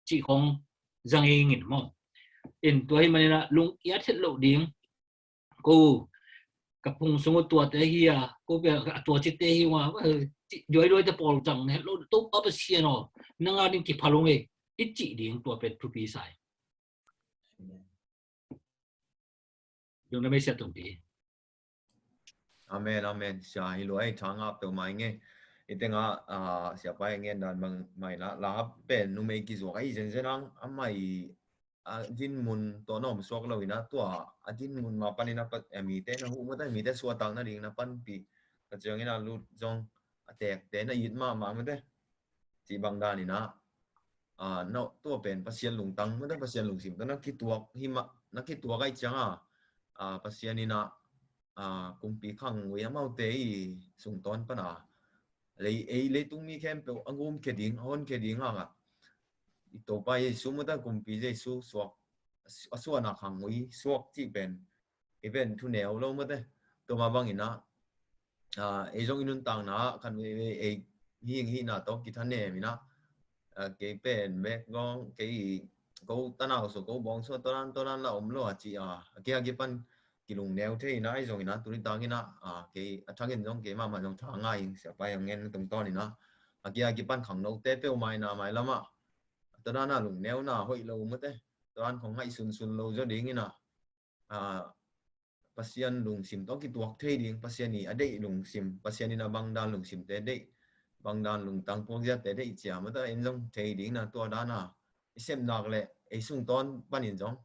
cih khawng zang ing in maw? In tua ahih manin a, lungkiat het loh ding, ko ka phung sung uh tuate hi a, ko pia a tua cite hi ung a, duaiduaite pawl zang het lo, Topa Pasian aw, nang a ding kiphal ung e, i cih ding tua pen thupi sa hi. Lungdam ei Sia Tungpi. Amen, amen. Sia hi lua ei, tha ngah peuhmah ing e. I tengah, ah, Sia Pa i ngen dan bang mah in a, Rahab pen numei kizuak ahi zenzen ang, amah i a dinmun tawh na om suak lo in a, tua a dinmun mah panin a, a mite na huh mawk a, mite suahtakna ding na panpih. Tua ciangin a Ruth zong a teekte na it mahmah mawk a, cih bang dan in a, a, na, tua pen Pasian lungtang mawk a, Pasian lungsim tawh na kituak hi mah, na kituak ahih ciang a, a, Pasian in a, a, kumpi khangui amaute i sungtawn pan a, lei, ei leitung mi khempeuh a gumkhia ding, a honkhia ding hangah i Topa Jesu mawk a, kumpi Jesu suak, a suahna khangui suak cih pen, i pen thu neu lo mawk a. Tua mah bangin a, a, ei zong i nuntakna ah khat veivei ei hing hihna tawh kithanem in a, a, kei pen bek gawng, kei ko tanau suah, ko bawng suah, tua dan tua dan la om lo a ci a, a kia kipan kilungneu thei in a, ahi zongin a, tuni takin a, a, kei a thangin zong kei mahmah zong tha ngah ing, Sia Pa i hong ngen tungtawn in a, a kia kipan khangnote peuhmah in a, mailam ah tua dan a lungneuna hoih lo mawk a, tua dan khong ngaihsunsun lo zaw ding in a, a, Pasian lungsim tawh kituak thei ding, Pasian i a deih lungsim, Pasian in a bang dan lungsimte deih, bang dan lungtang puakziate deih cia mawk a, en zong thei ding in a, tua dan a i sep nak le ei sungtawn panin zong,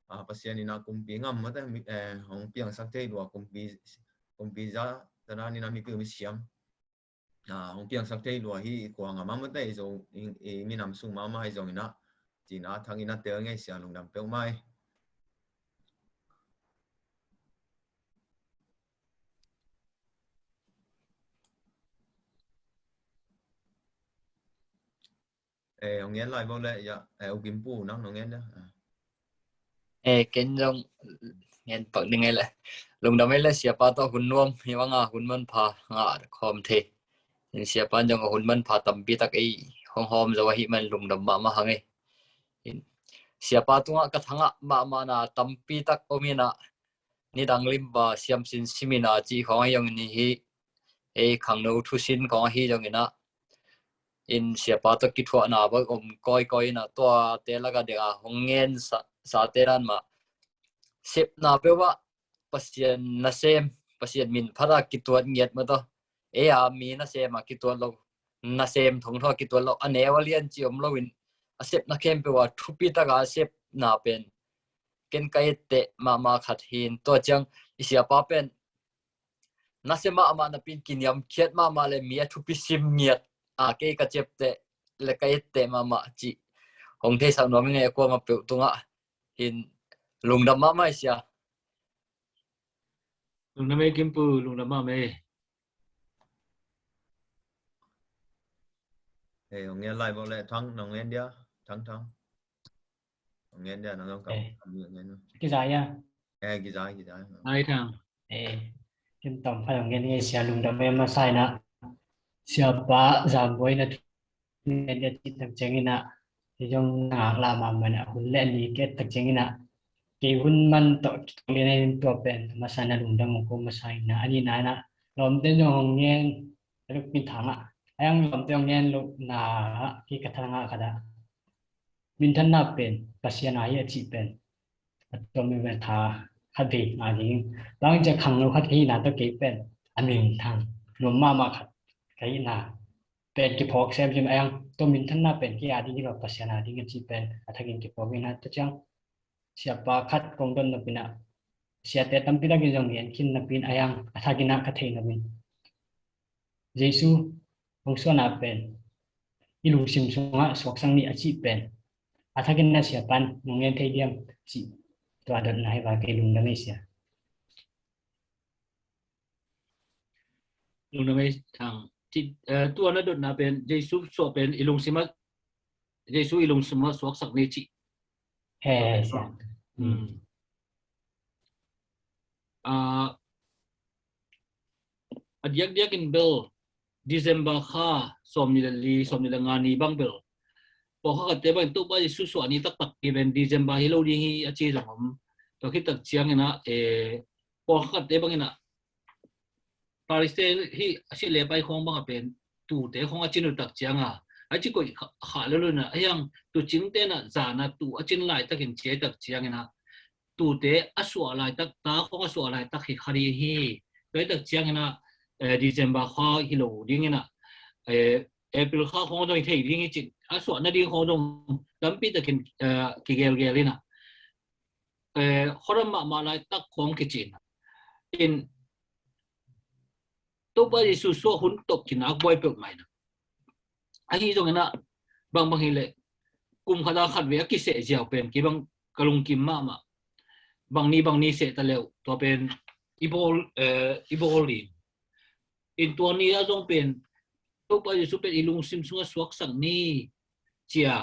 a, Pasian in a kumpi ngam mawk a, mi, eh, hong piangsak thei lua kumpi, kumpi za, tua dan in a mipil misiam, a, hong piangsak thei lua hi, i khua ngam a mawk a, i Zo, i, i minam sung mahmah hi zongin a, cih a thangin a tel ngei, Sia, lungdam peuhmah hi. Eh, hong ngen lai bo le, ya, eh, U Kim Pu, nang nong ngen dia. Ah. Eh, ken zong ngen pak ding ei le. Lungdam ei le, siapa tawh hun nuam hi bang a, hun manpha ngah khawm thei. In siapa zong a hun manpha tampi tak ei hong hawm zo ahih man lungdam mahmah hang ei. In siapa tungah ka thangah mahmahna tampi tak om in ah, nidang limba siamsin simina cih khawng ahi zongin hi, ei khangno thusin khawng ahi zongin ah, in siapa tawh kithuahna bang om kawikawi in ah, tuate laka dek a hong ngen sa, sate dan mah sepna peuh ah Pasian nasem, Pasian min phat a kituat ngiat mah tawh, ei a mi nasem a kituat lo, nasem thong thaw a kituat lo, a neu a lian ci om loin a sepna khempeuh a thupi taka a sepna pen ken ka etteh mahmah khat hi in, tua ciang i siapa pen nasia mahmah napi in kiniamkhiat mahmah le mi a thupi sim ngiat a kei ka ciapteh le ka etteh mahmah cih hong theisak nuam ing ei, a kuamah peuh tungah hin lungdam mahmah ei sia. Lungdam ei Kim Pu, lungdam mahmah ei. Eh, hong ngen lai bo le, Thang, nong ngen dia, Thang, Thang. Hong ngen dia, nong ngen ka, eh, hong ngen, ngen. Kizai a. Eh, kizai, kizai. Ai Thang. Eh, ken tawm pha hong ngen ei sia, lungdam ei, a masa in ah siapa Zam Buai na ngen dia cih tak ciangin ah, kei zong na ngak lam a man ah hun le a ni ka et tak ciangin ah, kei hun man tawh kituak lian in tua pen a masa in ah lungdam hong ko masa in ah, a nihna in ah lawmte zong hong ngen, a luk min thang ah, a yang lawmte hong ngen lohna ah kei ka thangah khat ah minthanna pen Pasian a hi a cih pen a tua mi pen tha khat vei ngah ding. Bang hang hiam cih leh khangno khat ka hihna tawh kei pen a minthang nuam mahmah khat ka hihna pen kiphawk semsem a, a yang tua minthanna pen kei a ding hi lo, Pasian a ding a cih pen a thakin kiphawk in ah, tua ciang siapa khat kong dot nop in ah, siate tampi takin zong ngen khin napi in, a yang a thakin ah ka thei nop in, Jesu hong suahna pen i lungsim sungah suaksak ni a cih pen a thakin ah siapa in nong ngen thei diam cih tua dotna hi va, kei lungdam ei sia. Lungdam ei Thang. Ci, eh, tua na dotna pen Jesu suah pen i lungsim ah, Jesu i lungsim ah suaksak ni cih. He, he, sia. Hmm. Ah, a diakdiak in bel December kha sawmnih le li, sawmnih le nga ni bang bel pawlkhat khatte bangin Topa Jesu suah ni taktak hi pen December hi lo ding hi a ci zong om. Tua khit tak ciangin ah, eh, pawlkhat khatte bangin ah Pharisee hi a si le pai khawng bang a pen tuute khawng a cin uh tak ciang a, a ci koih kha, kha lo lo in ah, a hiang tuucingte in ah zan a tuu a cin laitakin ci tak ciangin ah, tuute a suah laitak, ta khawng a suah laitak hi kha ding hi. Tua hi tak ciangin ah, eh, December kha hi lo dingin ah, eh, April kha khawng zong hi thei ding hi cin, a suah nading khawng zong tampi takin, eh, kigelgel in ah, eh, khuadam mahmah laitak khawng kici in ah, in Topa Jesu suah hun tawh kinak buai peuhmah in ah, ahi zongin ah bangbang hi leh kum khat a khat vei a kiseh ziau pen kei bang ka lungkim mahmah. Bang ni bang ni seh ta leuh, tua pen i bawl, eh, i bawl ding. In tua ni a zong pen Topa Jesu pen i lungsim sungah suaksak ni cia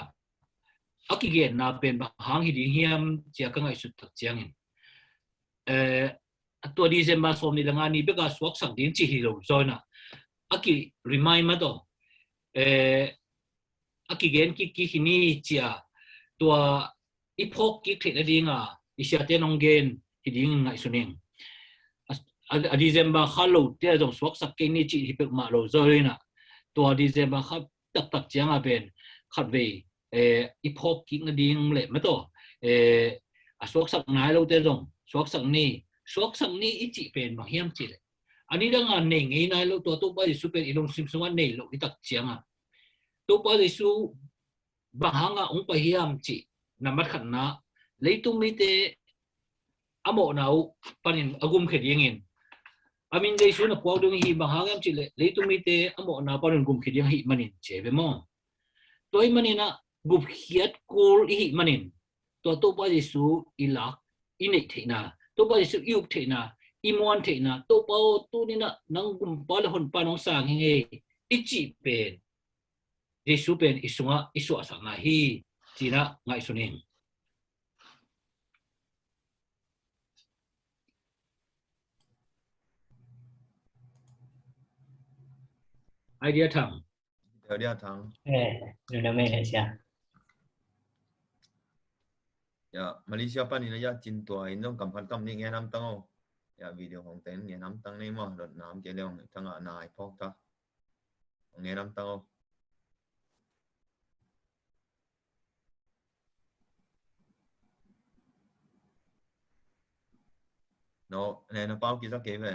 a kigenna pen bang hang hi ding hiam cia ka ngaihsut tak ciangin, eh, tua December sawmnih le nga ni bek a suaksak ding cih hi lo zaw in ah, a ki remind mah tawh, eh, a kigen kik kik hi ni cia tua i phawk kik theih nading a i siate in hong gen hi dingin ngaihsun ing. A, a, a December kha lote a zong suaksak kei ni cih hi peuhmah lo zaw in ah, tua December kha taktak ciang a pen khat vei, eh, i phawk kik nading le mah tawh, eh, a suaksak nai lote zong suaksak ni, suaksak ni i cih pen bang hiam cih leh, a nidang a nei ngei nai lo, tua Topa Jesu pen i lungsim sungah nei lo i tak ciang a, Topa Jesu bang hang a hong pai hiam cih, nambat khatna, leitung mite a mawhna uh panin a gumkhia dingin, a min Jesu na puak ding hi, bang hang hiam cih leh leitung mite a mawhna panin gumkhia ding ahih manin ci ve maw. Tua ahih manin ah gupkhiat kul i hih manin, tua Topa Jesu i lak, i neih theihna, Topa Jesu i up theihna, i muan theihna, Topa aw, tuni in ah nang gumpa le honpa nong sang hi ing ei i cih pen Jesu pen i sungah i suahsakna hi, ci-in ah ngaihsun in. Idea Thang. Idea Thang. Eh, nuna me le sia. Ya, Malaysia panin a ya cin tua in zong kam khat kam nih ngen hamtang o. Ya, video hong ten ngen hamtang nei maw, dot nam ke leong thang a nai phawk ta. Ngen hamtang o. No, ne na pau kisa kei ve.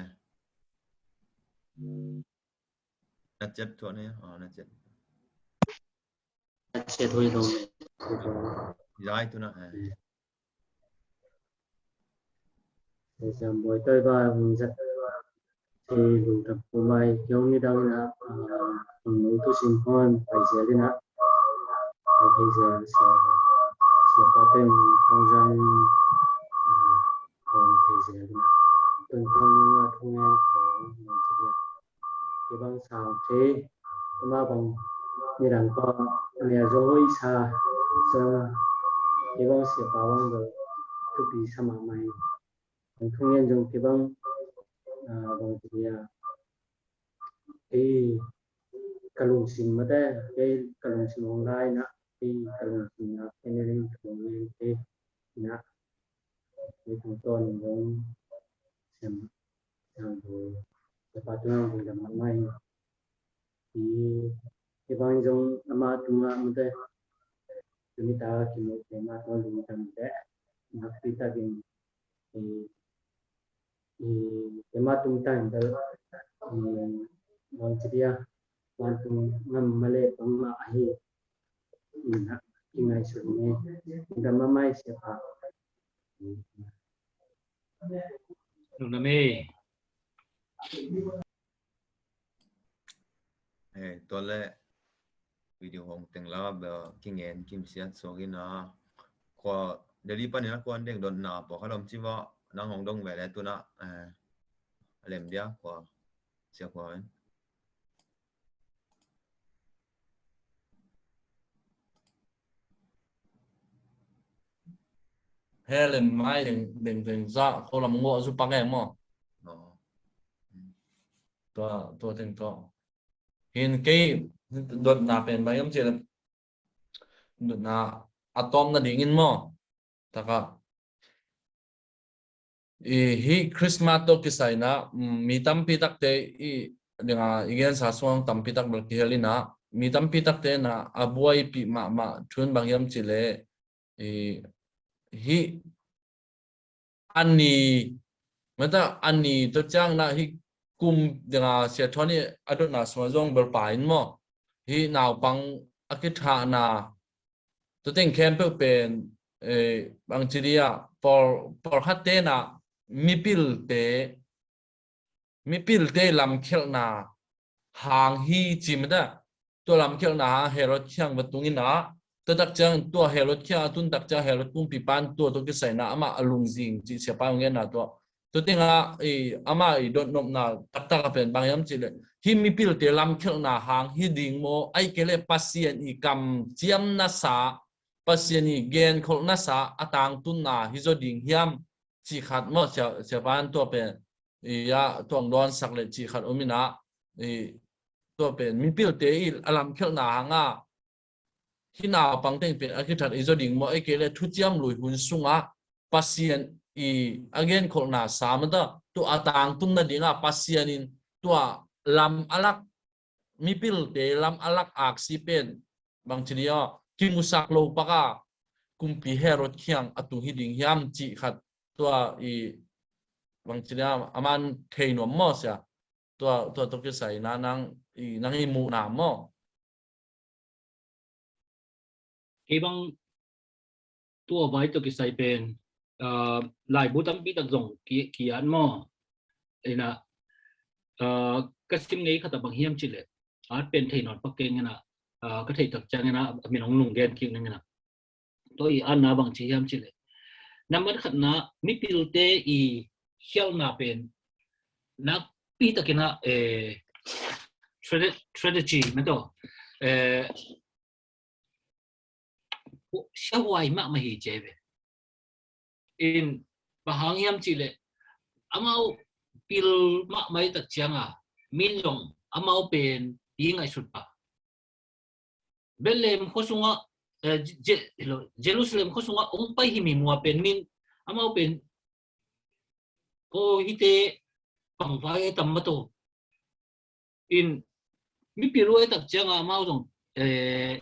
Na cep tua ne, ah, na cep. Na cep hui lo. Zai tu na, eh. Siam Boi Toi ba hong zat. Thei lungdam pu mai kiong ni dang na, ah, hong nong tu sim hon pai zel dina. Pai thei zel sia, sia pa teng hong zang, ah, hong thei zel dina. Tun hong nong a thong ngen ko nong ci dia. Kibang sang thei, ama bang nidang ko, ania zong hoih sa, sa, kibang sia pa bang do, thupi sa mahmah hi. Bang thungen zong kibang, ah, bang ci dia. Kei ka lungsim mate, kei ka lungsim hong lai na, kei ka lungsim na, kei ne ring ka lungsim kei na. Kei thong ton zong sem, sem bu, sepa tuang bu dam mai. I, i bang zong ama tunga mate. Tuni ta kimu te ma tuang bu dam te. Nak pi ta gin. I, i, i ma tung ta in dal. I, bang ci dia. Bang tung ngam male bang ma ahi. I na, i ngai su ne. Dam ma mai sepa. Lungdam e. Eh, tua le video hong teng la bel kingen kimsiat suak in a. Khua Delhi panin a khua ding dotna pawlkhat om ci va nang hong dong ve le tuna, eh, a lem dia khua sia khua in. He lem mai deng deng deng za ko lam ngo zu pak e maw. Tua, tua teng tua. Hin kei dotna pen bang hiam cih leh, dotna a tawpna dingin maw. Taka. I, hih Christmas tawh kisai in ah, mm, mi tampi takte i, dinga, i gensa sung tampi tak bel kihel in ah, mi tampi takte in ah, a buaipih mahmah thu in bang hiam cih leh, i, hih a ni, mata a ni tawh ciang in ah hih kum dinga Sia Tony a dotna sungah zong bel pai in maw. Hih naupang a kithahna, tua teng khempeuh pen, eh, bang ci dia, pawl, pawlkhatte in ah mipilte, mipilte lamkhialhna hang hi ci mata. Tua lamkhialhna hang Herod kiang va tung in ah, tua tak ciang, tua Herod kiang a tun tak ciang Herod kumpipa in tua tawh kisai in ah amah a lungzing cih siapa hong genna tua. Tua teng ah, i, amah i dotnopna taktak a pen bang hiam cih leh, hih mipilte lamkhialhna hang hi ding maw, ahih kei leh Pasian i kamciamna sa, Pasian i genkholhna sa a tangtunna hi zaw ding hiam, cih khat maw, sia, siapa in tua pen, i, a, tua hong dawnsak leh cih khat om in ah, i, tua pen mipilte i a lamkhialhna hang a, hih naupang teng pen a kithat hi zaw ding maw, ahih kei leh thuciam lui hun sungah Pasian i a genkholhna sa mata, tua a tangtunna dingah Pasian in tua lam a lak, mipilte lam a lak aksi pen bang ci dia, kimusak lo pak a kumpi Herod kiang a tung hi ding hiam cih khat tua i bang ci dia, aman thei nuam maw sia. Tua, tua tawh kisai in ah nang i, nang i muhna maw. Kei bang tua vai tawh kisai pen, ah, laibu tampi tak zong ki, ki-at maw. In ah, ah, ka sim ngei khat a bang hiam cih leh, at pen thei nawn pak keng in ah, ah, ka theih tak ciang in ah, a min hong lunggen kik ning in ah. Tua i atna bang ci hiam cih leh, nambat khatna, mipilte i khialhna pen nakpi takin ah, eh, trage-, tragedy mata, eh, siahuai mahmah hi ci ve. In, bang hang hiam cih leh amau pil mahmah i tak cianga min zong amau pen i ngaihsut pah. Bethlehem khua sungah, eh, Je-, Je-, Jerusalem khua sungah hong pai hi mi mua pen min amau pen, oh, hihte bang vai e tam mah tawh. In, mipil uh e tak cianga amau zong, eh,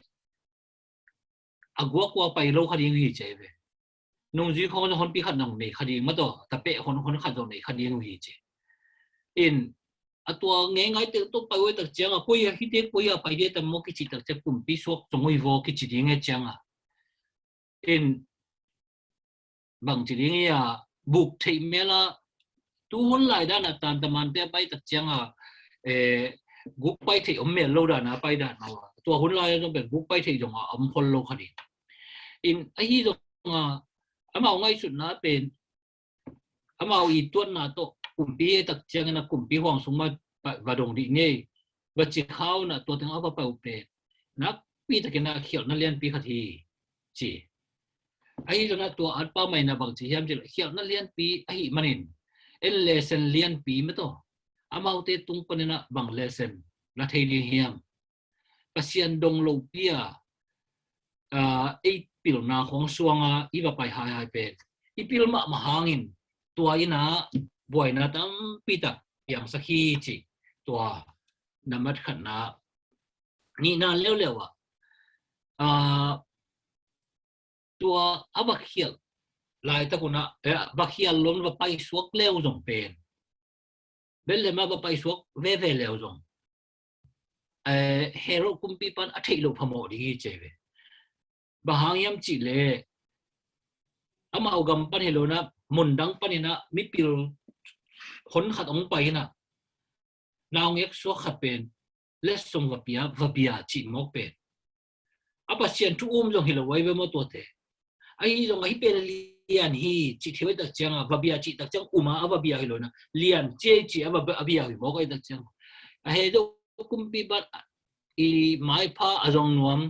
a guakua pai lo kha ding uh hi ci ve. Nungzui khong honpi khat zong nei kha ding mah tawh, tapeh hon, hon khat zong nei kha ding uh hi ci. In, a tua ngeingai teng tawh pai uh e tak cianga, koi a hihte koi a pai dia tam maw kici tak ciang kumpi suak zong uh hi vaw kici ding e cianga. In, bangci ding ia, buk theih mela, tu hun lai dana tantamante a pai tak cianga, eh, guk pai theih om mel lo dana pai dana ua. Tua hun lai zong pen guk pai theih zong a om khol lo kha ding. In, ahi zong a, amau ngaihsutna pen, amau i tuatna tawh kumpi e tak ciangin a kumpi huang sung mah va dong dih ngei. Va ci khau na tua teng a va pai uh pen nakpi takin a khialhna lianpi khat hi ci. Ahi zongin a tua atpa maina bangci hiam cih leh khialhna lianpi ahi manin en lesson lianpi mah tawh. Amaute tung panin a bang lesson la thei ding hiam? Pasian dong lopi a, ah, ei pilna khong suanga i va pai haihai pen i pil mahmah hangin tua in a buaina tampi tak piangsak hi ci. Tua nambat khatna. Nihna leuleu ah, ah, tua a va khialh laitak un a, eh, va khialh lo in va paisuak leu zong pen, Bethlehem ah va paisuak veve leu zong, eh, Herod kumpipan a theih loh phamawh ding hi ci ve. Bang hang hiam cih leh amau gam pan hi lo in a, mundang panin a mipil hon khat hong pai in a, naungek suak khat pen letsong va pia, va bia cih mawk pen a Pasian thu um zong hi lo ai ve maw tuate. Ahi zong ahi pen lian hi cih thei ai tak cianga, va bia cih tak ciang um a, a va bia hi lo in a, lian ci ei cih a va, a bia hi mawk ai tak ciang. A Herod kumpipan i maipha a zong nuam,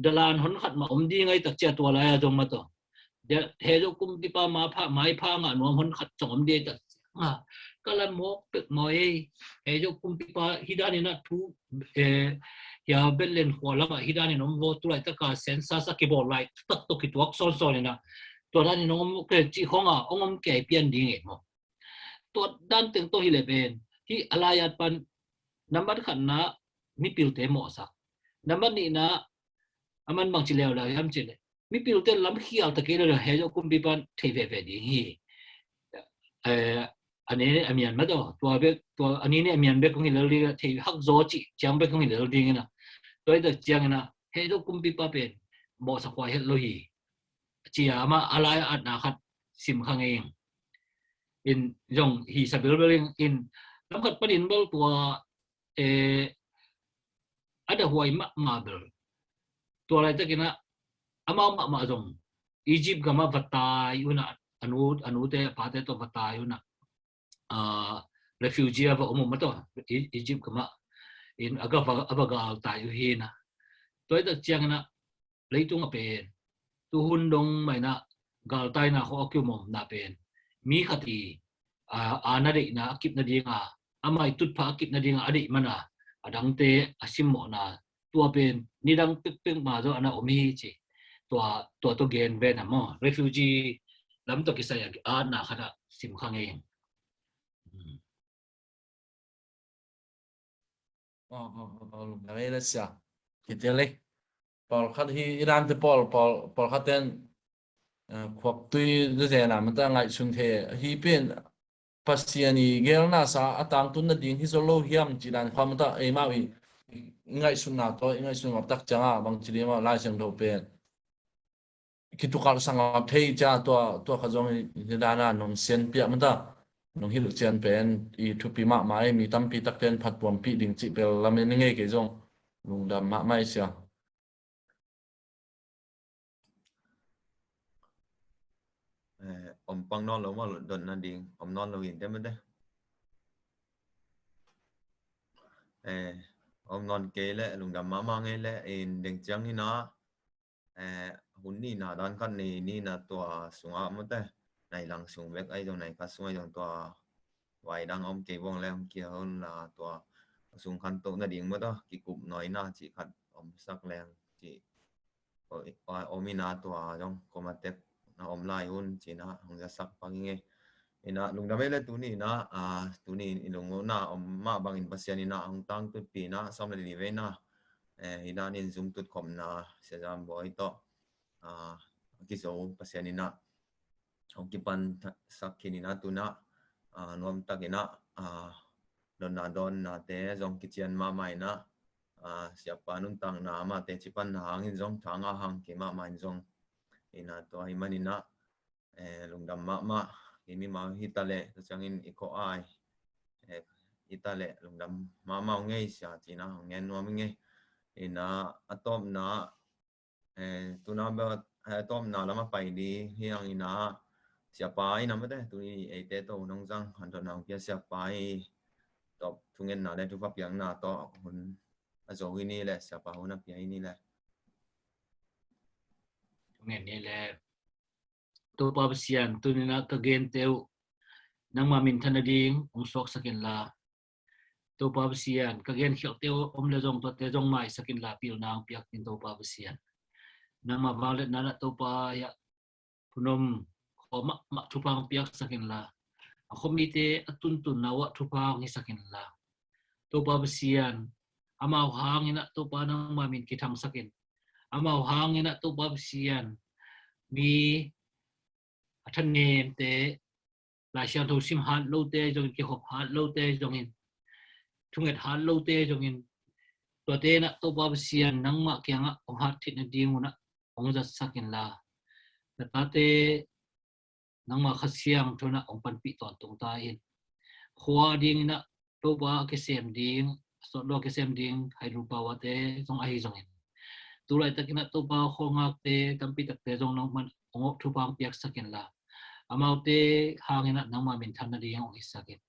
dalan hon khat mah om ding ai tak cia tua lai a zong mah tawh. Herod kumpipa maipha, maipha ngah nuam hon khat zong om ding ai tak cia. Ka la mawk pek maw ei. Herod kumpipa hi danin a thu, eh, hia Bethlehem khua lamah hi danin om vaw, tu laitaka census a kibawl laitak tawh kituak sawnsawn in a, tua danin hong om kei cih khong a hong om kei pian ding ei maw. Tua dan teng tawh hi leh pen hih a lai-at pan nambat khatna mipilte mawhsak. Nambat nihna a man bangci leuleu hiam cih leh mipilte lamkhial ta kei leh Herod kumpipan thei veve ding hi. Eh, a ni a mian mah tawh, tua bek, tua a ni a mian bek kong hi lel ding, thei hak zaw cih ciang bek kong hi lel ding in a. Tua hi tak ciangin a Herod kumpipa pen mawhsak huai het lo hi. Ci a amah a lai-atna khat sim kha ngei ing. In zong hi sa bilbel ing in, lam khat panin bel tua, eh, a dah huai mahmah bel. Tua laitakin a amau mahmah zong Egypt gamah va tai un a, a nu, a nute a pate tawh va tai un a, ah, refugee a va om uh mah tawh, E-, Egypt gamah in a ga va, a va galtai uh hi in a. Tua hi tak ciangin a leitung a pen tuhun dong mah in a galtaina khawng a kium omna pen mi khat i, ah, a na deihna a kipna dinga, amah i tutphah a kipna dinga a deih man a, a dangte a simmawhna, tua pen nidang pekpek ma zaw a na om hi ci. Tua, tua tawh gen ve na maw, refugee lam tawh kisai a atna khat ah sim kha ngei ing. Hmm. Aw, aw, aw, aw, lungdam ei le sia. Kitel ei. Pawlkhat hi i dante pawl, pawl, pawlkhat ten, eh, khuaptui zezena mata ngaihsun thei. Hi pen Pasian i gelna sa a tangtun nading hi zaw lo hiam ci dan khuam mata eimau i, i ngaihsunna tawh, i ngaihsun ngap tak cianga bangci ding mah Lai Siangtho pen kitukalh sangap thei cia tua, tua kha zong hi dana nong sianpiah mata. Nong hilh cian pen i thupi mahmah ei, mi tampi tak pen phattuampih ding cih bel lamen i ngei kei zong lungdam mahmah ei sia. Eh, om pang nawn lo maw, dotna ding om nawn lo in te mate. Eh, om nawn kei le lungdam mahmah ngei le in deng ciang hi na. eh, hun nihna dan khat nei nihna tua sungah mawte, nai lang sung bek ahi zong, nai khat sung ahi zong tua vai dang om kei vong leng kia hun la tua sung khan toh nading mawte kikup nawina cih khat om sak leng cih om ina tua zong komatek na om lai hun cina hong zasak pak ing e. Ina lungdam ei le tuni ina, ah, tuni i lungna om mah bangin Pasian ina hong tangtutpi ina sawm le li veina, eh, ina nin zumtut khopna Sia Zam Bawi tawh, ah, kizo Pasian ina hong kipan sak khin ina tuna, ah, nuamtak ina, ah, donna donna te zong kician mahmah ina, ah, siapa nuntakna amah teci panna hangin zong thanga hang kei mahmah in zong ina tua hi man ina, eh, lungdam mahmah i mimau hita le tua ciangin i kho ai, eh, hita le lungdam mahmah ngei sia cina hong ngen nuam ngei. Ina a tawpna, eh, tuna bel, eh, tawpna lama pai di hiang ina siapa ina mawte tuni eite to nong zang han to nang pia siapa i tawp thungenna le thupa piakna to hun a zo hi ni le siapa hun a pia hi ni le. Thungen ni le. Topa Pasian, tuni ina ka gente uh nangma minthan nading hong suaksak inla, Topa Pasian, ka genkhialhte uh om le zong tuate zong maisak inla pilna hong piak in Topa Pasian. Nangma vangliatna na Topa hiah phunom khawh mahmah thupha hong piaksak inla, a khuamite a tuntunna uh ah thupha hong hisak inla, Topa Pasian, amau hang ina Topa nangma min kithangsak in, amau hang ina Topa Pasian, mi a thanemte, Lai Siangtho sim hat lote zongin, kikhop hat lote zongin, thunget hat lote zongin, tuate ina Topa Pasian nangmah kiangah hong hat theih nading un ah hong zatsak inla, na tate nangmah Kha Siangtho in ah hong panpih tawntung ta in. Khua ding ina Topa a kisem ding, a sawt lo a kisem ding hai lu pawate zong ahi zongin, tu laitak ina Topa khuangakte tampi takte zong nangman hong awk thupha hong piaksak inla, amaute hang ina nangma minthan nading hong hisak in.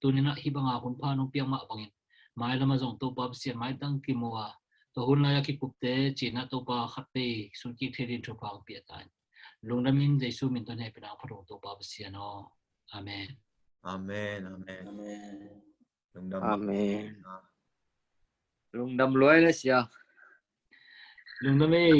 Tuni ina hih banga hun pha nong piak mah bangin, mai lama zong Topa Pasian maitang kimu a, tua hun lai a kikupte cina Topa khat pei sun kik thei ding thupha hong pia ta in. Lungdam in Jesu min tawh hehpihna hong phat ung Topa Pasian aw. Amen. Amen, amen. Amen. Lungdam. Amen. Lungdam luai le sia. Lungdam ei.